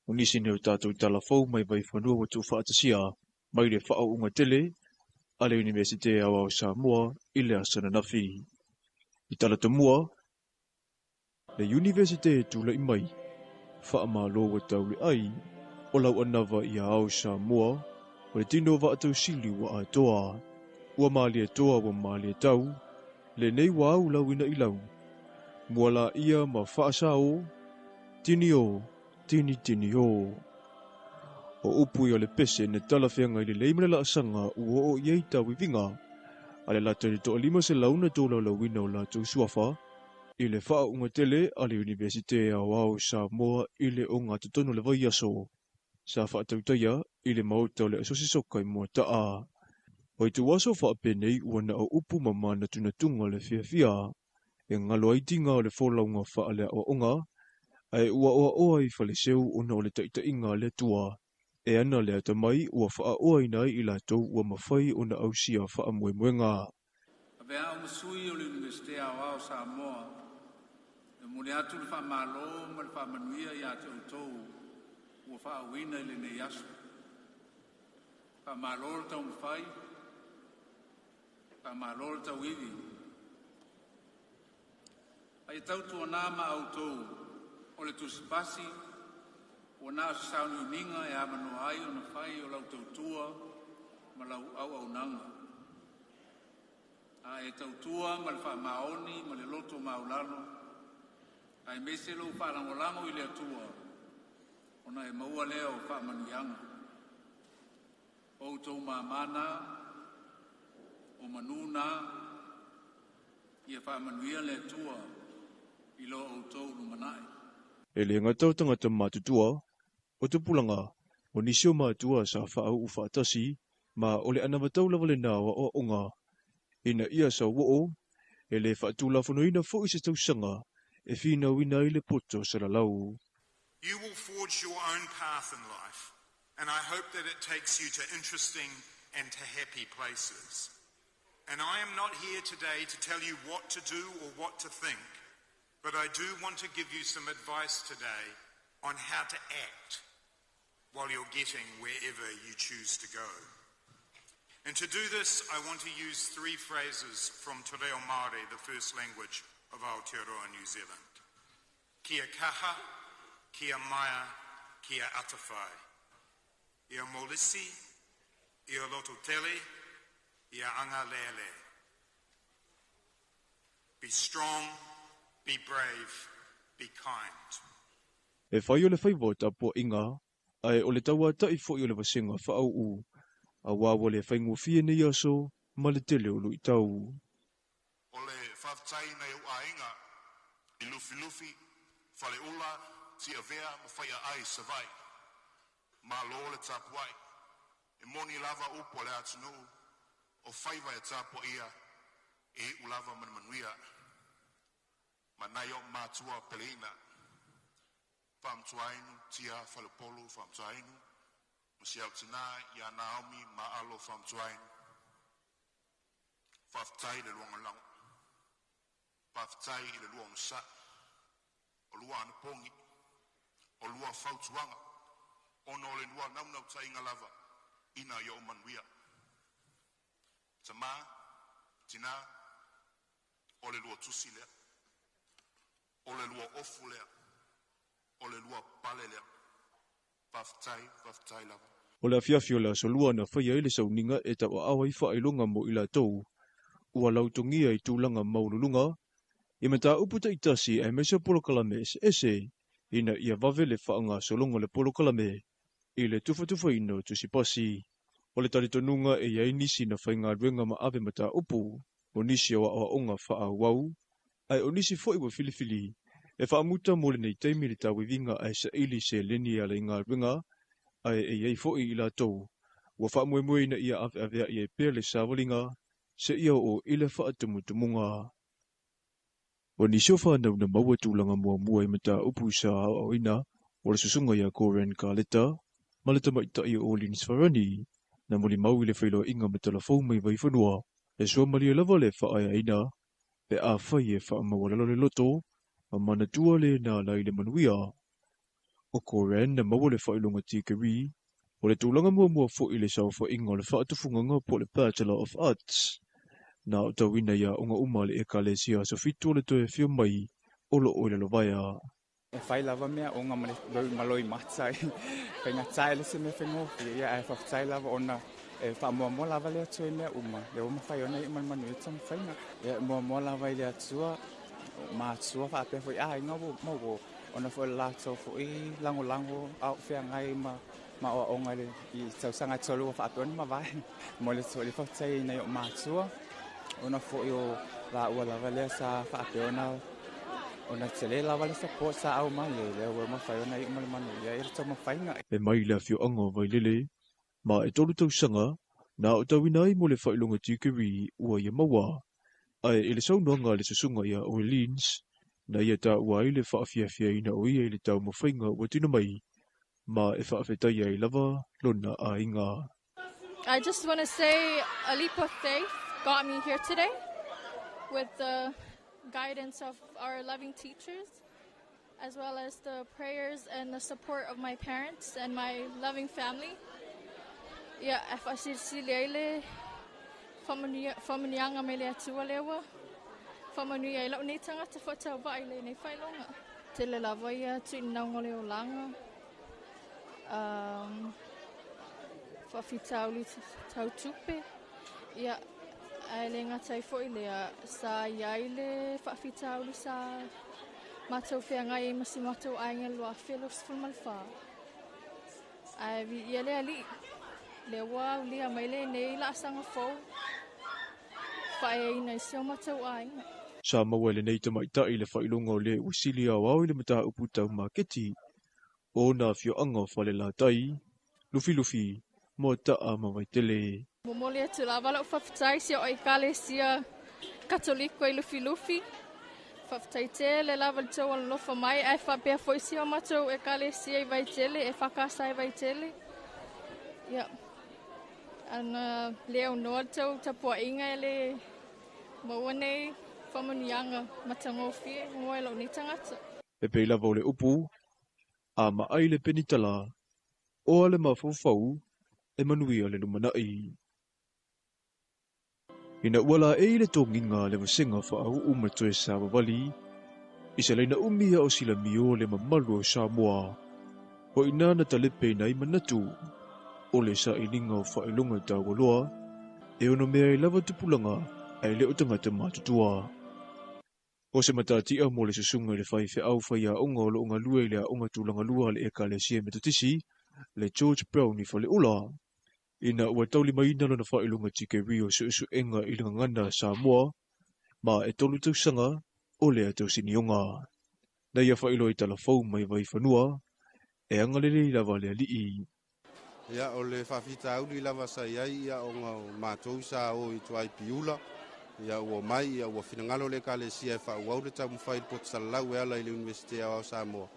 o nisi nei o tatou tala fou mai Vaifanua ua tuufaatasia mai le faauuga tele a le Iunivesite Aoao o Samoa i le aso ananafi. I talatomua, le Iunivesite e tulai mai, faamalo ua tau le ai, o lau anava ia ao Samoa, o le tino vaatausili ua atoa. Ua malie toa ua malie tau, lenei ua au lau ina i lau. Mua laia ma faasao, tini o, tini tini o. O upu ia o le pese na talafeagai lelei ma le laasaga ua oo i ai tauiviga a le lata i le 500 na tolaulauina o latou suafa i le faauuga tele a le Iunivesite Aoao o Samoa i le ogatotonu o le vaiaso sa faatautaia i le Maota o le Asosi Soka i Moataa. O ituaso faapenei ua na o upu ma manatunatuga le fiafia e galo ai tiga o le folauga faaleaoaoga ae ua oaoa i faleseu ona o le taitaiga a le Atua e ana le atamai ua faaoaina ai i latou ua mafai ona ausia faamoemoega. Avea au ma sui o le Iunivesite Aoao o Samoa e momoli atu le faamalo ma le faamanuia ia te outou ua faauuina i lenei aso. Faamalo le taumafai, faamalo le tauivi. A ia tautuana ma outou o le tusipasi ua na o se sauniuniga e avanoa ai ona fai o lau tautua ma lau auaunaga. A e tautua ma le faamaoni ma le loto maualalo, aemaise lou faalagolago i le Atua, ona e maua lea o faamanuiaga. O outou mamā na, o manu na, ia faamanuia le Atua i lo outou lumanai. E le gata o tagata matutua, o tupulaga, o nisi o matua sa faauu faatasi, ma o le anavatau lava lena o aoaoga. Ina ia sauoo, e le faatulafonoina foi se tausaga e finauina ai le poto salalau. You will forge your own path in life, and I hope that it takes you to interesting and to happy places. And I am not here today to tell you what to do or what to think, but I do want to give you some advice today on how to act while you're getting wherever you choose to go. And to do this, I want to use three phrases from Te Reo Māori, the first language of Aotearoa New Zealand. Kia kaha, kia maia, kia atawhai. Ia molisi, ia lototele, ia anga lele. Be strong, be brave, be kind. E fai o le faiva o tapuaiga, ae o le tauata'i foi o le vasega faauu, auā ua le faigofie nei aso ma le tele o luitau. O le faafetai i nai ou aiga i Lufilufi, Faleula, Tiavea ma Faiaai i Savaii. Malo le tapuai. E moni lava upu a le atunuu, o faiva e tapuaia e iu lava ma le manuia. Ma nai o'u matua peleina, Faamatuainu Tia Faleupolu Faamatuainu, ma si au tinā ia Naomi Maalo Faamatuainu. Faafetai i le lua lagolago. Faafetai i le lua onosai, o lua anapogi, o lua fautuaga, ona o le lua naunautaiga lava ina ia ou manuia. Tamā, tinā, o le lua tusi lea, o le lua ofu lea, o le lua pale lea. Faafetai, faafetai lava. O le afiafi o le aso Lua na faia ai le sauniga e tauaao ai faailoga mo i latou ua lautogia i tulaga maualuluga i mataupu taitasi aemaise o polokalame eseese ina ia vave le faagasologa o le polokalame i le tufatufaina o tusipasi. O le talitonuga e i ai nisi na faigaluega ma ave mataupu o nisi o aoaoga faaauau, ae o nisi foi ua filifili e faamuta mo lenei taimi le tauiviga ae saili seleni e ala i galuega, ae e i ai foi i latou ua faamoemoe ina ia aveaveai ai pea le savaliga seia oo i le faatumutumuga. O nisi o fanau na maua tulaga muamua i mataupu sa aoaoina o le susuga ia Goran Kaleta ma le tamaitai o Orleans Farani na molimau i le feiloaiga ma talafou mai Vaifanua e suamalie lava le faaeaina pe afai e faamaualalo le loto Ma manatua le na ala i le manuia. O Koren na maua le faailoga tikeri, o le tulaga muamua foi i le saofaiga o le faatufugaga po o le Bachelor of Arts. Na aotauina i aoga uma a le Ekalesia Aso Fitu o le toe afio mai o lo o i Lalovaea. E fai lava mea oga ma le maloi mata e faigata e le se mea faigofie ia ae faafetai lava ona e faamuamua lava le Atua i mea uma lea ua mafai ona iu ma le manuia taumafaiga. Ia e muamua lava i le Atua matua faapea foi aiga ma uo ona foi o le latou foi lagolago a o feagai ma ma aoaoga i le i tausaga e 3 ua faapea ona mavae. Momoli atu foi le faafetai i nai ou matua ona foi o laua lava lea sa faapea ona ona tele lava le support sa aumai ai lea ua mafai ona iu ma le manuia i le taumafaiga. E mai le afioaga o Vailele, ma e 3 tausaga na aotauina ai mo le faailoga tikeri ua ia maua. Ae i le saunoaga a le susuga ia Orleans, na ia taua ai le faafiafiaina o ia i le taumafaiga ua tuuina mai, ma e faafetai ai lava lona aiga. I just want to say a leap of faith got me here today with the guidance of our loving teachers, as well as the prayers and the support of my parents and my loving family. Ia, e faasilisili ai le faamanuiaga mai le Atua lea ua faamanuia ai lau nei tagata faatauvaa i lenei faailoga. Tele lava ia tuuinauga o le olaga, faafitauli tau tupe, ia, ae le gata ai foi lea, sa i ai le faafitauli sa matou feagai ai ma si matou aiga i le 2024. Ae viia le Alii, lea ua aulia mai lenei laasaga fou, faaeaina i si o matou aiga. Sa maua e lenei tamaitai le faailoga o le ua sili aoao i le mataupu tau maketi o ona afioaga o Falelatai, Lufilufi, Moataa ma Vaitele. Momoli atu lava lau faafetai si o Ekalesia Katoliko i Lufilufi. Faafetai tele lava le tou alolofa mai, ae faapea foi si o matou Ekalesia i Vaitele, e whakasa i Vaitele. Ia, ana le aunoa le tou tapuaiga e le maua nei faamanuiaga matagofie mo e lou nei tagata. E pei lava o le upu, a maai le penitala, oa le mafaufau, e manuia le lumanai. Ina ua laei le togiga le vasega faauu ma toe savavali, i se laina umi a o silamio le mamalu o Samoa, o ina na talepe ina ai manatu, o le sailiga o faailoga taualoa, e ono mea ai lava tupulaga ae le o tagata matutua. O se matatia mo le susuga i le faifeau faiaoga o loo galue i le aoga tulagalua a le Ekalesia Metotisi, le George Brown i Faleula. Ina ua taulimaina lona faailoga tikeri o suesuega i le gagana Samoa, ma e 3 tausaga o lea tausinioga. Na ia faailoa i talafou mai Vaifanua, e agalelei lava le alii. Ia o le faafitauli lava sa i ai ia ona o matou sa o i tua i Piula, ia ua mai ia ua finagalo le Ekalesia e faaauau le taumafai i le poto salalau e ala i le Iunivesite Aoao Samoa.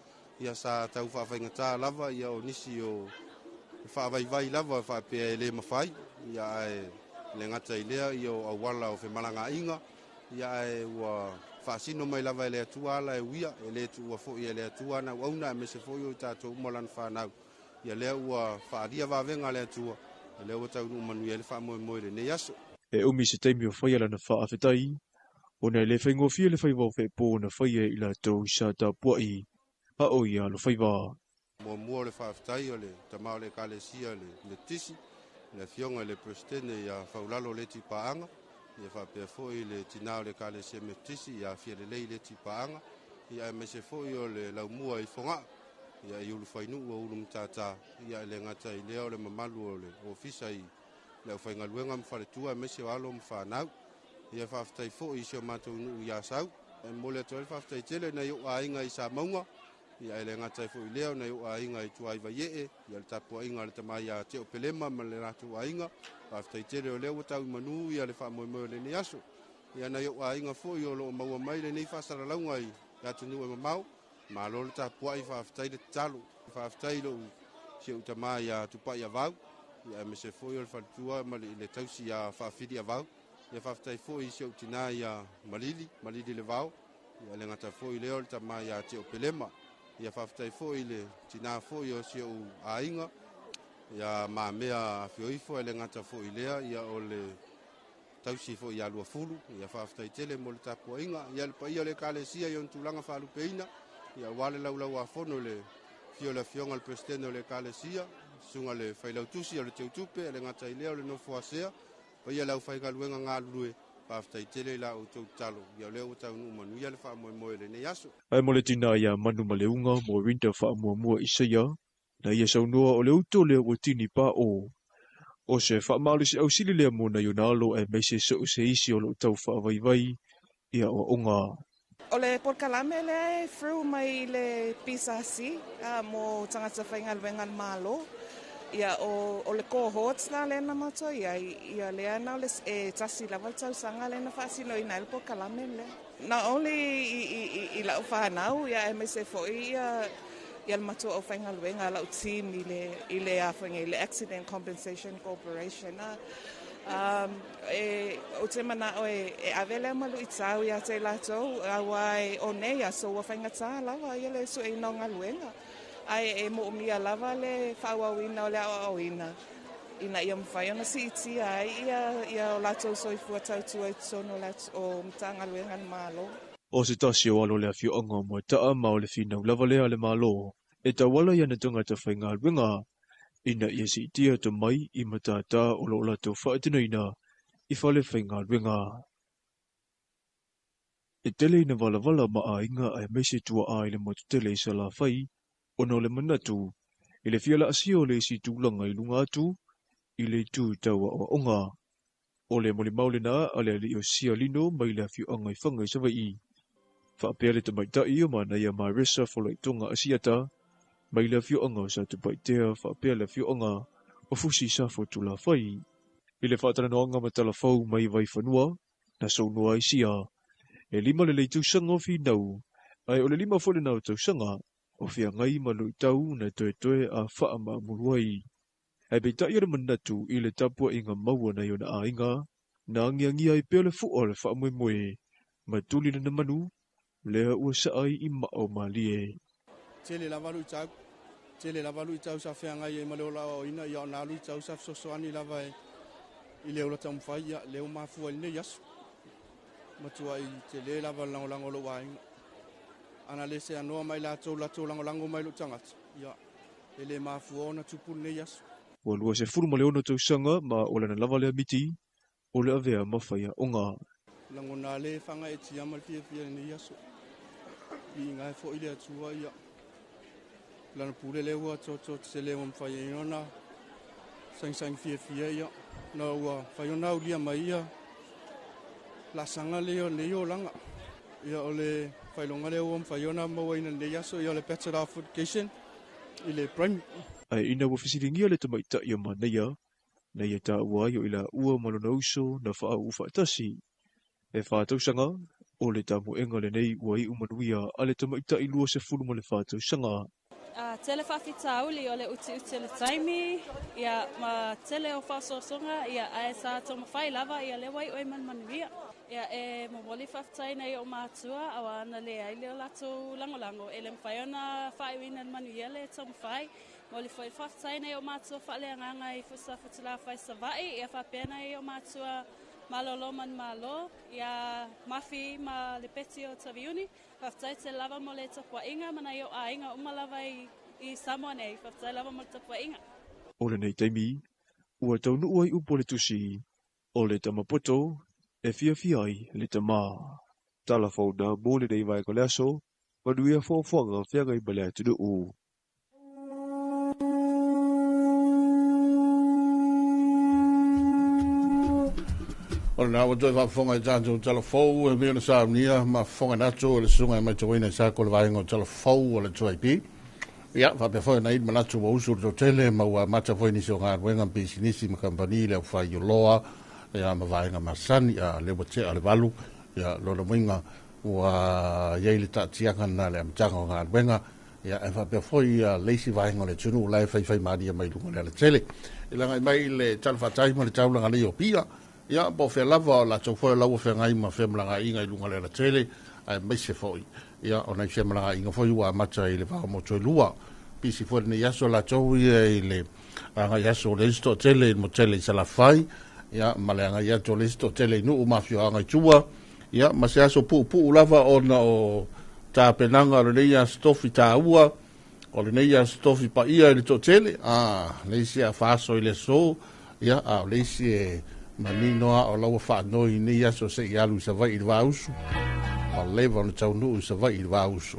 Ia sa tau faafaigata lava ia o nisi o faavaivai lava faapea e le mafai, ia ae le gata i lea ia o auala o femalagaaiga, ia ae ua faasino mai lava e le Atua ala e uia, e le tuua foi e le Atua ana auauna aemaise foi o i tatou uma lana fanau. Ia lea ua faalia vavega a le Atua, ia lea ua taunuu manuia ai le faamoemoe i lenei aso. E umi se taimi o faia lana faafetai, ona e le faigofie le faiva o feepo na faia i latou sa tapuai a o ia alofaiva. Muamua o le faafetai o le tama o le Ekalesia le Metotisi, le afioga i le Presidente ia Faulalo Leti Paaga, ia faapea foi le tina o le Ekalesia Metotisi ia Fialelei Leti Paaga, ia aemaise foi o le laumua i Fogaa, ia i Ulufainuu o Ulumatata, ia e le gata i lea o le mamalu o le ofisa i le aufaigaluega ma faletua aemaise o alo ma fanau. Ia faafetai foi i si o matou nuu i Asau. E momoli atu ai le faafetai tele nai ou aiga i Samauga, ia e le gata ai foi i lea o nai ou aiga i tua i Vaiee, ia le tapuaiga a le tama ia Teo Pelema ma le latou aiga. Faafetai tele o lea ua tau i manu ia le faamoemoe o lenei aso. Ia nai ou aiga foi o loo maua mai lenei faasalalauga i atunuu e mamao, malo le tapuai, faafetai le tatalo. Faafetai lou si ou tama ia Tupai Avau, ia aemaise foi o le faletua ma le tausi ia Faafili Avau. Ia faafetai foi i si ou tina ia Malili, Malili le Vao. Ia le gata foi lea o le tama ia te o Pelema. Ia faafetai foi i le tinā foi o si ou aiga, ia Mamea Afioifo, e le gata foi lea, ia o le tausi foi ia Luafulu. Ia faafetai tele mo le tapuaiga. Ia le paia o le Ekalesia i ona tulaga faalupeina, ia aua le laulauafono i le afio o le afioga i le Peresetene o le Ekalesia, susuga i le Failautusi o le Teutupe, e le gata i lea o le nofo asea, paia le aufaigaluega galulue, faafetai tele i la outou tatalo, ia o lea ua taunuu manuia le faamoemoe o lenei aso. Ae mo le tinā iā Manumaleuga mo Rinda Faamuamua Isaia, na ia saunoa o le uto lea ua tini paʻo. O se faamalosi sili lea mo nai ona alo aemaise so o se isi o loo tau faavaivai i aoaoga. O le polokalame lea e through mai le PSRC mo tagata faigaluega a le Malo. Ia o le cohorts la lea na matou i ai, ia lea na o le e tasi lava le tausaga lea na faasinoina ai le polokalame lea. Not only i lau fanau, ia aemaise foi ia le matou aufaigaluega, lau team i le afoga i le Accident Compensation Corporation. Ou te manao e ave lea maluitau ia te latou, aua e o nei aso ua faigata lava ia le sueina o galuega. Ae e moomia lava le faaauauina o le aoaoina ina ia mafai ona siitia ai ia o latou soifua tautua i totonu o Matagaluega a le Malo. O se tasi o alo o le afioaga o Moata'a ma o le finau lava lea a le Malo e tauala i ana tagata faigaluega ina ia siitia tomai i matātā o loo latou faatinoina i fale faigaluega. E tele ina valavala ma aiga aemaise tuaa i le motu tele i Salafai ona o le manatu i le fia laasia o le isi tulaga i luga atu i le itu tau aoaoga. O le molimau lena a le alii o Sialino mai le afioaga i Faga i Savaii. Faapea le tamaitai o Manaia Marisa Folaitoga Asiata mai le afioaga o Satupaitea faapea le afioaga o Fusi Safo Tulafai. I le faatalanoaga ma Talafou mai Vaifanua, na saunoa ai sia, e 5 lelei tausaga o finau, ae o le 5 foi lena o tausaga o feagai ma luitau na toetoe a faamaamulu ai. Ae peitai o le manatu i le tapuaiga maua nai ona aiga, na agiagia ai pea le fua o le faamoemoe, ma tuli lana manu, lea ua saai i mao malie. Tele lava luitau, tele lava luitau sa feagai ai ma le ola aoaoina, ia ona luitau sa fesoasoani lava e i le ola taumafai, ia lea ua mafua i lenei aso. Matuai tele lava le lagolago o lou aiga. Ana le seanoa mai latou latou lagolago mai lou tagata, ia e le mafua ona tupu lenei aso. Ua 26 tausaga ma o lana lava lea miti o le avea ma faiaoga. Lagona le faagaeetia ma le fiafia i lenei aso. Viiga ai foi le Atua, ia lana pule lea ua atoatoa tetele ua mafai ai ona sagisagi fiafia, ia na ua fai ona aulia mai ia laasaga lea o lenei olaga. Ia o le faailoga lea ua mafai ona mauaina lenei aso, ia o le Bachelor of Education i le Primary. Ae ina ua fesiligia le tamaitai o Manaia, na ia taua ai o i laua ma lona uso na faauu faatasi. E 4 tausaga, o le tamoega lenei ua iu manuia a le tamaitai 24 tausaga. Tele faafitauli o le utiuti o le taimi, ia ma tele o faasoasoga, ia ae sa taumafai lava, ia lea ua iu ai ma le manuia. Ia e momoli faafetai nai o matua aua na leai le o latou lagolago e le mafai ona faaiuina le manuia le taumafai. Momoli foi faafetai nai o matua faaleagaga i Fusafutulafai Savaii, ia faapea nai o matua malolo manumalo ia Mafi ma le Peti o Taviuni. Faafetai tele lava mo le tapuaiga ma nai o aiga uma lava i Samoa nei. Faafetai lava mo le tapuaiga. O lenei taimi, ua taunuu ai upu o le tusi, o le tamapoto e fiafia ai le tamā. Talafou na mo lenei vaega o le aso, manuia foafoaga feagai ma le atunuu. O lena ua toe faafofoga i tatou Talafou e pei ona saunia ma fofoga natu o le susuga e matauina i sako le vaega o Talafou o le 2AP. Ia, faapea foi ona i manatu ua usu le toatele ma ua amata foi nisi o galuega ma pisinisi ma kamupani le aufaioloa, ia ma vaega masani a lea ua tea le 8, ia lona uiga ua iai le taatiaga lena le amataga o galuega. Ia, e faapea foi ia le isi vaega o le atunuu la e faifai malie mai luga o le alatele. I lagai mai le talafatai ma le taulaga nei o Apia, ia po o fea lava o latou foi o lau feagai ma femalagaaiga i luga o le alatele. Aemaise foi ia ona i femalagaaiga foi ua amata i le va o motu e lua. Pisi foi lenei aso latou ia i le agai aso o le isi toatele i le motele i Salafai, ia ma le agai atu o le isi toatele i nuu ma afioaga i tua, ia ma se aso puupuu lava ona o tapenaga o lenei aso tofi taua, o lenei aso tofi paia i le toatele, le isi a faaso i le aso, ia a o le isi e manino a o laua faanoi i nei aso se i alu i Savaii i le vausu, ma leva ona taunuu i Savaii i le vausu.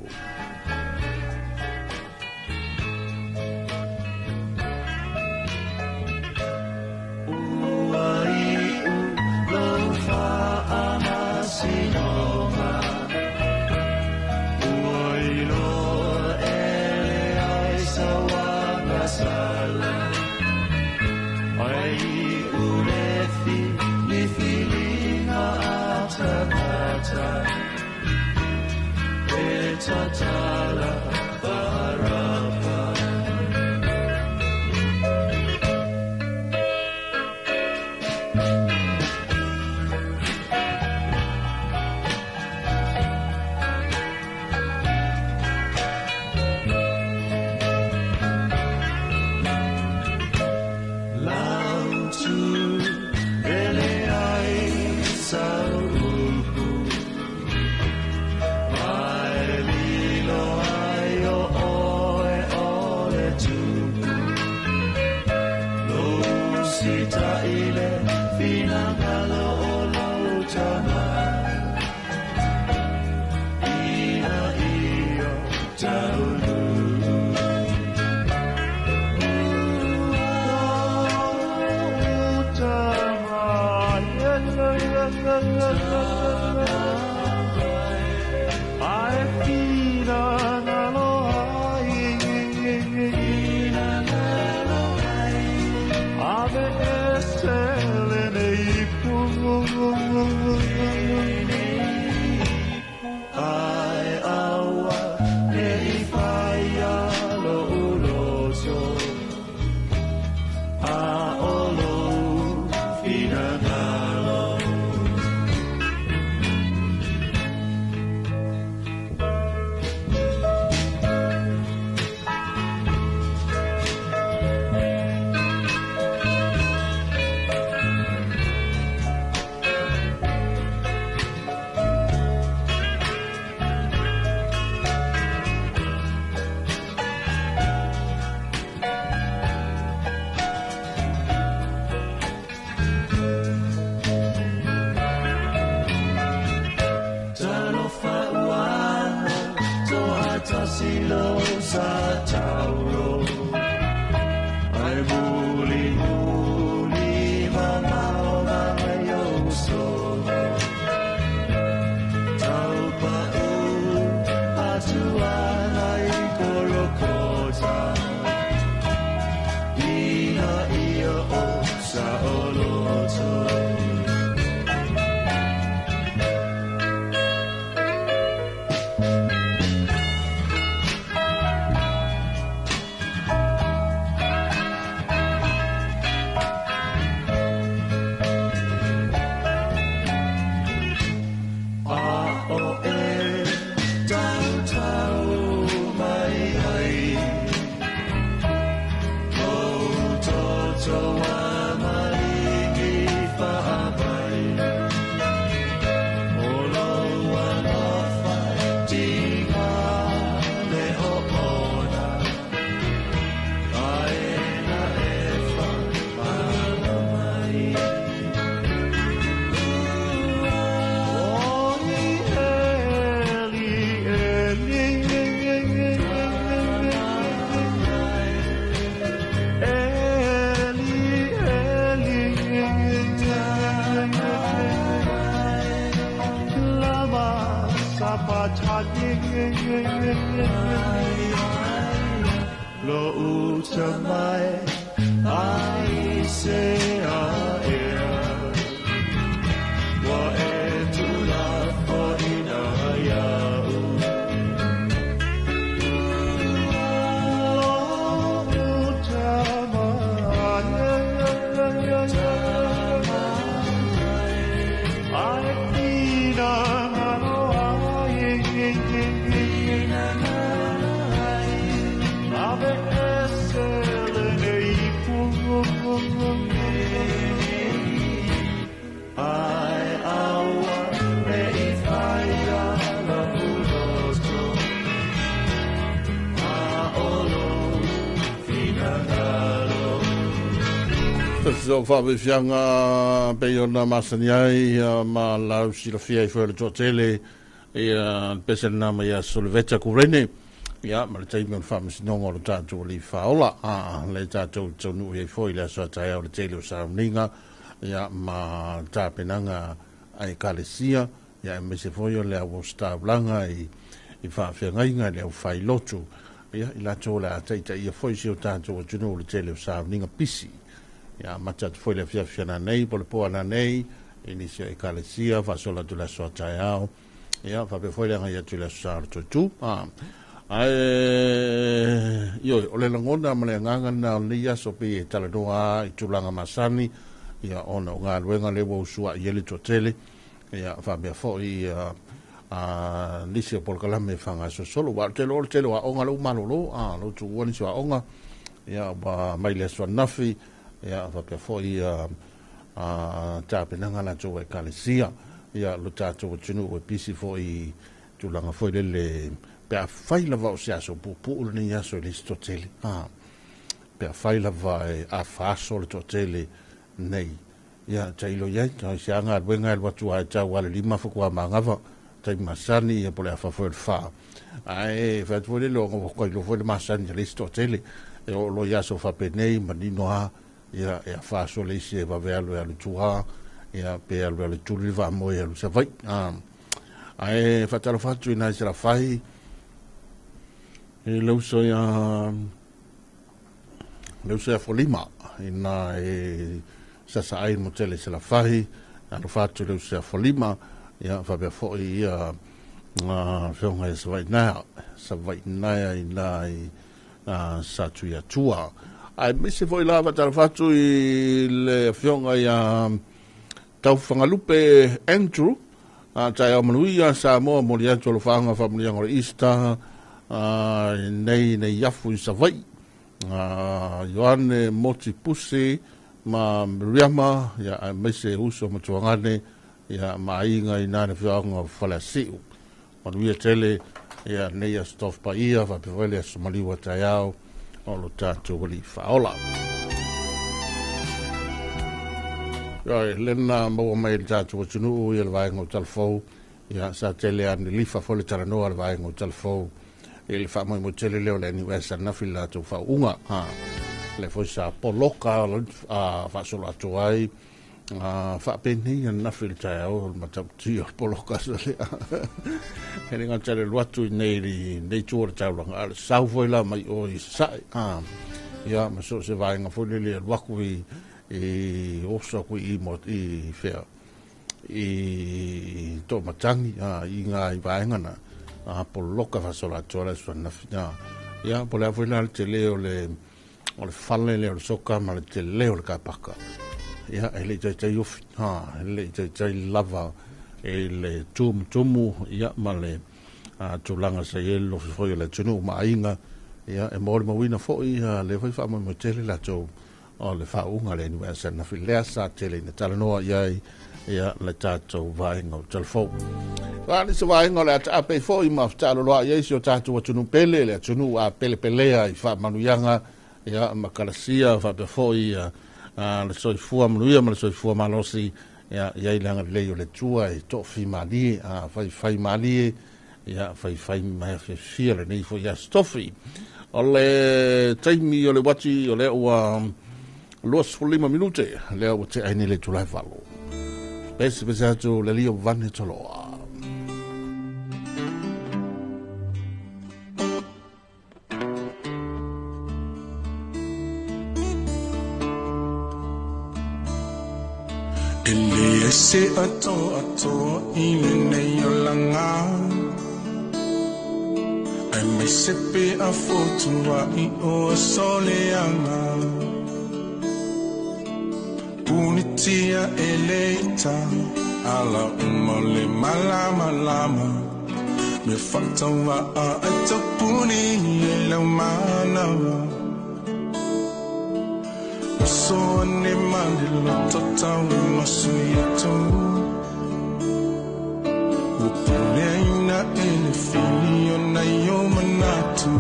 Ua iu lou faamasinoga, ua iloa e leai sau agasala, ai iu le filifiliga a tagata, e tatala Baraba. Lautu ele ai sau upu, mai lilo ai o oe o le tupu. Lou sita i le finagalo o lou tama, ina ia taunu. Ai aua nei whaia lo uloto, a o lo finagalo. Talofa ua toatasi lo sa tauro, ai muli muli mamao mai o solo. Taupa u atuana i korokota, ina ia o sa oloto. Lo uta mai ai se a ea, wa e tula fo ina iau. Lo uta mai ai ina ngalo ai. So faavefiaga pei ona masani ai ma lau silafia i foi o le toatele ia le pese lena mai ia Soliveta Kurene ia ma le taimi o le faamasinoga o le tatou alii faaola le tatou taunuu ai foi le aso a taeao o le tele o sauniga ia ma tapenaga a ekalesia ia aemaise foi o le auositaulaga i faafeagaiga i le aufailotu ia i latou o le a taitaia foi si o tatou atunuu i le tele o sauniga pisi. Ia amata atu foi le afiafi ananei po o le po ananei i nisi o ekalesia faasolo atu le aso a taeao ia faapea foi le agai atu i le aso Sa o le Toetū. Ae ioe, o le lagona ma le agaga lena o lenei aso pei e talanoa i tulaga masani ia ona o galuega lea ua usuai ai le toatele ia faapea foi ia nisi o polokalame e faagasosolo. Aua o le tele o aoga lea ua malolo, lea ua tuua nisi o aoga ia ua mai le aso ananafi ia faapea foi ia tapenaga latou a ekalesia ia lo tatou atunuu e pisi foi i tulaga foi lele pe afai lava o se aso puupuu lenei aso i le isi toatele pe afai lava e afa aso le toatele nei ia tailo i ai tai se galuega e alu atu ai tau a le 5 faatoa magava taimi masani ia po o le afa foi o le 4 ae fai atu foi lele ona ua iloa foi le masani a le isi toatele e oo loa i aso faapenei manino lava ia e afa aso le isi e vave alu e alu tua ia pe alu alu tuli le vaamoe e alu Savaii ae faatalofa atu i nai Salafai i le uso ia Folima ina e sasaai mo tele Salafai alofa atu i le uso ia Folima ia faapea foi ia afioga ia Savainaea ina i Satuiatua. Ae maise foi la faatalofa atu i le afioga ia Taufagalupe Andrew taeao manuia Samoa moli atu alofaga faamanuiaga o le Easter nei afu i Savaii Ioane Moti Pusi ma Miriama ia aemaise uso matuagane ia ma aiga i nā le afioaga o Faleasiu. Manuia tele ia nei aso tofi paia faapea foi le aso maliu a taeao o lo tatou alii faaola. Ia lena maua mai le tatou atunuu ia le vaega o Talafou ia sa tele ane lifa foi le talanoa le vaega o Talafou i le faamoemoe tele lea o le NUS ananafi le latou faauuga. Le foi sa poloka faasolo atu ai faapenei ananafi le taeao o le matautia o le poloka sa lea. E le gata le alu atu i nei tua o le taulaga a o le sau foi la mai o i Sasae. Ia ma so o se vaega foi lele e alu atu i oso atu i i fea i Toomatangi i ngā i vaega na poloka faasolo atu ai le aso ananafi. Ia po o le a foi la le tele o le fale lea o le soka ma le tele o le kapaka. Ia e le i taitai ofi, e le i taitai lava e le tumutumu ia ma le tulaga sa i ai le lofi foi o le atunuu ma aiga ia e molimauina foi le foi faamoemoe tele latou o le faauuga le NUS ananafi lea sa tele ina talanoa i ai ia le tatou vaega o Talafou. A nisi vaega o le a taape foi ma fetaaloloa i ai si o tatou atunuu pele, le atunuu a pelepelea i faamanuiaga ia ma kalasia faapea foi le soifua manuia ma le soifua malosi ia i ai le agalelei o le Atua e toafimalie faifai malie ia faifai mafiafia lenei foi aso tofi. O le taimi o le uati o lea ua 25 minute lea ua tea ai nei le itula e 8. Pese pese atu le lia o Vane Toloa. E le se atoa i lenei olaga Ai mai se pe a fotua i o soleaga Punitia e leita ala uma le malamalama Me whatawa a e tapuni e lau manawa Oso ane mani loto tau e masu ia tau Ua pule aina e le fili o nai o manatu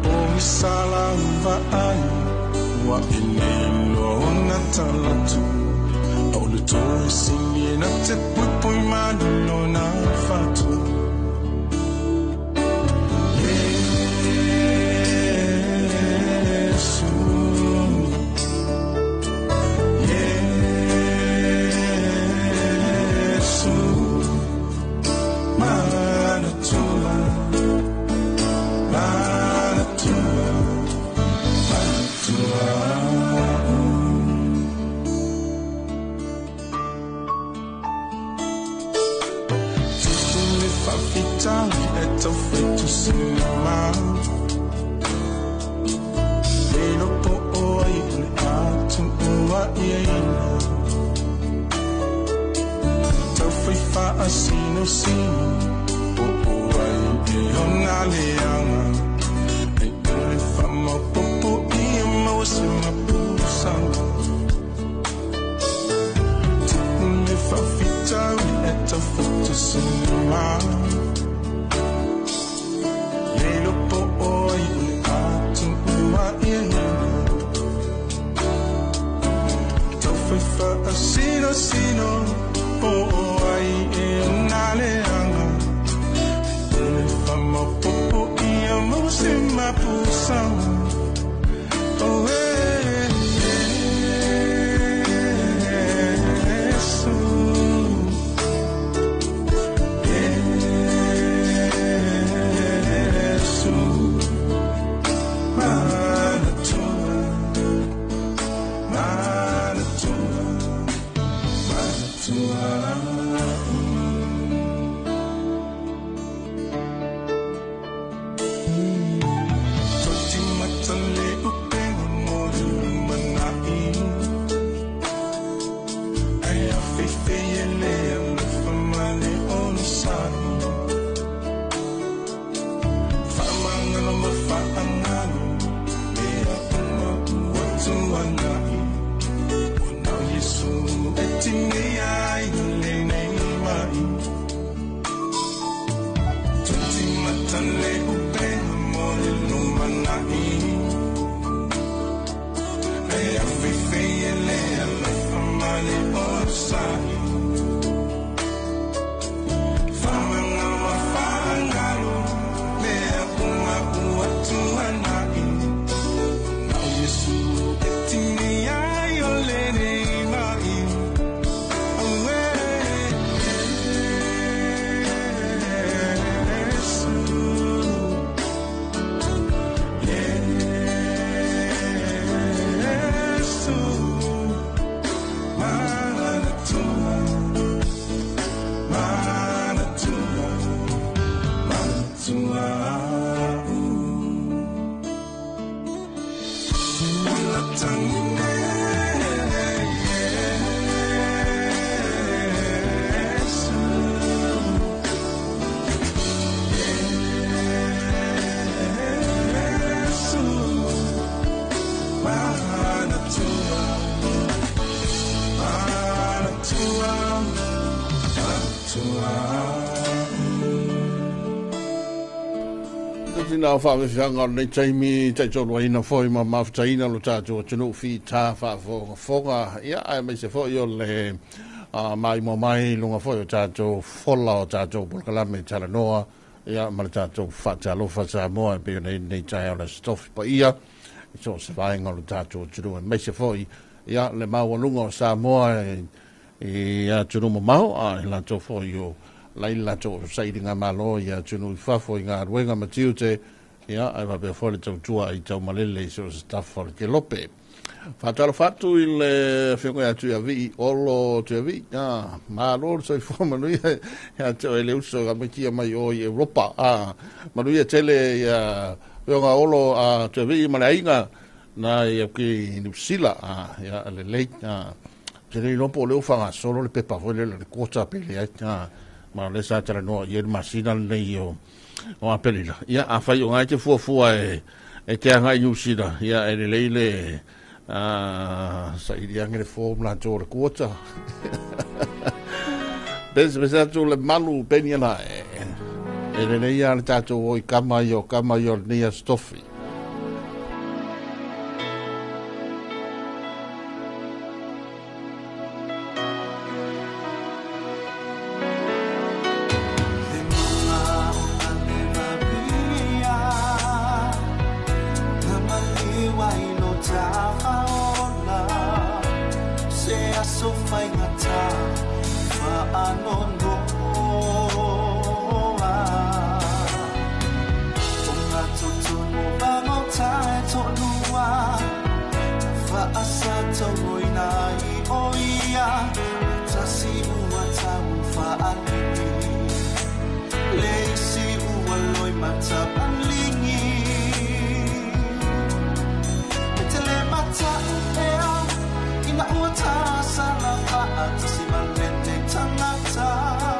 O misala uva ai ua e le iloa ona talatu A o le toe sini e na te puipui malu lona fatu Yesu Yesu Manatua Manatua Manatua Tutu le faafitauli e taufaitu sinima Le iloa po o ai o le atuua iaina Taufai faasinosino po o ai e ona leaga E o le faamaopoopo ia maua se mapusaga Tupu le faafitauli e taufaitu sinima Le iloa po o ai o le atuua iaina Taufai faasinosino po o ai e ona leaga O le faamaopoopo ia maua se mapusaga Oh, Yesu Yesu Manatua Manatua Manatua Toti matale upenga mo le lumanai Ai a feifei e le alofa ma le onosai Faamagalo ma faagalo mea uma ua tuanai Ua nao Iesu e tineia ai o lenei mai Toti matale upenga mo le lumanai Ai a feifei e le alofa ma le onosai Faamagalo ma faagalo mea uma ua tuanai Nao Iesu e tineia ai o lenei mai Auē Yesu Yesu Manatua Manatua Manatua Ula tangine Yesu Yesu Manatua Manatua Manatua Tasi na whaawhiwhanga o nei taimi, tai tolu aina foi ma mafutaina lo tātou atunuu fi tā whaafongafonga. Ia, ai mai se foi o le mai mo mai lunga foi o tātou fola o tātou polokalame talanoa. Ia, ma le tātou whaatalofa Samoa e pei o nei nei tae o le stofi pa ia. I so se vaenga o le tātou atunuu. E mai se foi, ia, le maualunga o Samoa i atunuu mamao, a e latou foi o lai latou sailinga malo ia atunuu i fafo i ngā ruenga ma tiute, ia, ai wapea foi le tautua i tau malele i so se tafa o le kelope. Whaatalo whatu i le whionga atu ia vii, olo tu ia vii, malo le soifua manuia, ia te o ele uso ka maitia mai o i Europa, manuia tele ia whionga olo tu ia vii ma le ainga, na ia ki New Zealand, ia le lei, te rei lopo o le ufanga solo le pepa foi le le kota pele ai, ma le sa tala noa i e masina nei o Apelila. Ia, a whai o ngai te fuafua e te anga i New Zealand. Ia, e le leile sa iri ange le form la tō le kuota. Pese pese atu le malu peni ana e le leia le tātou o i kama i o kama i o le nia stofi. noa. Tonga totonu vagota e to'alua, fa'asatauina i o ia, tasi ua tau fa'aligi, le isi ua loi matapaligi. E tele mata'u ea ina ua tasala fa'atasi ma lenei tagata.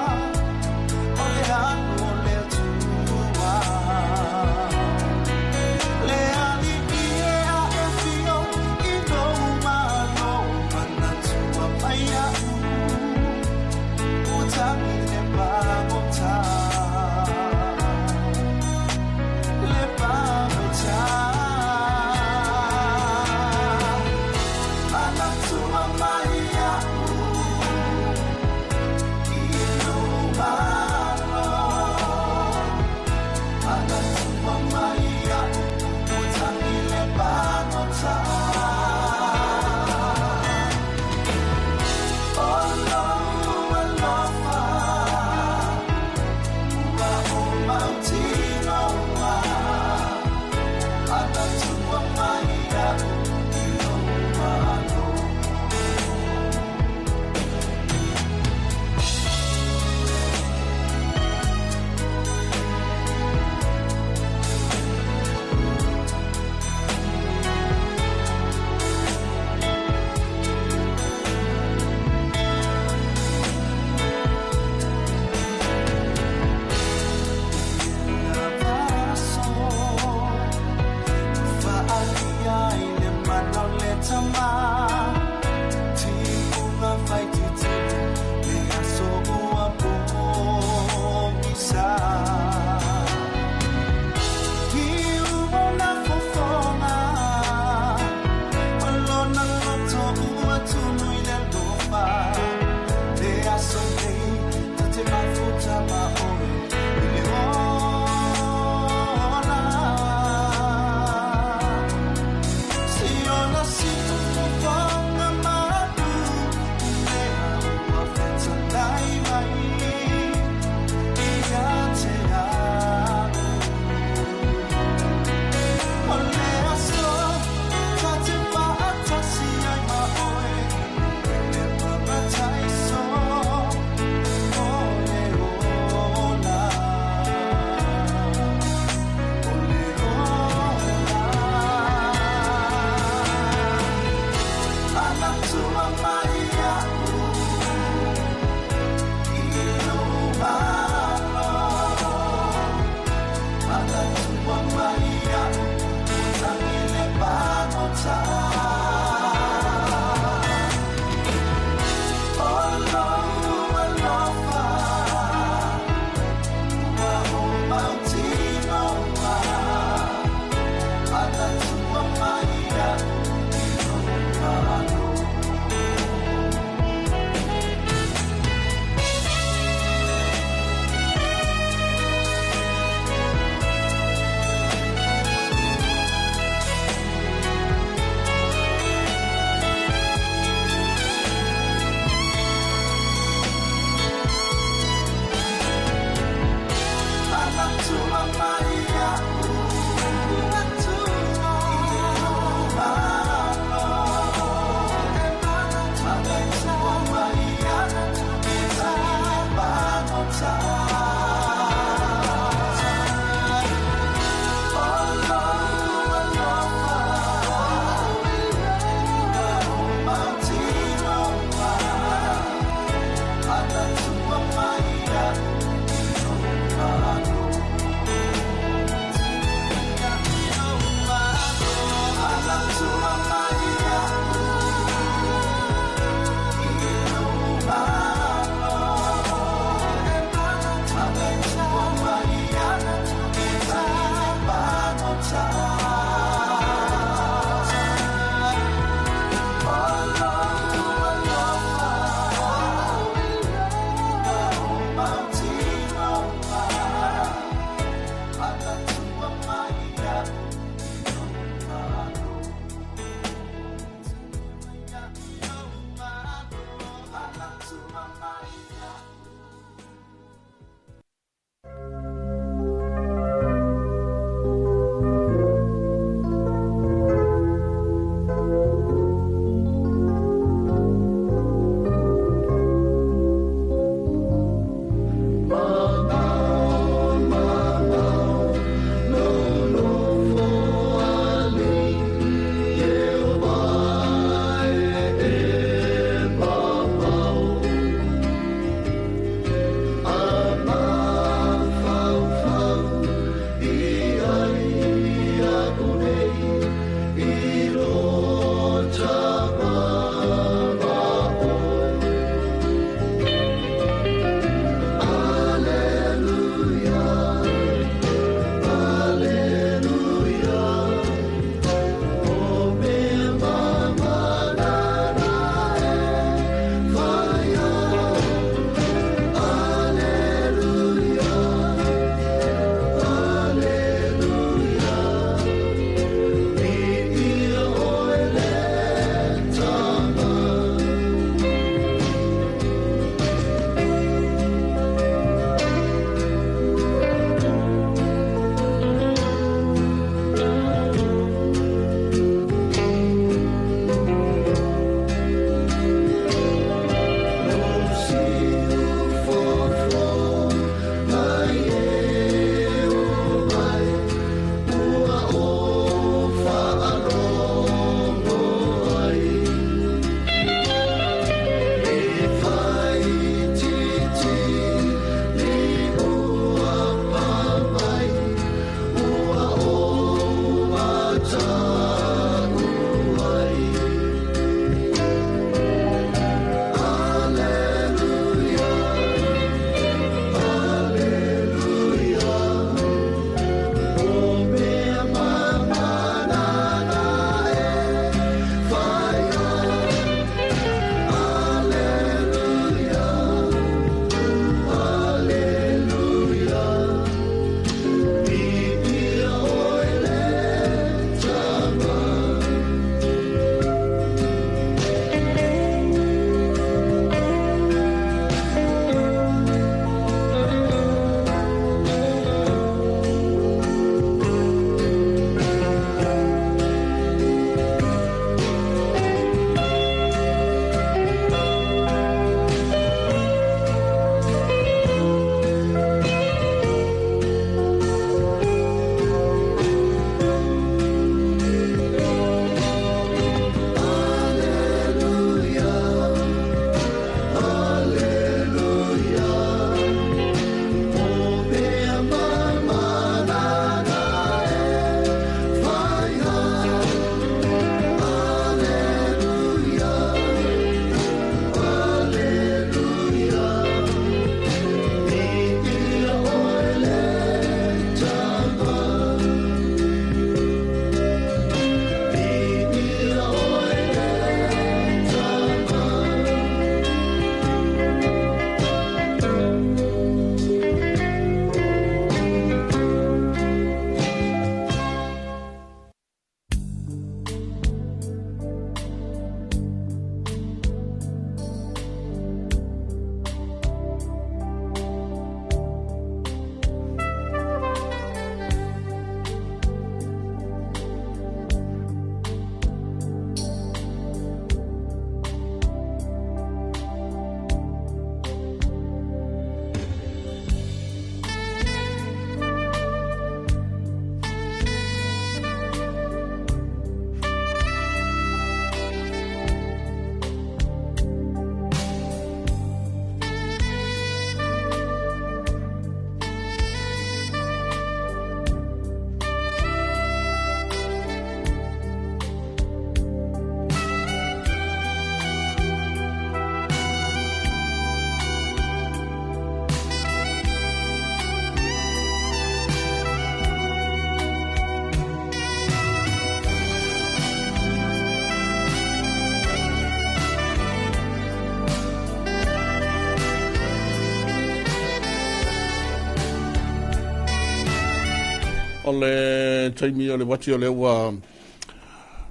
O le taimi o le uati o lea ua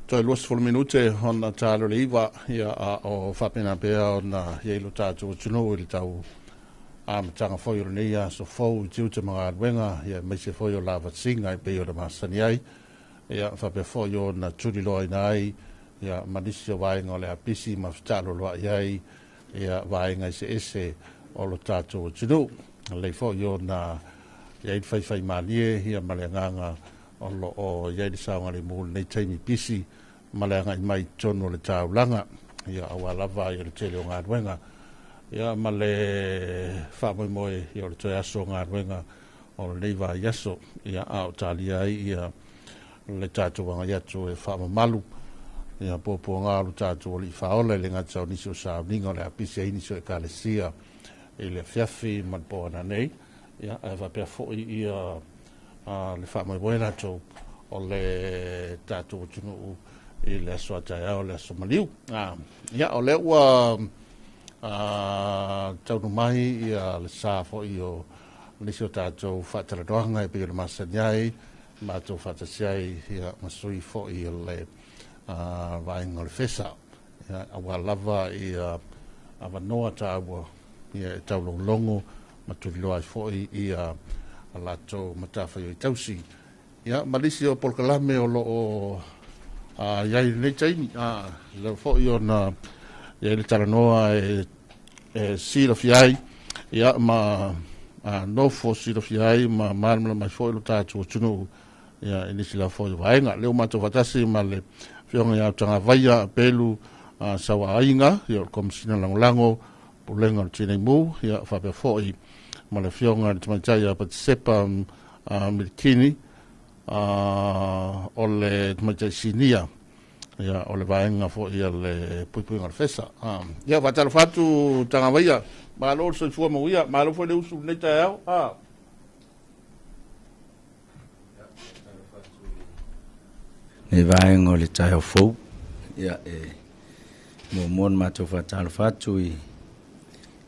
toe 20 minute ona ta le 9, ia, a o faapena pea ona i ai lo tatou atunuu i le tau amataga foi o lenei aso fou i tiute ma galuega, ia, aemaise foi o lavasiga e pei ona masani ai, ia, faapea foi ona tuliloaina ai, ia, ma nisi o vaega o le apisi ma fetaaloloai ai, ia, vaega eseese o lo tatou atunuu. Lelei foi ona i ai le faifaimalie, ia, ma le agaga o lo o i ai le saogalemu i lenei taimi pisi ma le agai mai i totonu o le taulaga, ia, aua lava ia le tele o galuega, ia, ma le faamoemoe, ia, o le toe aso o galuega o lenei vaiaso, ia, a o talia ai ia le tatou agai atu e faamamalu ia puapuaga o lo tatou alii faaola, i le gata o nisi o sauniga o le apisi ai nisi o ekalesia i le afiafi ma le po ananei, ia, ae faapea foi ia le faamoemoe latou o le tatou atunuu i le aso a taeao, le aso maliu. Ia, o lea ua taunu mai ia le sa foi o nisi o tatou faatalanoaga e pei ona masani ai matou faatasi ai, ia, ma sui foi o le vaega o le FESA, ia, aua lava ia avanoa taua, ia, e taulogologo ma tuliloa ai foi ia a latou matafaioi tausi, ia, ma nisi o polokalame o lo o i ai i lenei taimi. Lea foi ona i ai le talanoa e silafia ai, ia, ma nofo silafia ai ma malamalama ai foi lo tatou atunuu, ia, i nisi lava foi o vaega. Lea ua matou faatasi ma le Afioga ia Tagavaia Pelu Sauaaiga, ia, o le Komesina Lagolago Pulega o le Tinei Mu, ia, faapea foi ma le Afioga i le Tamaitai ia Patisepa Milikini, o le Tamaitai Sinia, ia, o le vaega foi a le puipuiga o le FESA. Ia, faatalofa atu Tagavaia, malo le soifua mauia, malo foi le usu i lenei taeao. Nei vaega o le taeao fou, ia, e muamua ona matou faatalofa atu i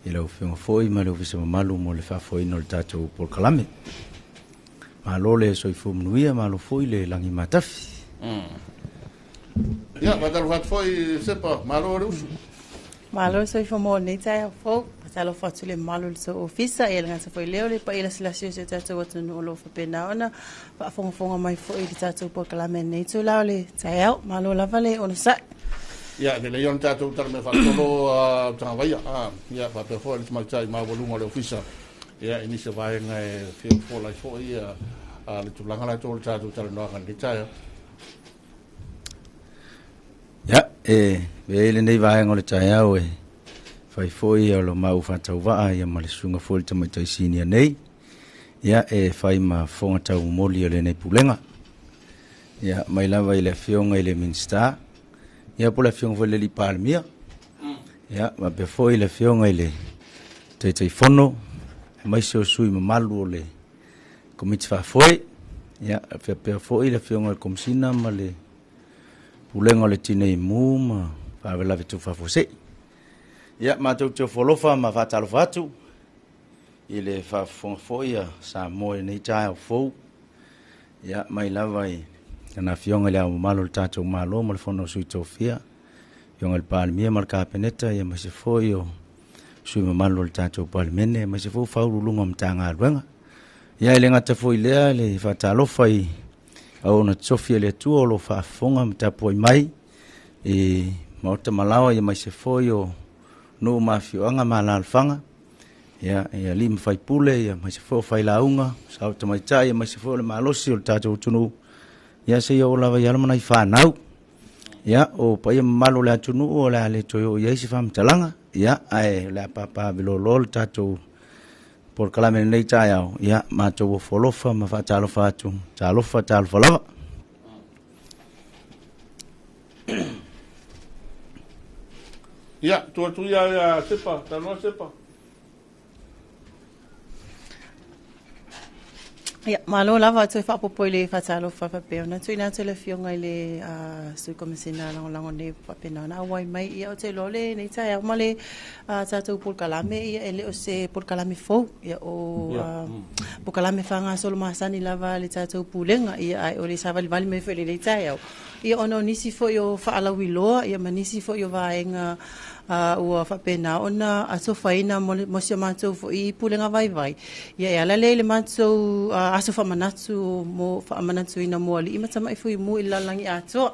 lau Afioga foi ma le Ofisa mamalu mo le faafoeina o le tatou polokalame. Malo le soifua manuia, malo foi le lagi matafi. Ia, faatalofa atu foi Sepa, malo le usu. Malo soifua mo lenei taeao fou. Faatalofa atu le mamalu o le tou ofisa, ia le gata foi lea o le paia lasilasi o si o tatou atunuu o lo o faapena ona faafogafoga mai foi i le tatou polokalame i lenei itula o le taeao. Malo lava le onosai. Ia, lelei ona tatou talamea faatolo Tagavaia. Ia, faapea foi le tamaitai maualuga o le ofisa, ia, i nisi o vaega e fia fofola ai foi ia le tulaga latou o le tatou talanoaga i lenei taeao. Ia, e avea ai lenei vaega o le taeao e fai foi o lo maua faatauvaa, ia, ma le susuga foi i le tamaitai sinia nei, ia, e fai ma fofoga taumomoli o lenei pulega. Ia, mai lava i le Afioga i le Minisita, ia, po o le Afioga foi i le alii Palemia, ia, faapea foi le Afioga i le Taitaifono, aemaise o sui mamalu o le Komiti Faafoe, ia, faapea foi le Afioga i le Komesina ma le Pulega o le Tinei Mu ma Faalavelave Tupu Faafuasei. Ia, matou te ofo alofa ma faatalofa atu i le faafofoga foi a Samoa i lenei taeao fou. Ia, mai lava i lana Afioga i le Ao Mamalu o le tatou Malo ma le Fono a Sui Tofia, Afioga i le Palemia ma le Kapeneta, ia, aemaise foi o sui mamalu o le tatou Palemene, aemaise foi o Faauluuluga o Matagaluega. Ia, e le gata foi i lea le faatalofa i auauna totofi a le Atua o lo o faafofoga ma tapuai mai i maota ma laoa, ia, aemaise foi o nuu ma afioaga ma alaalafaga, ia, i alii ma faipule, ia, aemaise foi o failauga, sao tamaitai, aemaise foi o le malosi o le tatou atunuu, ia, seia oo lava i alo ma nai fanau. Ia, o paia mamalu o le atunuu o le a le toe oo i ai se faamatalaga, ia, ae o le a papaavelolo le tatou polokalame i lenei taeao. Ia, matou ofo alofa ma faatalofa atu. Talofa, talofa lava. Ia, tuu atu ia Sepa, talanoa Sepa. Ia, malo lava toe faapopo i le faatalofa faapea ona tuuina atu i le Afioga i le Sui Komesina Lagolago nei faapena ona auai mai. Ia, ou te iloa o lenei taeao ma le tatou polokalame, ia e le o se polokalame fou, ia o polokalame faagasolo masani lava a le tatou Pulega, ia ae o le savalivali mai foi i lenei taeao, ia ona o nisi foi o faalauiloa, ia ma nisi foi o vaega ua faapena ona atofaina mo si a matou foi pulega vaivai. Ia e ala lea i le matou aso faamanatu mo faamanatuina mo alii ma tamai fuimu i le lalolagi atoa.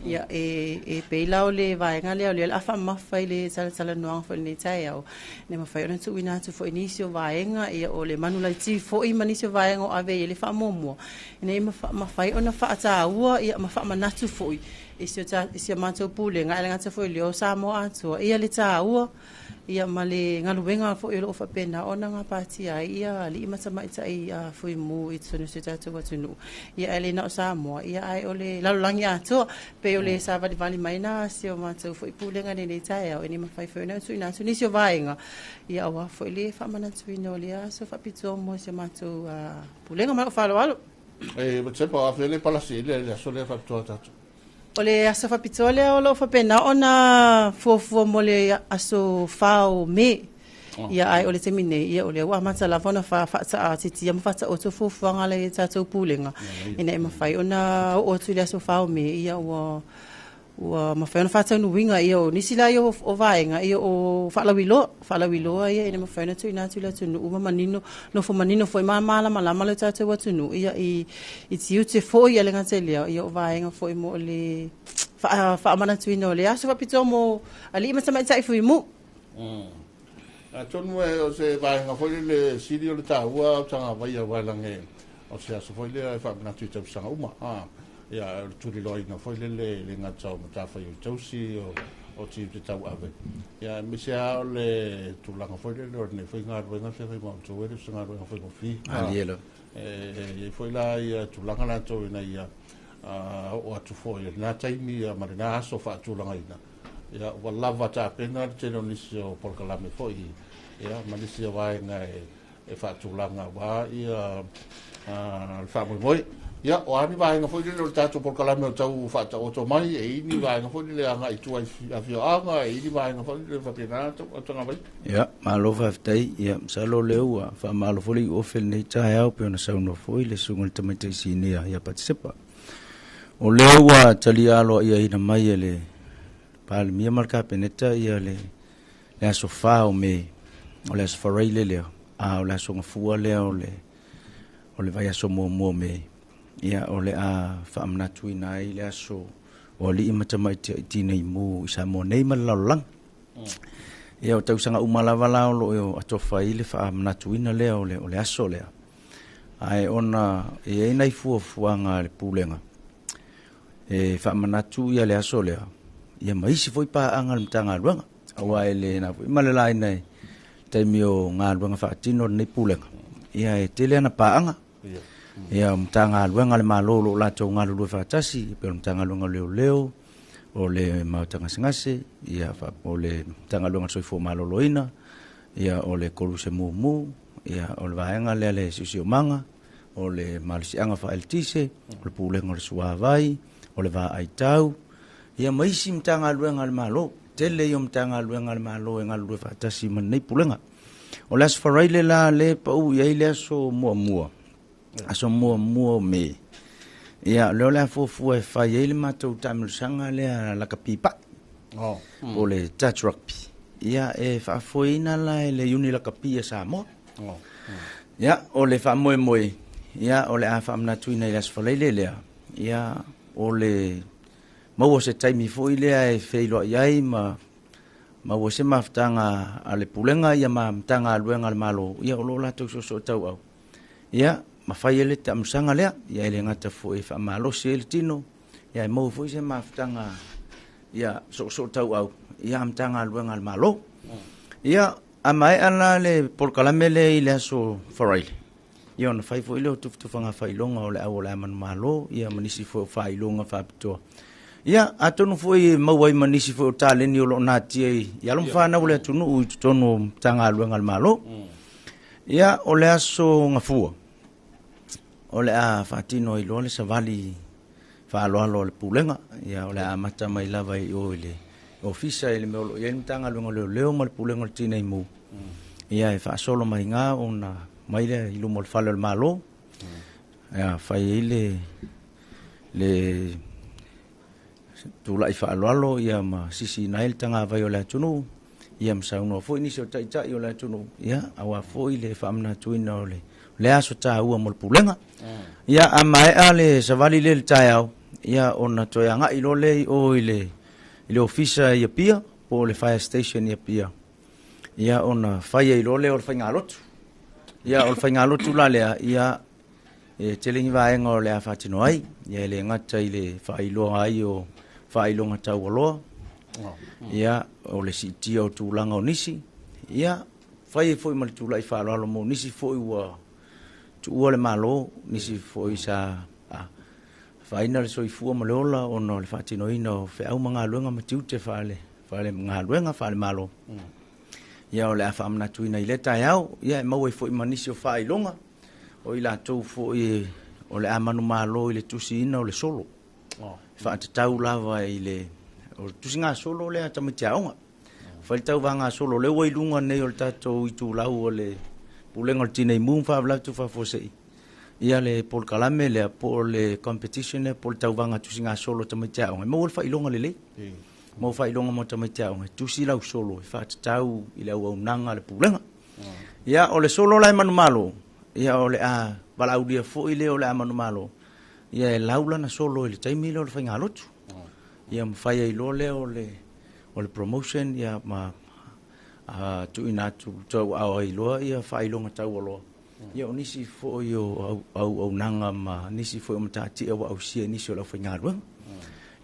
Ia e pei la o le vaega lea o lea o le a faamamafa i le talatalanoaga foi i lenei taeao, ina ia mafai ona tuuina atu foi nisi o vaega, ia o le manulaiti foi ma nisi o vaega o ave i ai le faamuamua, ina ia mafai ona faataua ia ma faamanatu foi i si a matou pulega, ae le gata foi i lea o Samoa atoa, ia le taua ia ma le galuega foi o lo o faapena ona gapatia ai ia alii ma tamaitai fuimu i totonu o si o tatou atunuu, ia ae le na o Samoa, ia ae o le lalolagi atoa. Pei o le savalivali mai na si o matou foi pulega i lenei taeao, ina ia mafai foi ona tuuina atu nisi o vaega, ia aua foi le faamanatuina o lea aso faapitoa mo si o matou pulega. Ma lou faaaloalo. E Batsepa, o afea le palasi i le aso lea faapitoa tatou? O le aso faapitoa lea o lo o faapena ona fuafua mo le aso 4 o Me. Ia ae o le taimi nei, ia o lea ua amata lava ona faataatitia ma faataoto fuafuaga a le tatou Pulega, ina ia mafai ona oo atu i le aso 4 o Me, ia ua mafai ona faataunuuina. Ia o nisi la ia o vaega, ia o faalauiloa ia ina mafai ona tuuina atu i le atunuu ma manino, nofo manino foi ma malamalama le tatou atunuu, ia i tiute foi, ia le gata i lea, ia o vaega foi mo le faamanatuina o le aso faapitoa mo alii ma tamaitai fuimu. Atonu e o se vaega foi le sili o le taua o tagavai aua e lage o se aso foi lea e faamanatu i tausaga uma. Ia, o le tuliloaina foi lele le gata o matafaioi tausi o tiute tauave. Ia, aemaise lava o le tulaga foi lele o lenei foi galuega feagai ma outou e le o se galuega faigofie. Malie lava. E i ai foi la ia tulaga latou ina ia oo atu foi i lena taimi ma lena aso faatulagaina. Ia, ua lava tapena le tele o nisi o polokalame foi, ia, ma nisi o vaega e faatulaga aua ia le faamoemoe. Ia, o a ni vaega foi lele o le tatou polokalame o tau faataoto mai, e i ni vaega foi lele agai i tua i afioaga, e i ni vaega foi lele faapena tau tagavai. Ia, malo faafetai. Ia, masalo o lea ua faamalo foi le iuofe i lenei taeao pei ona saunoa foi le susuga i le Tamaitai Sinia ia Patisepa. O lea ua talia aloaiaina mai e le Palemia ma le Kapeneta ia le aso 4 o Me, o le aso Faraile lea, a o le aso Gafua lea o le vaiaso muamua o Me, ia o le a faamanatuina ai le aso o alii ma tamaitai tineimu i Samoa nei ma le lalolagi. Ia o tausaga uma lava la o lo o atofa ai le faamanatuina lea o le aso lea. Ae ona e i ai nai fuafuaga a le Pulega e faamanatu ia le aso lea, ia ma isi foi paaga a le Matagaluega, aua e le na foi ma le laina i taimi o galuega faatino a lenei Pulega, ia e tele ana paaga. Ia o Matagaluega a le Malo o lo o latou galulue faatasi, pei o le Matagaluega o Leoleo, o le Maota Gasegase, ia o le Matagaluega o le Soifua Maloloina, ia o le Koluse Mumu, ia o le vaega lea le Siosiomaga, o le Malosiaga Faaeletise, o le Pulega o le Suavai, o le Vaai Tau, ia ma isi Matagaluega a le Malo. Tele ia o Matagaluega a le Malo e galulue faatasi ma lenei Pulega. O le Aso Faraile la le pau i ai le aso muamua, aso muamua o Me, ia lea o le a fuafua e fai ai le matou taamilosaga lea lakapi pai, po o le touch rugby. Ia e faafoeina la e le Iuni Lakapi a Samoa. Ia o le faamoemoe, ia o le a faamanatuina i le Aso Faraile lea, ia o le maua se taimi foi lea e feiloai ai ma maua se mafutaga a le Pulega ia ma Matagaluega a le Malo, ia o lo o latou soosootauau, ia ma fai ai le taamilosaga lea, ia e le gata foi e faamalosi ai le tino, ia e maua foi se mafutaga ia soosootauau ia a Matagaluega a le Malo. Ia a maea la le polokalame lea i le aso Faraile, ia ona fai foi lea o tufatufaga faailoga o le au o le a manumalo, ia ma nisi foi o faailoga faapitoa. Ia atonu foi e maua ai ma nisi foi o taleni o lo o natia i alo ma fanau o le atunuu i totonu o Matagaluega a le Malo. Ia o le aso Gafua, o le a faatino ai loa le savali faaaloalo a le Pulega. Ia, o le a amata mai lava i o i le Ofisa i le mea o lo o i ai le Matagaluega o Leoleo ma le Pulega o le Tinei Mu. Ia, e faasolo mai iga ona mai lea i luma o le Fale o le Malo. Ia, fai ai le le tulai faaaloalo ia ma sisiina ai le tagavai o le atunuu, ia ma saunoa foi nisi o taitai o le atunuu, ia aua foi le faamanatuina o le le aso taua mo le pulega. Ia a maea le savali lea i le taeao, ia ona toe agai loa lea i o i le i le ofisa i Apia po o le fire station i Apia. Ia ona fai ai loa lea o le faigalotu. Ia o le faigalotu la lea, ia E tele ni vaega o le a faatino ai, ia e le gata i le faailoa ai o faailoga taualoa, ia o le siitia o tulaga o nisi, ia fai ai foi ma le tulai faaaloalo mo nisi foi ua tuua le Malo, nisi foi sa faaina le soifua ma le ola ona o le faatinoina o feau ma galuega ma tiute faale faale-galuega faale-Malo. Ia o le a faamanatuina i lea taeao, ia e maua ai foi ma nisi o faailoga o i latou foi o le a manumalo i le tusiina o le solo. Oh. Faatatau lava i le o le tusiga solo lea a tamaiti aoga. Fai le tauvaga solo lea ua i luga nei o le tatou itulau o le Pulega o le Tinei Mu ma Faalavelave Tutupu Faafuasei. Ia le polokalame lea po o le competition lea po o le tauvaga tusiga solo a tamaiti aoga. E maua le faailoga lelei. Maua faailoga mo tamaiti aoga e tusi lau solo e faatatau i le auaunaga a le Pulega. Ia, o le solo la e manumalo, ia o le a valaaulia foi lea o le a manumalo, ia e lau lana solo i le taimi lea o le faigalotu. Ia ma fai ai loa lea o le, o le promotion, ia ma a, tuuina atu tauaao ai loa ia faailoga taualoa. Ia o nisi foi o auaunaga ma nisi foi o matatia ua ausia e nisi o le aufaigaluega.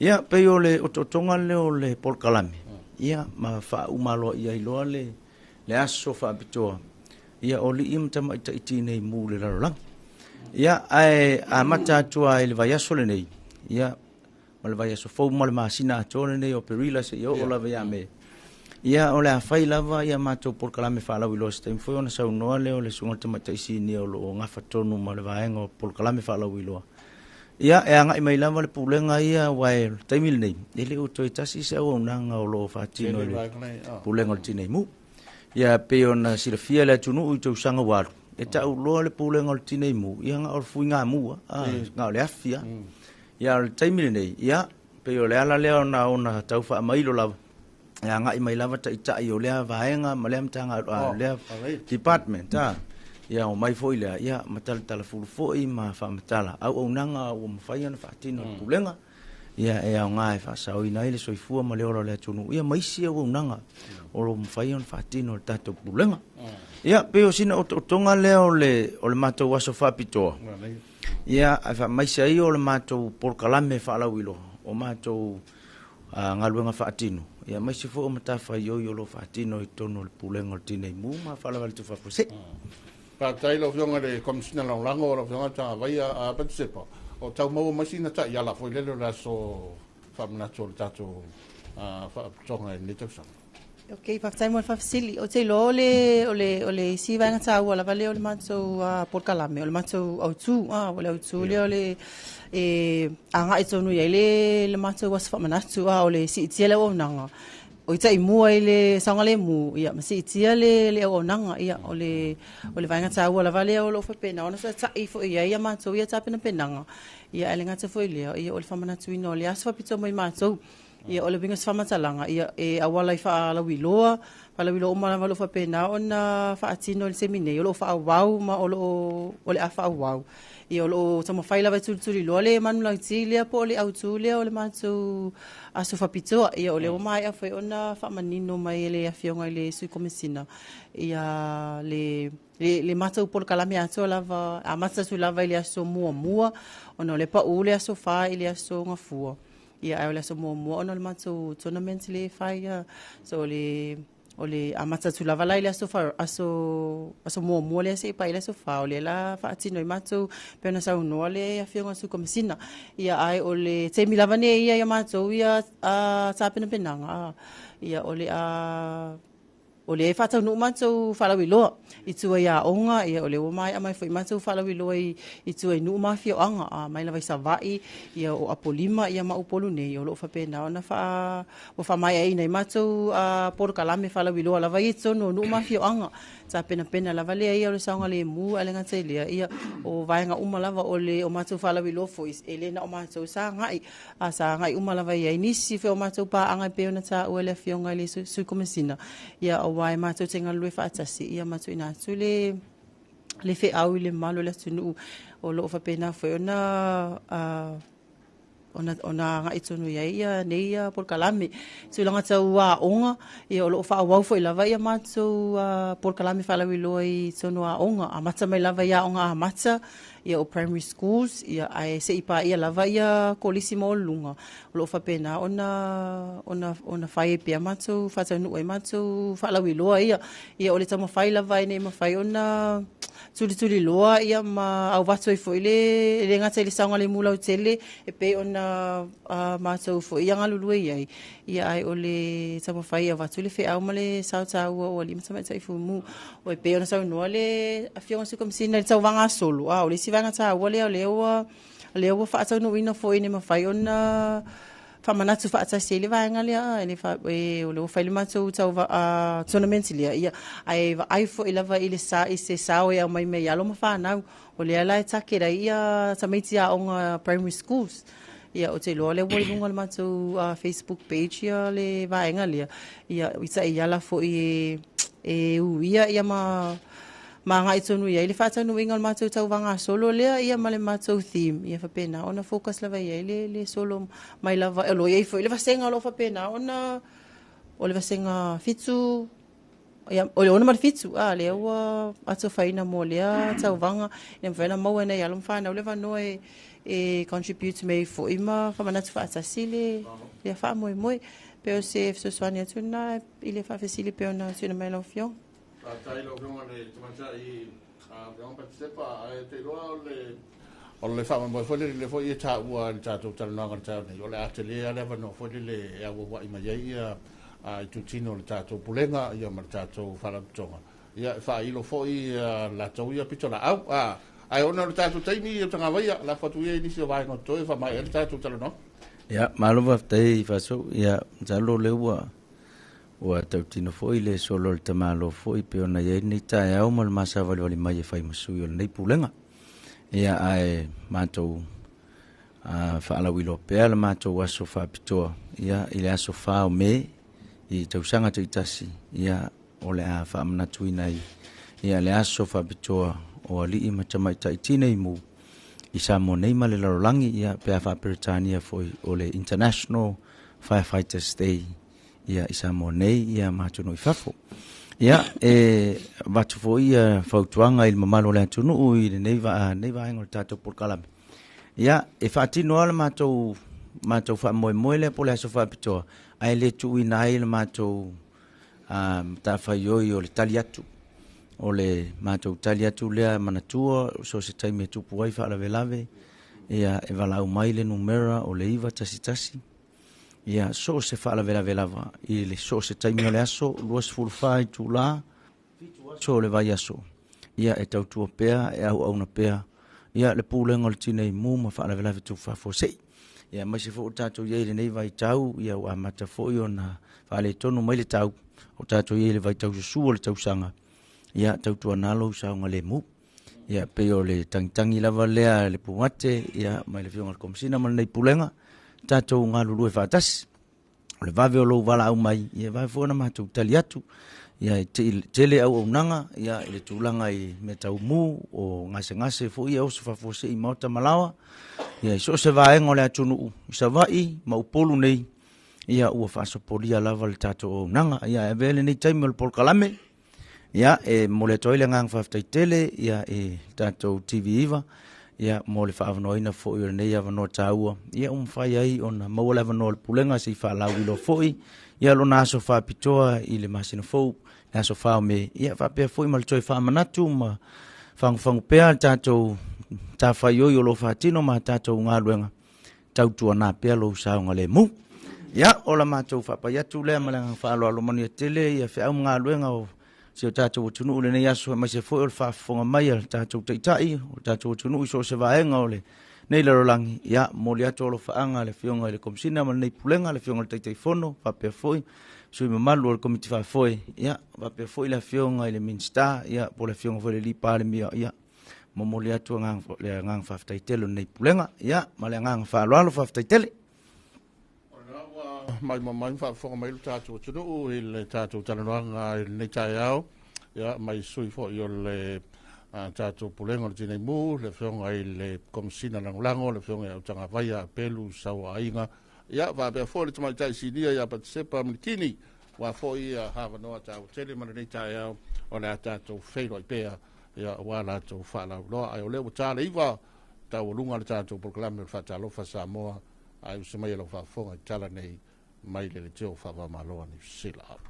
Ia, pei o le otootoga lea o le polokalame, ia ma faauma aloaia ai loa le le aso faapitoa, ia o alii ma tamaitai tinei mu i le lalolagi. Ia, ae amata atu lava i le vaiaso lenei, ia, ma le vaiaso fou ma le masina atoa lenei o Aperila seia oo lava ia Me. Ia, o le a fai lava ia matou polokalame faalauiloa se taimi foi ona saunoa lea o le Susuga i le Tamaitai Sinia o lo o gafa tonu ma le vaega o polokalame faalauiloa. Ia, e agai mai lava le pulega ia, aua o le taimi lenei, e le o toe tasi se auaunaga o lo o faatino e le Pulega o le Tinei Mu. Ia, pei ona silafia e le atunuu i tausaga ua alu, e tau loa le Pulega o le Tinei Mu, ia na o le fuigamu lava, na o le afi lava. Ia, o le taimi lenei, ia, pei o le ala lea ona ona tau faamailo lava, e agai mai lava taitai o lea vaega ma lea Matagaluega, lea department, a. Ia, omai foi lea, ia, ma talatalafulu foi ma faamatala auaunaga ua mafai ona faatino e le Pulega, ia, e aoga e faasaoina ai le soifua ma le ola o le atunuu, ia, ma isi auaunaga o lo o mafai ona faatino e le tatou Pulega. Ia, pei o sina otootoga lea o le, o le matou aso faapitoa, ia, ae faamaise ai o le matou polokalame faalauiloa, o matou galuega faatino, ia aemaise foi o matafaioi o lo o faatino i totonu o le Pulega o le Tinei Mu ma Faalavelave Tutupu Faafuasei. Faafetai i lau Afioga i le Komesina Lagolago, lau Afioga Tagavaia Patisepa, o tau maua mai sina taiala foi lele o le aso faamanatu o le tatou faalapotopotoga i lenei tausaga. Ok, faafetai mo le faafesili. Ou te iloa o le, o le, o le isi vaega taua lava lea o le matou polokalame, o le matou autu, o le autu lea o le e agai tonu i ai le, le matou aso faamanatu, o le siitia le auaunaga. O i taimua i le saogalemu, ia, ma siitia le, le auaunaga, ia, o le, o le vaega taua lava lea o lo o faapena ona tatai foi i ai a matou ia tapenapenaga. Ia, ae le gata foi i lea, ia, o le faamanatuina o le aso faapitoa mo i matou. Ia, o le uiga o se faamatalaga, ia, e auala i faalauiloa, faalauiloa uma lava o lo o faapena ona faatino i le taimi nei, o lo o faaauau ma o lo o, o le a faaauau. Ia, o lo o taumafai lava e tulituliloa le manulauti lea po o le autu lea o le matou aso faapitoa. Ia, o lea ua maea foi ona faamanino mai e le Afioga i le Sui Komesina, ia, le le matou polokalame atoa lava, amata atu lava i le aso muamua, ona o lea e pau le aso 4 i le aso Gafua. Ia, ae o le aso muamua ona o le matou tournament lea e fai ia. So, o le, o le amata atu lava la i le aso, fa, aso, aso muamua lea seia paia le aso 4, o lea la faatino ai matou, pei ona saunoa le Afioga i le Sui Komesina. Ia, ae o le taimi lava nei ia ia matou ia tapenapenaga, ia, o le a... O lea e faataunuu matou faalauiloa i tua i aoga, ia o lea ua maea mai foi matou faalauiloa i tua i nuu ma afioaga, mai lava i Savaii, ia o Apolima, ia ma Upolu nei, o lo o faapena ona ua faamaeaina ai matou polokalame faalauiloa lava ia i totonu o nuu ma afioaga. Tapenapena lava lea ia o le saogalemu, ae le gata i lea, ia o vaega uma lava o le o matou faalauiloa foi, e le na o matou sa agai, a sa agai uma lava i ai nisi foi o matou paaga e pei ona taua e le Afioga i le Sui Komesina, ia aua e matou te galulue faatasi, ia ma tuuina atu le feau i le mamalu o le atunuu o lo o faapena foi ona agai tonu i ai ia nei polokalame. Tulaga tau aoga, ia o lo o faaauau foi lava ia matou polokalame faalauiloa i totonu o aoga, amata mai lava i aoga amata, ia o primary schools, ia ae se i paia lava ia kolisi maualuluga, o lo o faapena ona fai ai pea matou, faataunuu ai matou faalauiloa ia. Ia o le taumafai lava ina ia mafai ona tulituliloa ia ma avatu ai foi le le gata i le saogalemu lautele e pei ona matou foi ia galulue i ai, ia ae o le taumafai e avatu le feau ma le sao taua o alii ma tamaitai fuimu. O e pei ona saunoa le Afioga i le Sui Komesina i le tauvaga solo, o le isi vaega taua lea o lea ua faataunuuina foi ina ia mafai ona faamanatu faatasi ai le vaega lea, o lea ua fai le matou tournament lea, ia, ae vaai foi lava i le sa, i se sao e aumai mai alo ma fanau. O lea la e target ai ia tamaiti aoga primary schools. Ia, ou te iloa o lea ua i luga o le matou Facebook page ia le vaega lea. Ia, i taiala foi e uia ia ma agai tonu i ai le faataunuuina o le matou tauvaga solo lea, ia ma le matou theme, ia faapena ona focus lava i ai le solo mai lava. O lo o i ai foi le vasega o lo o faapena ona, o le vasega 7, ia, o le 6 ma le 7, lea ua atofaina mo lea tauvaga, ia mafai ona maua e nai alo ma fanau le avanoa e contribute mai foi ma faamanatu faatasi le faamoemoe. Pe o se fesoasoani atu lena i le faafesili pei ona tuuina mai lau Afioga. Faafetai lau Afioga i le Tamaitai Afioga Patisepa, ae te iloa o le faamoemoe foi lele foi e taua i le tatou talanoaga i le taeao nei, o le a tele lava le avanoa foi lele e auauai mai ai ia itutino o le tatou pulega ia ma le tatou faalapotopotoga, ia e faailo foi latou ia pitolaau. Ae ona o le tatou taimi o Tagavaia, lafo atu ia i nisi o vaega o totoe e faamaea ai le tatou talanoaga. Ia, malo faafetai Faasou. Ia, masalo lea ua tautino foi le solo o le tamalo foi pei ona i ai lenei taeao ma le masavalivali mai e fai ma sui o lenei pulega. Ia, ae matou faalauiloa pea le matou aso faapitoa, ia, i le aso 4 o Me i tausaga taitasi, ia, o le a faamanatuina ai, ia, le aso faapitoa o alii ma tamaitai tinei mu i Samoa nei ma le lalolagi, ia, pe a faa-Peretania foi o le International Firefighters Day, ia, i Samoa nei, ia, ma atunuu i fafo. Ia, e avatu foi ia fautuaga i le mamalu o le atunuu i lenei vaega o le tatou polokalame. Ia, e faatino lava le matou faamoemoe lea po o le aso faapitoa, ae le tuuina ai le matou matafaioi o le tali atu. O le matou tali atu lea manatua, so se taimi e tupu ai faalavelave, ia, e valaau mai le numera o le 911, ia, so se faalavelave lava i le so se taimi o le aso, 24 itula, 7 aso o le vaiaso, ia, e tautua pea, e auauna pea, ia, le pulega o le tinei mu ma faalavelave tupu faafuasei. Ia, aemaise foi o tatou i ai i lenei vaitau, ia, ua amata foi ona faaletonu mai le tau, o tatou i ai i le vaitau susu o le tausaga, ia, tautuana lou saogalemu. Ia, pei o le tagitagi lava lea le puate, ia, mai le Afioga i le Komesina ma lenei pulega, tatou galulue faatasi. O le vave o lou valaau mai, ia, vave foi ona matou tali atu. Ia, e tele auaunaga, ia, i le tulaga i mea tau mu, o gasegase foi, ia, oso faafuasei i maota ma laoa. Ia, i so o se vaega o le atunuu, i Savaii ma Upolu nei, ia, ua faasopolia lava le tatou auaunaga. Ia, e avea lenei taimi o le polokalame, ia, e momoli atu ai le agaga faafetai tele, ia, i tatou TV9, ia, mo le faaavanoaina foi o lenei avanoa taua, ia, ua mafai ai ona maua le avanoa o le pulega se i faalauiloa foi, ia, lona aso faapitoa i le masina fou, le aso 4 o Me, ia, faapea foi ma le toe faamanatu ma fagufagu pea le tatou matafaioi o lo o faatino ma tatou galuega, tautuana pea lou saogalemu. Ia, o la matou faapai atu lea ma le agaga faaaloalo manuia tele ia feau ma galuega o si o tatou atunuu i lenei aso, aemaise foi o le faafofoga mai a le tatou Taitai o le tatou atunuu i so o se vaega o lenei lalolagi. Ia, momoli atu alofaaga a le Afioga i le Komesina ma lenei Pulega, le Afioga i le Taitaifono, faapea foi sui mamalu o le Komiti Faafoe, ia, faapea foi le Afioga i le Minisita, ia, po o le Afioga foi i le Palemia, ia, momoli atu le agaga faafetai tele o lenei Pulega, ia, ma le agaga faaaloalo, faafetai tele. Mai ma mai faafofoga mai lo tatou atunuu i le tatou talanoaga i lenei taeao, ia, mai sui foi o le tatou Pulega o le Tinei Mu, le Afioga i le Komesina Lagolago, le Afioga ia Autagavaia Pelu Sauaiga, ia, faapea foi le Tamaitai Sinia ia Patisepa Milikini, ua foi ia avanoa taua tele ma lenei taeao o le a tatou feiloai pea, ia, ua latou faalauiloa. Ai o lea ua ta le 9 taualuga le tatou polokalame o le Faatalofa Samoa, ai uso mai e lau faafofoga i tala nei mai le leitio faava-o-Malo a Niu Sila.